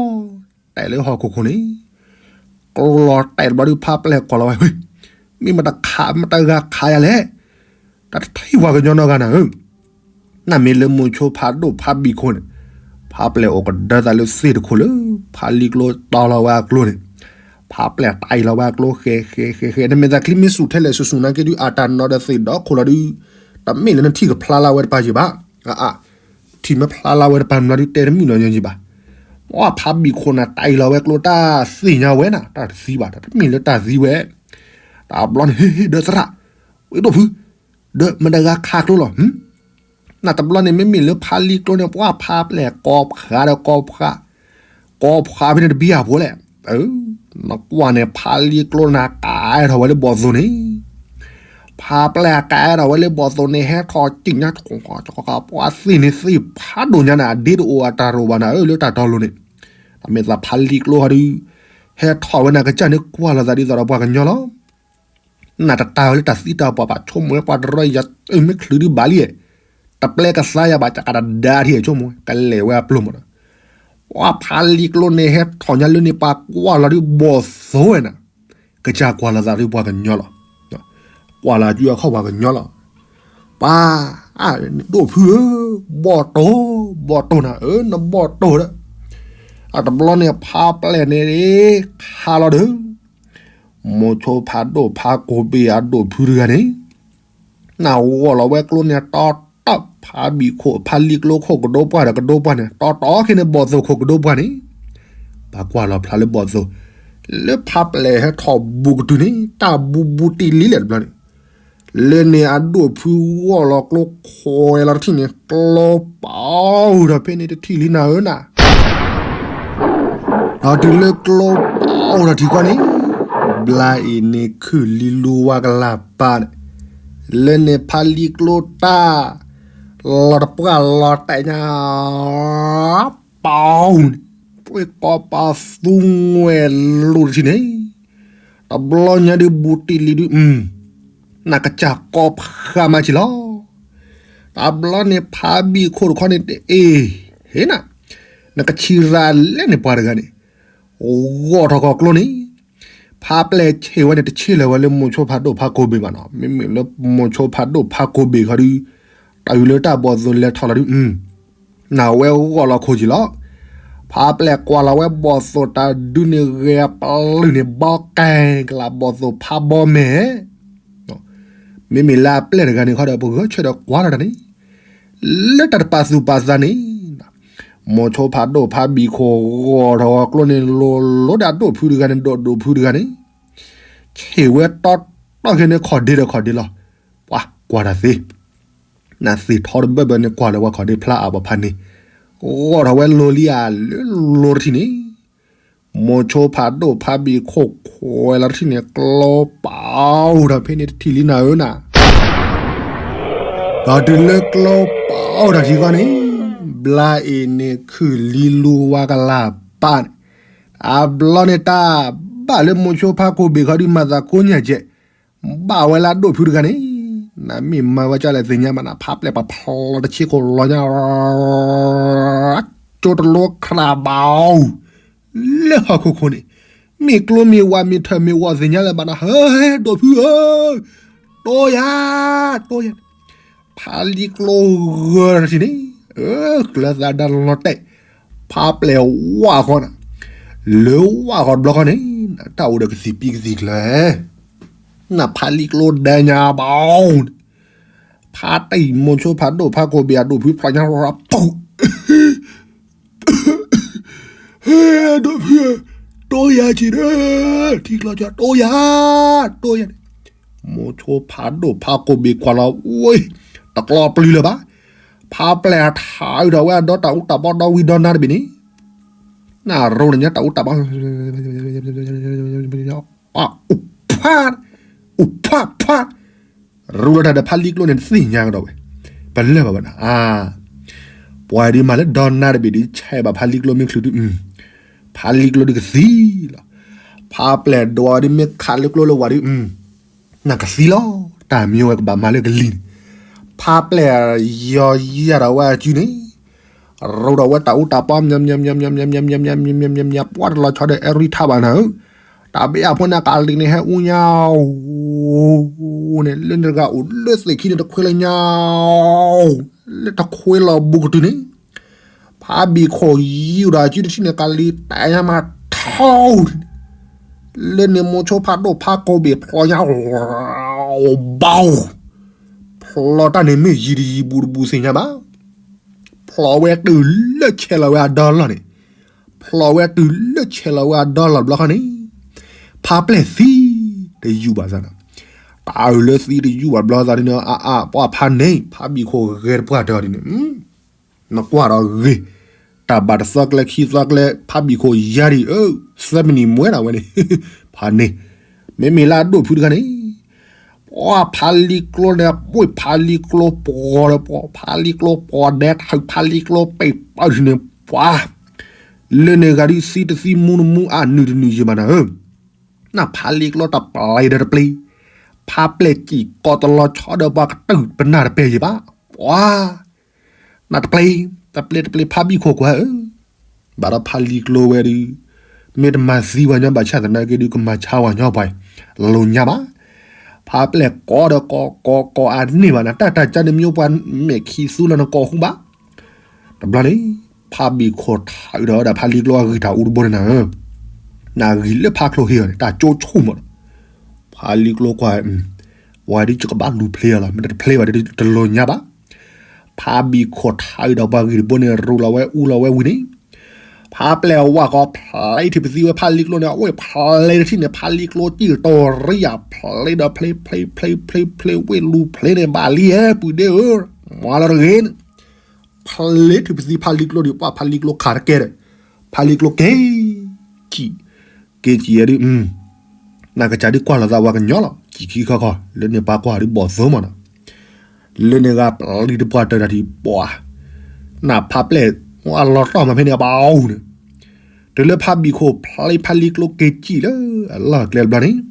တဲာ်လၢဟီၣ်ခိၣ်ခိၣ်န့ၣ်, ကျိလီၤတဲာ်တဘျီဒုးဖးပျဲၢ်ကွၢ်လီၤဝဲ, မ့ၢ်မတခးမတဂၤခးယၤလဲၣ်, တၢ်တထံၣ်ပှၤကညီနီတဂၤနၤဧၢ နမ့ၢ်လၢမိၤဆိဖးဒိၣ်ဖးဘံၣ်ခိၣ်န့ၣ်, ဖးပျဲၢ်အိၣ်ကဒၢသးလၢသ့ၣ်တခိၣ်လၢ ဖးလံကျိတီလီၤဝဲအကျိန့ၣ်, ဖးပျဲၢ်တ့ၢ်လီၤဝဲအကျိဃဲဃဲဃဲဃဲ နမဲာ်သးချံမ့ၢ်စူၣ်ထဲလဲၣ်စူၣ်စူၣ်နာ်က့ဒုး အတၢ်နီၤဒီးသ့ၣ်ဒီခိၣ်လီၤဒုး, တမ့ၢ်လၢနထံၣ်ကဖျါလၢဝဲတပၤယံၤဘၣ်, အါအါ, ထံၣ်မ့ၢ်ဖျါလၢဝဲတပၤမနုၤဒုး တဲတမုာ်လီၤညီယံၤဘၣ်, ပှၤဖးဘံၣ်ခိၣ်နၤတ့ၢ်လီၤဝဲကျိတၢ်သ့ၣ်ညါဝဲနၤ တၢ်တသံဘၣ် တမ့ၢ်လၢတၢ်သံဝဲ, တဘျီန့ၣ် ဟ့ၣ်ဟ့ၣ်ဒၢသရၣ်, ဝဲဒိၣ်ဖု ဒီးမတဂၤခးကျိလီၤ, နတဘျီန့ၣ် မ့မ့ၢ်လၢဖးလံကျိန့ၣ် ပှၤဖးပျဲၢ်ကိးဖးဒီးကိးဖး, ကိးဖးဖဲန့ၣ်တဘံၣ်အဖိလဲၣ်, နကွၢ်န့ၣ် ဖးလံကျိနၤကအဲၣ်ထီၣ်ဝဲလၢဘီၣ်သိၣ်န့ၣ်, ဖးပျဲၢ်ကအဲၣ်ထီၣ်ဝဲလၢဘီၣ်သိၣ်န့ၣ် ဟဲထီၣ်စံၣ်ညါ ပှၤသ့ၣ်န့ၣ်သ့ၣ်ဖးဒိၣ်ညါန့ၣ် အဒ့တအိၣ်အတၢ်ရိၣ်ဘၣ်နၤဧၢ လၢတၢ်တီလိၤန့ၣ်, တမ့ၢ်သးဖးလံကျိဟီဒုး, ဟဲထီၣ်ဝဲနၤကစၢ်န့ၣ် ကွၢ်လီၤသးဒ်သိးဒီးပှၤကညီလီၤ. နတတၢ်ဝဲလၢတၢ်သံတၢ်ပှၢ်ဘၣ် ဆိကမိၣ်ဝဲပှၤတရၢယၤ မ့ၢ်ချုးဒုးဘၣ်လံ, တပျဲကသါယၤဘၣ် ကကးတဒါထံၣ် ဆိကမိၣ်ဝဲ ကလဲၤဝဲအပျိၢ်မးဒီး, ပှၤဖးလံကျိန့ၣ် ဟဲထီၣ်ညါလၢန့ၣ် ပှၤကွၢ်လီၤဒုးဘီၣ်သိၣ်ဝဲနၤ, ကစၢ်ကွၢ်လီၤသးဒုးပှၤကညီလီၤ, ကွၢ်လီၤစုအခီၣ်ပှၤကညီလီၤ, ပှၤ, ဒိၣ်ဖုဧၢ, ဘီၣ်တိၢ်, ဘီၣ်တိၢ်နၤဧၢ နဘီၣ်တိၢ်ဒီး, အတဘျီန့ၣ် ဖးပျဲၢ်န့ၣ် ခးလီၤဒီး မိၤဆိဖးဒိၣ်ဖးကိၢ်ဘ့ၣ်အဒိၣ်ဖုတဂၤန့ၣ်, နဂီၢ်လီၤဝဲကျိန့ၣ် တီတီ ဖးဘံၣ်ခိၣ် ဖးလံကျိခိၣ်ကဒိပှၢ်ဒီးကဒိပှၢ်န့ၣ် တီတီခဲန့ၣ် ဘီၣ်သိၣ်ခိၣ်ကဒိပှၢ်န့ၣ်, ပှၤကွၢ်လီၤဖျါလၢဘီၣ်သိၣ်, လၢဖးပျဲၢ်ဟဲထီၣ်ဘူးကတုၤန့ၣ် တၢ်ဘူးဘူးတံၢ်လံလဲၣ်တဘျီန့ၣ် လၢန့ၣ်အဒိၣ်ဖုဂီၢ်လီၤကျိခွဲးလီၤတထံၣ်န့ၣ် ကျိပာ်အိၣ်ဒီးဖဲန့ၣ်တထံၣ်လံနၤဧၢနၤ, ဒီးတုၤလၢကျိပာ်အိၣ်ဒီးထံကီၢ်န့ၣ်, ဘျါအံၤန့ၣ်ခုၣ်လံလူဝါကလၢ်ပၢ်န့ၣ်, လၢန့ၣ်ဖးလံကျိတၢ်, လီၤတပှၢ်လီၤတဲာ်ညါ ပာ်အိၣ်န့ၣ်, ပှ့ၤကီၢ်ပာ်သူငွဲၣ်လိၤတထံၣ်န့ၣ်, တဘျီညါဒုးဘူးတံၢ်လံဒုး, နကစၢ်ကီဖးမးက့ၤလီၤ, တဘျီန့ၣ်ဖးဘံၣ်ခိၣ်တခီန့ၣ်တအ့ၣ်, ဟ့နၤ, နကဆံရၤလဲၣ်န့ၣ်ပှၤတဂၤန့ၣ်, ဂီၢ်ထီၣ်ကီၢ်ကျိန့ၣ်, ဖးပျဲၢ်ဆ့ၣ်ဝဲန့ၣ် တဆ့ၣ်လၢၤဝဲလၢမိၤဆိဖးဒိၣ်ဖးကိၢ်ဘ့ၣ်ဘၣ်နီၤ, မ့မ့ၢ်လၢမိၤဆိဖးဒိၣ်ဖးကိၢ်ဘ့ၣ်ခီဒုး, တၢ်အုးလၢတၢ်ဘီၣ်သိၣ်လဲၤထီၣ်လီၤဒုး, နဝဲဂီၢ်လီၤခိၣ်က့ၤလီၤ, ဖးပျဲၢ်ကွၢ်လီၤဝဲဘီၣ်သိၣ်တၢ်ဒုးန့ၣ်ဂဲၤပျုၢ်န့ၣ် ဘီကဲကလးဘီၣ်သိၣ်ဖးဘီမဲာ် မ့မ့ၢ်လၢအပျဲၢ်တဂၤန့ၣ်ခီဒီး ပဂဲၤဆၢထၢၣ်ကွၢ်ထီၣ်တၢ်န့ၣ်, လၢတၢ်တပာ်သူၣ်ပာ်သးန့ၣ်, မိၤဆိဖးဒိၣ်ဖးဘံၣ်ခိၣ်ဂီၤထီၣ်ကျိန့ၣ် လိၤလိၤဒီးအဒိၣ်ဖုတဂၤန့ၣ် ဒီးဒိၣ်ဖုတဂၤန့ၣ်, ဆ့ၣ်ဝဲတီတီခဲန့ၣ် ခီၣ်ဒ့ဒီးခီၣ်ဒ့လီၤ. ပှၤကွၢ်တၢ်သ့, နသ့ၣ်ထီတဘၢၣ်ဘၢၣ်န့ၣ် ကွၢ်လၢပှၤခီၣ်ဒ့ဖျါအါပှၤဖးန့ၣ်, ဂီၤထီၣ်ဝဲလိၤလံဧါ လၢလိၤတထံၣ်န့ၣ်, မိၤဆိဖးဒိၣ်ဖးဘံၣ်ခိၣ်ခွဲးလီၤတထံၣ်န့ၣ် ကျိပာ်အိၣ်တၢ်ဖဲန့ၣ်တထံၣ်လံနၤဧၢနၤ, ဒီးတုၤလၢကျိပာ်အိၣ်တၢ်ထံၣ်ဃီန့ၣ်, ဘျါအ့ၣ်န့ၣ်ခုၣ်လံလူဝါကလၤပာ်န့ၣ်, အဘျီန့ၣ်တၢ်ဘၣ်လၢမိၤဆိဖးကိၢ်ဘ့ၣ်ခီဒုးမၤသးကိးညါကဲး, ဘၣ်ဝဲလၢအဒိၣ်ဖုတဂၤန့ၣ်, နမ့ၢ်မၤဝဲကၢ်လဲၣ်သ့ၣ်ညါမးနၤ ဖးပျဲၢ်ပာ်ဖျီတဆ့ခိၣ်လီၤညါ ကၠိတလိခရၣ်ဘၣ်အူ, လၢဟီၣ်ခိၣ်ခိၣ်န့ၣ်, မ့ၢ်ကျိမ့ၢ်ဝးမ့ၢ်ထၢၣ်မ့ၢ်ဝီသ့ၣ်ညါလၢၤဘၣ်နၤ ဟဲဒိၣ်ဖုဧၢ, တိယၤ, တိယၤ, ဖးလံကျိဂၢၢ်တထံၣ်န့ၣ်, ကျၢၤသးဒါလီၤတဲာ်, ဖးပျဲၢ်ဝးဃီနၤ, လၢဝးဃီတဘျီဃီန့ၣ်, တၢ်အိၣ်ဒီးကသံၣ်ပံကသံၣ်ကျၢၤ နဖးလံကျိဒဲညါဘၣ်အူန့ၣ်, ဖးတံၢ်မိၤဆိဖးဒိၣ်ဖးကိၢ်ဘ့ၣ်အဒိၣ်ဖုဖျီညါ ပူၤ ဒိၣ်ဖု, တိယၤဆံးဒီး, ထံကျီကၠီ တိယၤ, တိယၤန့ၣ်, မိၤဆိဖးဒိၣ်ဖးကိၢ်ဘ့ၣ်ခွါလီၤဝဲ, တကျီပျုၤလၢၤဘၣ်, ဖးပျဲၢ်ထးအုးထီၣ်ဝဲအဒီတၢ်အူတၢ်ပီဒီဝံၤဒီနါတဘ့ၣ်န့ၣ်, နရိန့ၣ်ညါတၢ်အူတၢ်ပီ အိၣ်ဖး, အိၣ်ဖးဖး, ရူလီၤတၢ်ဒီးဖးလံကျိန့ၣ်တသ့ၣ်ညါကဒီးဝဲ, ပလၢၢ်ဘၣ်ဝဲနၤ, ပှၤဒုးမၤလၢဒီနါတဘ့ၣ်ဒုး ဆဲးဘၣ်ဖးလံကျိမ့ၢ်ချုးဒုး, ဖးလံကျိဒုးကသံလီၤ, ဖးပျဲၢ်ဒိးဒုးမ့ၢ်ခးလၢကျိလၢဝၤဒုး, နကသံလီၤ, တၢ်မံဝဲကဘၣ်မၤလၢကလံၤန့ၣ်, ဖးပျဲၢ်ယီၤယၤထီၣ်ဝဲအစုန့ၣ် ရူဒီးဝဲတၢ်အူတၢ်ပီ မၠးမၠးမၠးမၠးမၠးမၠးမၠးမၠးမၠးမၠး ပှၤတလီၤဆီဒီးအဲရံထးဘၣ်နၤဧၢ, တၢ်ဘ့ၣ်အဖိန့ၣ်ကးလံၤန့ၣ်ဟဲအူညါ, န့ၣ် လၢန့ၣ်တဂၤအိၣ်လၢသ့ၣ်ခံန့ၣ်တခွ့လၢညါ, လၢတခွ့လီၤဘူးကတုၤန့ၣ်, ဖးဘံၣ်ခိၣ်ယံၤဒီးအစုတထံၣ်န့ၣ် ကးလံၤတဲညါမးထီန့ၣ်, လၢန့ၣ်မိၤဆိဖးဒိၣ်ဖးကိၢ်ဘ့ၣ်ဖျီညါ ဘီ, ဖျီတၢ်န့ၣ်မ့ၢ်ယံၤတယံၤဘူးတဘူးသ့ၣ်ညါဘၣ်, ဖျီဝဲတုၤလၢဆဲးလီၤဝဲအဒီလီၢ်န့ၣ်, ဖျီဝဲတုၤလၢဆဲးလီၤဝဲအဒီလီၢ်တဘျီဃီန့ၣ်, ဖးပျဲၢ်သံတယူၢ်ဘၣ်သးဒီး, တၢ်အုးလၢသံတယူၢ်ဘၣ်တဘျီသးဒ်န့ၣ် အါအါပှၤဖးန့ၣ် ဖးဘံၣ်ခိၣ်ဂဲၤတပှၢ်တၢၢ်ဒ်န့ၣ်, နကွၢ်ဒီးဂ့ၤ, တၢ်ဘၣ်တသီကျဲခံသီကျဲ ဖးဘံၣ်ခိၣ်ယါဒံး အၢ, သၢမံးနံးမွဲနၤဝဲန့ၣ်, ဖးန့ၣ်, မ့မ့ၢ်လၢအဒိၣ်ဖုတဂၤန့ၣ် ပှၤဖးလံကျိန့ၣ် ပှ့ၤဖးလံကျိပှီၤဒီးပှီၤ ဖးလံကျိပှီၤဒဲးထုး ဖးလံကျိပ့ၢ်ပၢၢ်ထံၣ်န့ၣ် ပှၤ, လၢန့ၣ်ဂၤဒုးသံတသံမူနမူအနုာ်တနုာ်ယံၤမးနၤဧၢ, နဖးလံကျိတပျဲၤဒီးတပျ့ၤ, ဖးပျဲၢ်စံၣ်ကိးတလီၤဆီဒီးပှၤကတုာ်ပနၢ်တပဲာ်ယံၤဘၣ်, ပှၤ နတပျ့ၤ, တပျ့ၤတပျ့ၤဖးဘံၣ်ခိၣ်ကွၢ်ဧၢ, ဘၣ်ဒီးဖးလံကျိဝဲဒုး, မ့ၢ်တမၤသံဝဲညီဘၣ်ဆၣ်သနာ်က့ဒုး ကမၤဆါဝဲညီပှၤ, လိၤညါဘၣ်, ဖးပျဲၢ်ကိးဒီးကိးကိးကိးအန့ၢ်ဘၣ်နၤ တၢ်တၢ်ကၢန့ၣ်မ့ၢ်ပှၤမဲာ်ခံသူလၢနကိးဃူဘၣ်, တဘျီန့ၣ်, ဖးဘံၣ်ခိၣ်ထးအုးဒီးဝဲဒၣ်ဖးလံကျိအဂံၢ်တၢ်အူတဘိန့ၣ်နၤဧၢ, နဂံၢ်လၢဖးချိၣ်ဟ့ၣ်အီၤန့ၣ် တၢ်ကၠိဆိကမိၣ်ဒီး, ဖးလံကျိကွၢ် ပှၤဒ်ယကဘၣ်လူၤဖျ့အီၤလီၤ မ့ၢ်တတဖျ့ဘၣ်ဒ်တလိၤညါဘၣ်, ဖးဘံၣ်ခိၣ်ထးအုးဒီးပှၤဂံၢ်တဘိန့ၣ် ရူလီၤဝဲအူလီၤဝဲဝံၤန့ၣ်, ဖးပျဲၢ်ဝးဃီဖျ့ထံၣ်ပသံဝဲဖးလံကျိန့ၣ် အဝဲဖျ့တထံၣ်န့ၣ် ဖးလံကျိစံၣ်တီၤရံယၤ ဖျ့ဒီးဖျ့ဖျ့ဖျ့ဖျ့ဝ့ၢ်လူၤဖျ့န့ၣ် ဘၣ်လံဧၢ ပုၢ်ဒ့ဧၢ, မၤလီၤတဂ့ၤန့ၣ် ဖျ့ထံၣ်ပသံဖးလံကျိဒီး ပှၤဖးလံကျိခးတကဲဒီး, ဖးလံကျိက့ၤ, က့ၤစံၣ်ယဲဒုး, နကစၢ်ဒုးကွၢ်လိာ်သးဝဲကညီလီၤ စံၣ်ခံခီခီ လၢန့ၣ်ပှၤကွၢ်ဒုးဘီၣ်သိမးနီၤ, လၢန့ၣ်ဂၤပျံၤတပှၢ်တၢၢ်တၢ်ထံၣ်ပှၤ, နဖးပျဲၢ်, အလီၤတီၢ်မးဖဲန့ၣ်အဘၣ်အူန့ၣ်, တုၤလၢဖးဘံၣ်ခိၣ်ဖျ့ဖးလံကျိက့ၤစံၣ်လၢအလီၢ်ကျဲတဘျီန့ၣ်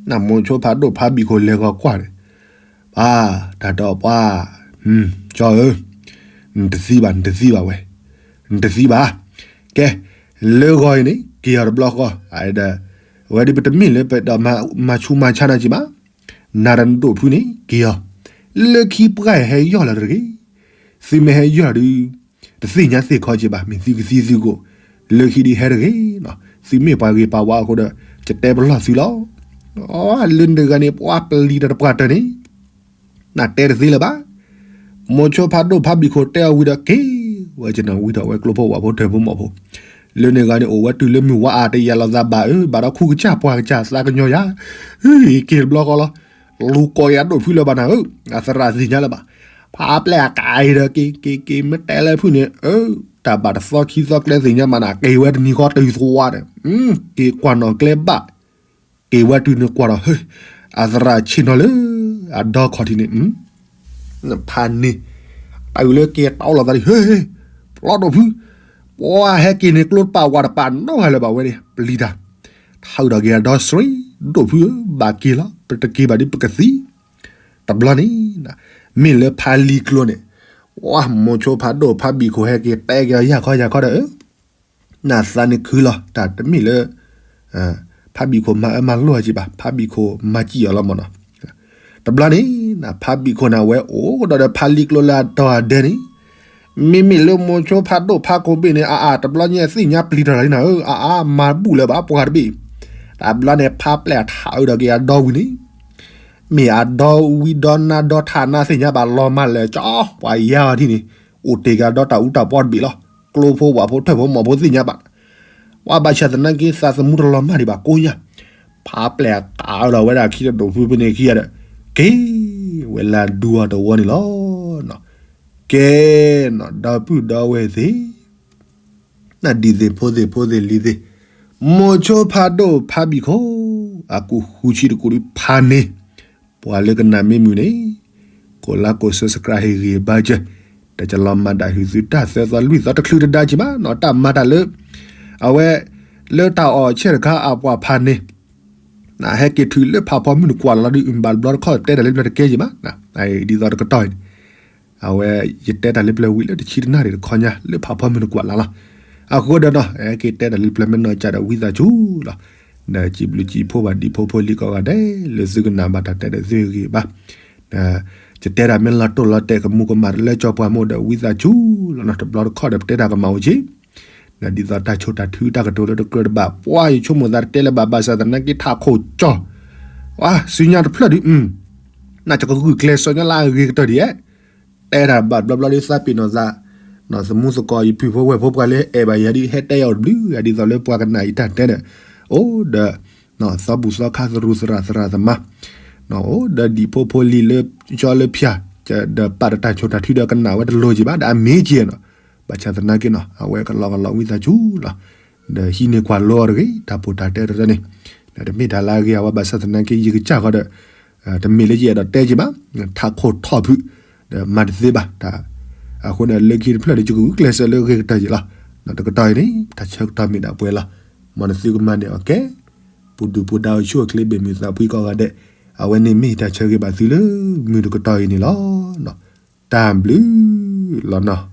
နမိၤဆိဖးဒိၣ်ဖးဘံၣ်ခိၣ်လဲၤဂီၤကွၢ်န့ၣ်, ပၢ်, တၢ်ဒီးပှၤ, ကၠီဧၢ, နတသံဘၣ် နတသံဘၣ်ဝဲ, နတသံဘၣ်, ကဲ, လၢဂီၤအံၤန့ၣ် က့ၤအီၤတဘျီဃီ, အဝဲဒၣ်ပတမ့ၢ်လၢပဒီးမၤဆူးမၤဆါနၤက့ၤဘၣ်, နၤဒီးနဒိၣ်ဖုန့ၣ် က့ၤအီၤ, လၢခံပှၤဟဲယီၢ်လၢၤတဂ့ၤ, သုမ့ၢ်ဟဲယီၢ်ဒီး တသ့ၣ်ညါသ့ၣ်ခီက့ၤဘၣ် မ့ၢ်သုကသံသုကီၢ်, လၢခံဒုးဟဲတဂ့ၤ, သုမ့ၢ်ပှၤဂ့ၤပှၤဝါအဃိဒီး ကတဲပလီၢ်သုလီၤ. အီ လၢန့ၣ်တဂၤန့ၣ် ပှၤပျံၤတၢ်တပှၢ်တၢၢ်န့ၣ် နတဲတသ့လၢၤဘၣ်. မိၤဆိဖးဒိၣ်ဖးဘံၣ်ခိၣ်တဲအီၤဝံၤဒီးက့ၤဝဲကနၤ ဝံၤဒီးဝဲကျိဖိဝၣ်ဖိထၢၣ်ဖိမီၢ်ဖိ, လၢန့ၣ်ဂၤန့ၣ် အိၣ်ဝဲတုၤလၢမုၢ်ဝါအါတယၤလီၤသးဘၣ်ဧၢ, ဘၣ်ဒီးခူကစၢ်ပှၢ်ကစၢ်သးကညီၤယၤ, က့ၤတဘျီဃီလီၤ. လူၤကိးယၤဒိၣ်ဖုလၢၤဘၣ်နၤဧၢ, အသရၣ်သ့ၣ်ညါလၢၤဘၣ်. ဖးပျဲၢ်အကးအံၤဒီး က့ၤ က့ၤ က့ၤ မ့ၢ်တဲလၢဖုၣ်န့ၣ် တၢ်ဘၣ်တသီခံသီကျဲသ့ၣ်ညါမးနၤ က့ၤဝဲတနံၤဃီတုၤသဝီဒီး က့ၤကွၢ်နီၣ်ကျဲဘၣ်, က့ၤဝဲတုၤန့ၣ်ကွၢ်ဒီး ဟ့, အသရၣ်ဆ့ၣ်နီၤလၢ အဒီခီၣ်ထံးန့ၣ် ဖးန့ၣ်, တၢ်အုၣ်လၢက့ၤတီလီၤသးဒ် ဟ့, ဖျီဒိၣ်ဖု, ပှၤဟဲက့ၤန့ၣ်ကျိတပာ်ဝၣ်တပာ်နီတဂၤလၢၤဘၣ်ဝဲန့ၣ် ပျံၤတၢ်, ထးအုၣ်ဒီးက့ၤအဒီစရ့, ဒိၣ်ဖုဧၢ, ဘၣ်က့ၤလီၤ, ပတက့ၤဘၣ်ဒ်ပကသံ, တဘျီန့ၣ်, မ့ၢ်လၢဖးလံၤကျိန့ၣ်, ဝါ မိၤဆိဖးဒိၣ်ဖးဘံၣ်ခိၣ်ဟဲက့ၤတဲက့ၤအီၤ ယၢ်ခီယၢ်ခီဒီး နသးန့ၣ်ခုလီၤ, တၢ်တမ့ၢ်လၢ ဖးဘံၣ်ခိၣ်မၤအၢမၤလိအီၤက့ၤဘၣ်, ဖးဘံၣ်ခိၣ်မၤစံၣ်အီၤလီၤမၢ်နီၤ. တဘျီန့ၣ် ဖးဘံၣ်ခိၣ်န့ၣ် အဝဲအိၣ်ကဒီးဒီးဖးလံၤကျိလၢအတီၤအဒဲန့ၣ်, မ့မ့ၢ်လၢမိၤဆိဖးဒိၣ်ဖးခိၣ်ဘ့ၣ်န့ၣ် အအါ တဘျီညါသ့ၣ်ညါပျံၤတၢ်လီၤနၤဧၢ, အအါ မၤဘူၣ်လၢၤဘၣ်ပှၤတဘ့ၣ်. တဘျီန့ၣ် ဖးပျဲၢ်ထးအုၣ်ဒီးက့ၤအဒီဝံၤန့ၣ် မ့ၢ်အဒီဝံၤဒီနါဒီထးနါသ့ၣ်ညါဘၣ် လီၤမၢ်လၢကၠီ ပှၤယါအီၤထံၣ်န့ၣ်, အိၣ်တ့ၢ်က့ၤအဒီတၢ်အူတၢ်ပီတဘ့ၣ်လီၤ. ကျိဖိဝၣ်ဖိထၢၣ်ဖိမီၢ်ဖိသ့ၣ်ညါဘၣ်. ပှၤဘၣ်ဆၣ်သနာ်က့ သးသမူတလီၤမၢ်ဒံးဘၣ်ကိးညါ, ဖးပျဲၢ်အကးဒီးဝဲဒၣ်ခံတဒိၣ်ဖုဖဲန့ၣ်ခံဂၤဒီး က့ၤဝဲလၢဒူအီၤတဝီန့ၣ်လီၤ. ကဲနီၤ ဒီပုၢ်ဒီဝဲၢ်သ့ၣ် နဒံးသ့ၣ်ဖိသ့ၣ်ဖိသ့ၣ်လံၤသ့ၣ်, မိၤဆိဖးဒိၣ်ဖးဘံၣ်ခိၣ် အကူာ်ဃုဆံတကူာ်ဒုးဖးန့ၣ်, ပှၤလၢကနၣ်မ့ၢ်မုာ်န့ၣ် ကိးလါကိး subscribe ဟ့ၣ်ဂံၢ်ဘါစၢၤ, တၢ်ကလီၤမၤဒၣ်ဟုၣ်သုတၢ်သၢသီလွံၢ်သီတချုးတဒါက့ၤဘၣ်နီၤ, တၢ်မၤတၢ်လၢ အဝဲ လၢတၢ်အီၣ်ဆဲၣ်တခါအပှၤဖးန့ၣ် နဟဲက့ၤထုးလၢဖးဖီမုၢ်နကွၢ်လီၤလီၤဒုး ဘၣ်တဘျီတခီၣ်တဲတၢ်လၢပျၢၤတကဲက့ၤဘၣ်, ဒ်သိးတကတီၢ်အံၤန့ၣ် အဝဲ ယတဲတၢ်လၢပျၢၤဝံၤလၢတဆံတနၣ်ရံၣ်တခီညါ လၢဖးဖီမုၢ်နကွၢ်လီၤလီၤ. အဃိဒီးနီၤ ဟဲက့ၤတဲတၢ်လၢပျၢၤမ့ၢ်နီၢ်ကစၢ်ဒီးဝံသးစူၤလီၤ. ဒီးစံးဘျုးစံးဖှိၣ်ဘၣ်ဒံးဖိဖိလံၤကိးဂၤဒဲး လၢသုကနၣ်ဘၣ်တၢ်တဲဒီးသုဂ့ၤဘၣ် ယတဲတၢ်မ့ၢ်လီၤတိၢ်လီၤတဲာ်ကမူၤကမၣ်တလၢကၠီပှၤမိၢ်ဒီးဝံသးစူၤလီၤနီၤ, တဘျီတခီၣ်ဒီးပတဲတၢ်ကမၣ်အိၣ်က့ၤ, ဒ်သိးတၢ်ဆိၣ်တၢ်ထုတၢ်ကတိၤလၢတကြၢးတဘၣ် ပှၤယဆိကမိၣ်သးတတဲလၢၤဘၣ် ဘၣ်ဆၣ်သနာ်က့ထးခိၣ်ကၠီ, ဝါ စုညါတဖျၢၣ်ဒုး နကကဂုာ်ကျဲးစၢးညါလၢအဂ့ၤကတၢၢ်ဒ်လဲၣ်, တဲတၢ်ဘၣ်တဘျီဘျီဒ်သးပ့ၤနီၣ်သး, သမူသကိး ယဖုၣ်ဖိဝဲၢ်ဖိပှၤလၢအဲၣ်ဘၣ်ယၤဒ်ဟဲတဲယၤအိၣ်တဘျုး ဒ်သိးလၢပှၤကနၣ်ယတၢ်တဲဒီး အိၣ်ဒီး သီဘူၣ်သီခါသရူးသရၣ်သရၣ်သမါ, အိၣ်ဒီးဒံးဖိဖိလံၤလၢကၠီလၢဖၠၣ်, ဒီးပာ်ဒီးတၢ်ဆိၣ်တၢ်ထုဒီးကနၣ်ဝဲတလိၤက့ၤဘၣ် ဒီးအမ့ၢ်က့ၤနီၤ, ဘၣ်ဆၣ်သနာ်က့နီၤ အဝဲကလီကလီဝံသးစူၤလီၤ, ဒီးဟံးန့ၢ်ကွၢ်လိအီၤတဂ့ၤ တၢ်ပိၢ်တၢ်တဲတရၢန့ၣ်, ဒီးတမ့ၢ်တၢ်လၢအဂ့ၤအဝဲဘၣ်ဆၣ်သနာ်က့ ယကစၢ်ဃီဒီး တမ့ၢ်လၢယအဲၣ်ဒိးတဲက့ၤဘၣ်, ထးခိၣ်ထီၣ်ဖုး, ဒီးမၤတသ့ဘၣ်တၢ်, အဃိန့ၣ် လၢခံတဖျၢၣ်ဒီး ယကဂုာ်ကျဲးစၢးလၢအဂ့ၤကတၢၢ်က့ၤလီၤ, တကတီၢ်အံၤန့ၣ် တၢ်ဆၢကတီၢ်မ့ၢ်ဒၣ်ပှဲၤလီၤ, မ်နသုကမၤန့ၢ်အီၤကဲ, ပူၤဒုၣ်ပူၤဒါအိၣ်ဆူၣ်အိၣ်ချ့ဘၣ်မုာ်သးဖှံကိးဂၤဒဲး, အဝဲန့ၣ်မ့ၢ်တၢ်ဆၢဂ့ၤဘၣ်သုလၢမုၢ်တကတီၢ်အံၤန့ၣ်လီၤ. တၢ်ဘျုးလီၤနီၤ.